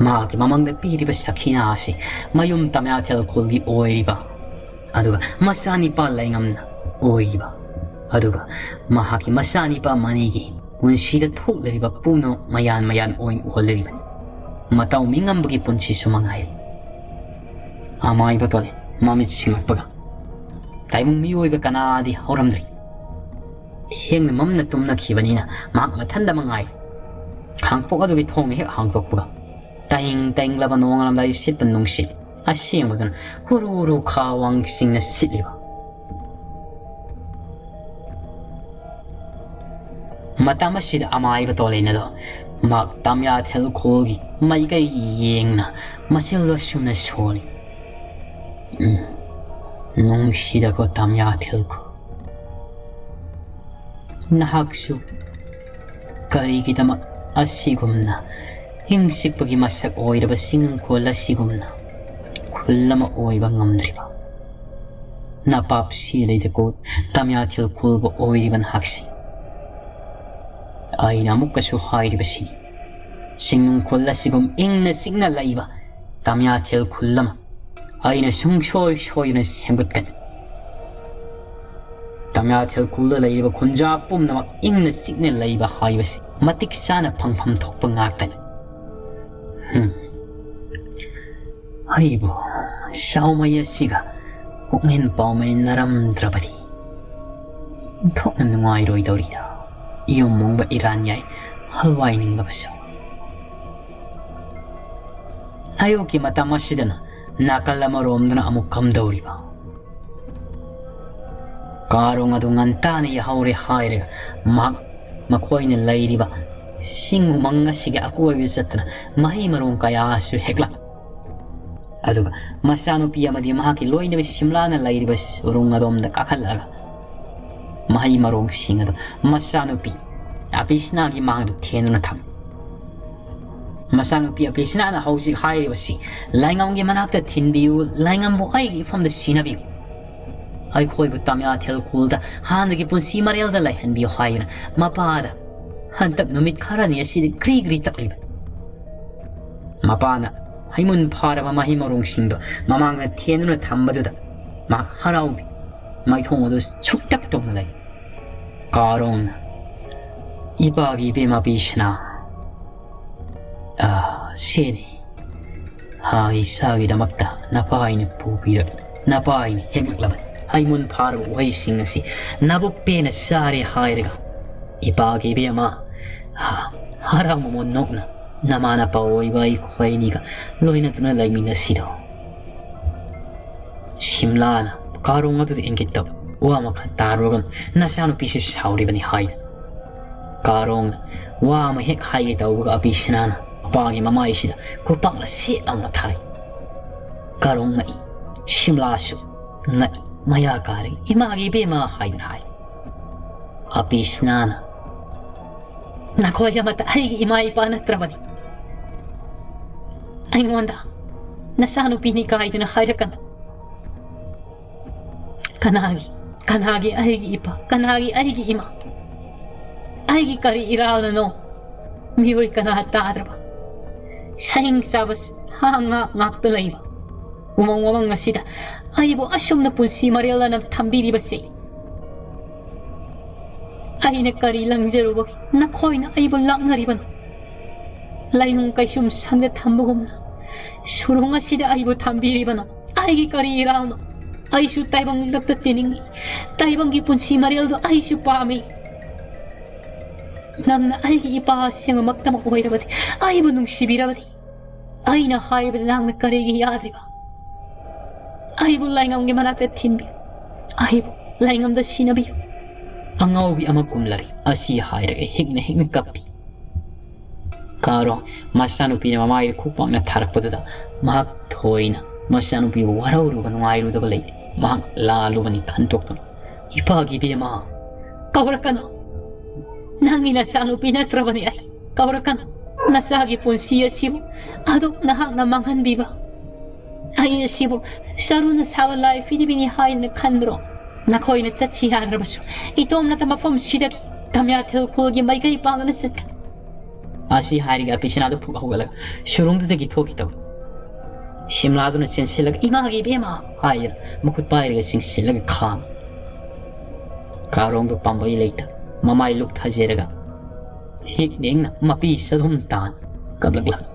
ꯃꯍꯥꯛꯀꯤ ꯃꯃꯥꯡꯗ ꯄꯤꯔꯤꯕ ꯁꯈꯤꯅꯥ ꯑꯁꯤ ꯃꯌꯨꯝ ꯇꯃꯌꯥꯊꯦꯜ ꯈꯨꯜꯒꯤ ꯑꯣꯏꯔꯤꯕ ꯑꯗꯨꯒ ꯃꯆꯥꯅꯤꯄꯥ ꯂꯩꯉꯝꯅ ꯑꯣꯏꯔꯤꯕ ꯑꯗꯨꯒ ꯃꯍꯥꯛꯀꯤ ꯃꯆꯥꯅꯤꯄꯥ ꯃꯅꯤꯒꯤ ꯄꯨꯟꯁꯤꯗ ꯊꯣꯛꯂꯤꯕ ꯄꯨꯝꯅꯃꯛ ꯃꯌꯥꯟ ꯃꯌꯥꯟ ꯑꯣꯏꯅ ꯎꯍꯜꯂꯤꯕꯅꯤ꯫ ꯃꯇꯥꯎ ꯃꯤꯉꯝꯕꯒꯤ ꯄꯨꯟꯁꯤꯁꯨ ꯃꯉꯥꯏꯔꯤ꯫ ꯑꯃꯥꯏꯕ ꯇꯣꯂꯦ ꯃꯃꯤꯠ ꯁꯤꯡꯂꯛꯄꯒ ꯇꯥꯏꯕꯪ ꯃꯤꯑꯣꯏꯕ ꯀꯅꯥꯗꯤ ꯍꯧꯔꯝꯗ꯭ꯔꯤ꯫ ꯊꯦꯡꯅ ꯃꯝꯅ ꯇꯨꯝꯅꯈꯤꯕꯅꯤꯅ ꯃꯍꯥꯛ ꯃꯊꯟꯗ ꯃꯉꯥꯏ꯫ ꯈꯥꯡꯄꯣꯛ ꯑꯗꯨꯒꯤ ꯊꯣꯡꯅ ꯍꯦꯛ ꯍꯥꯡꯗꯣꯛꯄꯒ ꯇꯥꯏꯪ ꯇꯥꯏꯪꯂꯕ ꯅꯣꯡꯉꯥꯜꯂꯝꯗꯥꯏ ꯁꯤꯠꯄ ꯅꯨꯡꯁꯤꯠ ꯑꯁꯦꯡꯕꯗꯨꯅ ꯍꯨꯔꯨ ꯍꯨꯔꯨ ꯈꯥ ꯋꯥꯡꯁꯤꯡꯅ ꯁꯤꯠꯂꯤꯕ꯫ ꯃꯇꯝ ꯑꯁꯤꯗ ꯑꯃꯥꯏꯕ ꯇꯣꯂꯦꯟ ꯑꯗꯣ ꯃꯍꯥꯛ ꯇꯥꯃꯤꯌꯥ ꯊꯦꯜꯈꯣꯜꯒꯤ ꯃꯥꯏꯀꯩ ꯌꯦꯡꯅ ꯃꯆꯤꯜꯗꯣ ꯁꯨꯝꯅ ꯁꯣꯜꯂꯤ꯫ "ꯎꯝ, ꯅꯨꯡꯁꯤꯗꯀꯣ ꯇꯥꯃꯤꯌꯥ ꯊꯦꯜꯈꯣꯜ꯫ ꯅꯍꯥꯛꯁꯨ ꯀꯔꯤꯒꯤꯗꯃꯛ ꯑꯁꯤꯒꯨꯝꯅ ꯏꯪ ꯆꯤꯛꯄꯒꯤ ꯃꯁꯛ ꯑꯣꯏꯔꯕ ꯆꯤꯡꯈꯣꯜ ꯑꯁꯤꯒꯨꯝꯅ ꯈꯨꯜ ꯑꯃ ꯑꯣꯏꯕ ꯉꯝꯗ꯭ꯔꯤꯕ? ꯅꯄꯥꯞ ꯁꯤꯂꯩꯗꯀꯣ ꯇꯝꯌꯥꯊꯦꯜ ꯈꯨꯜꯕ ꯑꯣꯏꯔꯤꯕ ꯅꯍꯥꯛꯁꯤ꯫ ꯑꯩꯅ ꯑꯃꯨꯛꯀꯁꯨ ꯍꯥꯏꯔꯤꯕꯁꯤꯅꯤ, ꯆꯤꯡꯅꯨꯡꯈꯣꯜ ꯑꯁꯤꯒꯨꯝ ꯏꯪꯅ ꯆꯤꯛꯅ ꯂꯩꯕ ꯇꯝꯌꯥꯊꯦꯜ ꯈꯨꯜ ꯑꯃ ꯑꯩꯅ ꯁꯨꯡꯁꯣꯏ ꯁꯣꯏꯗꯅ ꯁꯦꯝꯒꯠꯀꯅꯤ꯫ ꯇꯝꯌꯥꯊꯦꯜ ꯈꯨꯜꯗ ꯂꯩꯔꯤꯕ ꯈꯨꯟꯖꯥ ꯄꯨꯝꯅꯃꯛ ꯏꯪꯅ ꯆꯤꯛꯅ ꯂꯩꯕ ꯍꯥꯏꯕꯁꯤ ꯃꯇꯤꯛ ꯆꯥꯅ ꯐꯪꯐꯝ ꯊꯣꯛꯄ ꯉꯥꯛꯇꯅꯤ꯫ ꯍꯝ꯫ ꯑꯩꯕꯨ ꯁꯥꯎꯃꯩ ꯑꯁꯤꯒ ꯄꯨꯛꯅꯤꯡ ꯄꯥꯎꯃꯩꯅꯔꯝꯗ꯭ꯔꯕꯗꯤ ꯑꯣꯟꯊꯣꯛꯅ ꯅꯨꯡꯉꯥꯏꯔꯣꯏꯗꯧꯔꯤꯗ꯫ ꯌꯨꯝ ꯃꯨꯡꯕ ꯏꯔꯥꯟ ꯌꯥꯏ, ꯍꯜꯋꯥꯏ ꯅꯤꯡꯂꯕꯁꯨ꯫ ꯑꯌꯨꯛꯀꯤ ꯃꯇꯝ ꯑꯁꯤꯗꯅ ꯅꯥꯀꯜ ꯑꯃꯔꯣꯝꯗꯅ ꯑꯃꯨꯛ ꯀꯝꯗꯧꯔꯤꯕ? ꯀꯥꯔꯣꯡ ꯑꯗꯨ ꯉꯟꯇꯥꯅ ꯌꯥꯍꯧꯔꯦ ꯍꯥꯏꯔꯒ ꯃꯍꯥꯛ ꯃꯈꯣꯏꯅ ꯂꯩꯔꯤꯕ ꯆꯤꯡ ꯎꯃꯪ ꯑꯁꯤꯒꯤ ꯑꯀꯣꯏꯕꯗ ꯆꯠꯇꯨꯅ ꯃꯍꯩ ꯃꯔꯣꯡ ꯀꯌꯥꯁꯨ ꯍꯦꯛꯂꯛ꯫ ꯑꯗꯨꯒ ꯃꯆꯥꯅꯨꯄꯤ ꯑꯃꯗꯤ ꯃꯍꯥꯛꯀꯤ ꯂꯣꯏꯅꯕꯤ ꯁꯤꯝꯂꯥꯅ ꯂꯩꯔꯤꯕ ꯎꯔꯨꯝ ꯑꯗꯣꯝꯗ ꯀꯥꯈꯠꯂꯛꯑꯒ ꯃꯍꯩ ꯃꯔꯣꯡꯁꯤꯡ ꯑꯗꯨ ꯃꯆꯥꯅꯨꯄꯤ ꯑꯄꯤꯁꯅꯥꯒꯤ ꯃꯥꯡꯗ ꯊꯦꯟꯗꯨꯅ ꯊꯝꯃꯤ꯫ ꯃꯆꯥꯅꯨꯄꯤ ꯑꯄꯤꯁꯅꯥꯅ ꯍꯧꯖꯤꯛ ꯍꯥꯏꯔꯤꯕꯁꯤ, "ꯂꯥꯏꯉꯝꯒꯤ ꯃꯅꯥꯛꯇ ꯊꯤꯟꯕꯤꯌꯨ, ꯂꯥꯏꯉꯝꯕꯨ ꯑꯩꯒꯤ ꯏꯐꯝꯗ ꯁꯤꯟꯅꯕꯤꯌꯨ꯫ ꯑꯩꯈꯣꯏꯕꯨ ꯇꯝꯌꯥꯊꯦꯜ ꯈꯨꯜꯗ ꯍꯥꯟꯅꯒꯤ ꯄꯨꯟꯁꯤ ꯃꯔꯦꯜꯗ ꯂꯩꯍꯟꯕꯤꯌꯨ" ꯍꯥꯏꯗꯨꯅ ꯃꯄꯥꯗ ꯍꯟꯗꯛ ꯅꯨꯃꯤꯠ ꯈꯔꯅꯤ ꯑꯁꯤꯗ ꯒ꯭ꯔꯤ ꯒ꯭ꯔꯤ ꯇꯛꯂꯤꯕꯅꯤ꯫ ꯃꯄꯥꯅ ꯍꯩꯃꯨꯟ ꯐꯥꯔꯕ ꯃꯍꯩ ꯃꯔꯣꯡꯁꯤꯡꯗꯣ ꯃꯃꯥꯡꯗ ꯊꯦꯟꯗꯨꯅ ꯊꯝꯕꯗꯨꯗ ꯃꯍꯥꯛ ꯍꯔꯥꯎꯗꯦ꯫ ꯃꯥꯏꯊꯣꯡ ꯑꯗꯨ ꯁꯨꯛꯇꯛ ꯇꯧꯅ ꯂꯩ꯫ ꯀꯥꯔꯣꯡꯅ, "ꯏꯄꯥꯒꯤ ꯏꯕꯦꯝꯃ ꯄꯤꯁꯅꯥ, ꯑꯥ, ꯁꯤꯅꯤ꯫ ꯍꯥ, ꯏꯆꯥꯒꯤꯗꯃꯛꯇ ꯅꯄꯥ ꯑꯩꯅ ꯄꯨꯕꯤꯔꯛ-, ꯅꯄꯥ ꯑꯩꯅ ꯍꯦꯛꯂꯛꯂꯕꯅꯤ꯫ ꯍꯩꯃꯨꯟ ꯐꯥꯔꯕ ꯎꯍꯩꯁꯤꯡ ꯑꯁꯤ ꯅꯕꯨꯛ ꯄꯦꯟꯅ ꯆꯥꯔꯦ ꯍꯥꯏꯔꯒ ꯏꯄꯥꯒꯤ ꯏꯕꯦꯝꯃ, ꯍꯥ, ꯍꯔꯥꯎ ꯃꯃꯣꯟ ꯅꯣꯛꯅ ꯅꯃꯥ ꯅꯄꯥ ꯑꯣꯏꯕ ꯑꯩꯈꯣꯏ ꯑꯅꯤꯒ ꯂꯣꯏꯅꯗꯨꯅ ꯂꯩꯃꯤꯟꯅꯁꯤꯗꯣ꯫" ꯁꯤꯝꯂꯥꯅ ꯀꯥꯔꯣꯡ ꯑꯗꯨꯗ ꯏꯪꯒꯤꯠ ꯇꯧ ꯋꯥ ꯑꯃꯈꯛ ꯇꯥꯔꯨꯔꯒ ꯅꯆꯥꯅꯨꯄꯤꯁꯤ ꯁꯥꯎꯔꯤꯕꯅꯤ ꯍꯥꯏ꯫ ꯀꯥꯔꯣꯡꯅ ꯋꯥ ꯑꯃ ꯍꯦꯛ ꯍꯥꯏꯒꯦ ꯇꯧꯕꯒ ꯑꯄꯤꯁꯅꯥꯅ ꯃꯄꯥꯒꯤ ꯃꯃꯥꯏꯁꯤꯗ ꯈꯨꯄꯥꯛꯅ ꯁꯦꯠ ꯂꯥꯎꯅ ꯊꯥꯔꯛꯏ꯫ ꯀꯥꯔꯣꯡ ꯉꯛꯏ꯫ ꯁꯤꯝꯂꯥꯁꯨ ꯉꯛꯏ꯫ ꯃꯌꯥ ꯀꯥꯔꯦ꯫ "ꯏꯃꯥꯒꯤ ꯏꯕꯦꯝꯃ" ꯍꯥꯏꯗꯨꯅ ꯍꯥꯏ꯫ ꯑꯄꯤꯁꯅꯥꯅ, "ꯅꯈꯣꯏ ꯑꯃꯠꯇ ꯑꯩꯒꯤ ꯏꯃꯥ ꯏꯄꯥ ꯅꯠꯇ꯭ꯔꯕꯅꯤ꯫ ꯑꯩꯉꯣꯟꯗ ꯅꯆꯥꯅꯨꯄꯤꯅꯤ ꯀꯥꯏꯗꯅ ꯍꯥꯏꯔꯛꯀꯅꯨ꯫ ꯀꯅꯥꯒꯤ, ꯀꯅꯥꯒꯤ ꯑꯩꯒꯤ ꯏꯄꯥ, ꯀꯅꯥꯒꯤ ꯑꯩꯒꯤ ꯏꯃꯥ? ꯑꯩꯒꯤ ꯀꯔꯤ ꯏꯔꯥꯜꯅꯅꯣ? ꯃꯤꯑꯣꯏ ꯀꯅꯥ ꯇꯥꯗ꯭ꯔꯕ, ꯁꯍꯤꯡ ꯆꯥꯕ ꯁꯥ ꯉꯥꯛ ꯉꯥꯛꯇ ꯂꯩꯕ ꯎꯃꯪ ꯋꯥꯃꯪ ꯑꯁꯤꯗ ꯑꯩꯕꯨ ꯑꯁꯨꯝꯅ ꯄꯨꯟꯁꯤ ꯃꯔꯦꯜ ꯑꯅ ꯊꯝꯕꯤꯔꯤꯕꯁꯤ? ꯑꯩꯅ ꯀꯔꯤ ꯂꯪꯖꯔꯨꯕꯒꯤ ꯅꯈꯣꯏꯅ ꯑꯩꯕꯨ ꯂꯥꯛꯅꯔꯤꯕꯅꯣ? ꯂꯩꯅꯨꯡ ꯀꯩꯁꯨꯝ ꯁꯪꯗ ꯊꯝꯕꯒꯨꯝꯅ ꯁꯨꯔꯨꯡ ꯑꯁꯤꯗ ꯑꯩꯕꯨ ꯊꯝꯕꯤꯔꯤꯕꯅꯣ? ꯑꯩꯒꯤ ꯀꯔꯤ ꯏꯔꯥꯜꯅꯣ? ꯑꯩꯁꯨ ꯇꯥꯏꯕꯪ ꯂꯛꯇ ꯇꯤꯅꯤꯡꯏ꯫ ꯇꯥꯏꯕꯪꯒꯤ ꯄꯨꯟꯁꯤ ꯃꯔꯦꯜꯗꯣ ꯑꯩꯁꯨ ꯄꯥꯝꯃꯤ꯫ ꯅꯪꯅ ꯑꯩꯒꯤ ꯏꯄꯥ ꯑꯁꯦꯡꯕꯃꯛꯇꯃꯛ ꯑꯣꯏꯔꯕꯗꯤ, ꯑꯩꯕꯨ ꯅꯨꯡꯁꯤꯕꯤꯔꯕꯗꯤ, ꯑꯩꯅ ꯍꯥꯏꯕꯗ ꯅꯪꯅ ꯀꯔꯤꯒꯤ ꯌꯥꯗ꯭ꯔꯤꯕ? ꯑꯩꯕꯨ ꯂꯥꯏꯉꯝꯒꯤ ꯃꯅꯥꯛꯇ ꯊꯤꯟꯕꯤꯌꯨ꯫ ꯑꯩꯕꯨ ꯂꯥꯏꯉꯝꯗ ꯁꯤꯟꯅꯕꯤꯌꯨ꯫" ꯑꯉꯥꯎꯕꯤ ꯑꯃ ꯀꯨꯝꯂꯔꯦ꯫ ꯑꯁꯤ ꯍꯥꯏꯔꯒ ꯍꯤꯛꯅ ꯍꯤꯛꯅ ꯀꯞꯄꯤ꯫ ꯀꯥꯔꯣ, ꯃꯆꯥꯅꯨꯄꯤꯅ ꯃꯃꯥꯏꯗ ꯈꯨꯄꯥꯛꯅ ꯊꯥꯔꯛꯄꯗꯨꯗ ꯃꯍꯥꯛ ꯊꯣꯏꯅ ꯃꯆꯥꯅꯨꯄꯤꯕꯨ ꯋꯥꯔꯧꯔꯨꯕ ꯅꯨꯡꯉꯥꯏꯔꯨꯗꯕ ꯂꯩꯇꯦ꯫ ꯃꯍꯥꯛ ꯂꯥꯜꯂꯨꯕꯅꯤ ꯈꯟꯗꯣꯛꯇꯨꯅ, "ꯏꯄꯥꯒꯤ ꯏꯕꯦꯝꯃ, ꯀꯧꯔꯛꯀꯅꯨ꯫ ꯅꯪꯒꯤ ꯅꯆꯥꯅꯨꯄꯤ ꯅꯠꯇ꯭ꯔꯕꯅꯤ ꯑꯩ꯫ ꯀꯧꯔꯛꯀꯅꯨ꯫ ꯅꯆꯥꯒꯤ ꯄꯨꯟꯁꯤ ꯑꯁꯤꯕꯨ ꯑꯗꯨꯛ ꯅꯍꯥꯛꯅ ꯃꯥꯡꯍꯟꯕꯤꯕ ꯑꯩ ꯑꯁꯤꯕꯨ ꯁꯔꯨꯅ ꯁꯥꯕ ꯂꯥꯏ ꯐꯤꯗꯤꯕꯤꯅꯤ ꯍꯥꯏꯅ ꯈꯟꯕ꯭ꯔꯣ? ꯅꯈꯣꯏꯅ ꯆꯠꯁꯤ ꯍꯥꯏꯗ꯭ꯔꯕꯁꯨ, ꯏꯇꯣꯝꯅꯇ ꯃꯐꯝꯁꯤꯗꯒꯤ ꯇꯝꯌꯥꯊꯦꯜ ꯈꯨꯜꯒꯤ ꯃꯥꯏꯀꯩ ꯄꯥꯡꯗꯨꯅ ꯆꯠꯀꯅꯤ꯫" ꯑꯁꯤ ꯍꯥꯏꯔꯒ ꯑꯄꯤꯁꯅꯥꯗꯨ ꯐꯨꯛ ꯍꯧꯒꯠꯂꯒ ꯁꯨꯔꯨꯡꯗꯨꯗꯒꯤ ꯊꯣꯛꯈꯤꯗꯕ꯫ ꯁꯤꯝꯂꯥꯗꯨꯅ ꯆꯦꯟꯁꯤꯜꯂꯒ, "ꯏꯃꯥꯒꯤ ꯏꯕꯦꯝꯃ!" ꯍꯥꯏꯔ ꯃꯈꯨꯠ ꯄꯥꯏꯔꯒ ꯆꯤꯡꯁꯤꯜꯂꯒ ꯈꯥꯝꯃꯤ꯫ ꯀꯥꯔꯣꯡꯗꯨ ꯄꯥꯝꯕꯩ ꯂꯩꯇ ꯃꯃꯥꯏ ꯂꯨꯛ ꯊꯥꯖꯔꯒ ꯍꯤꯛ ꯅꯤꯡꯅ ꯃꯄꯤ ꯆꯗꯨꯝ ꯇꯥꯅ ꯀꯞꯂꯛꯂꯝꯃꯤ꯫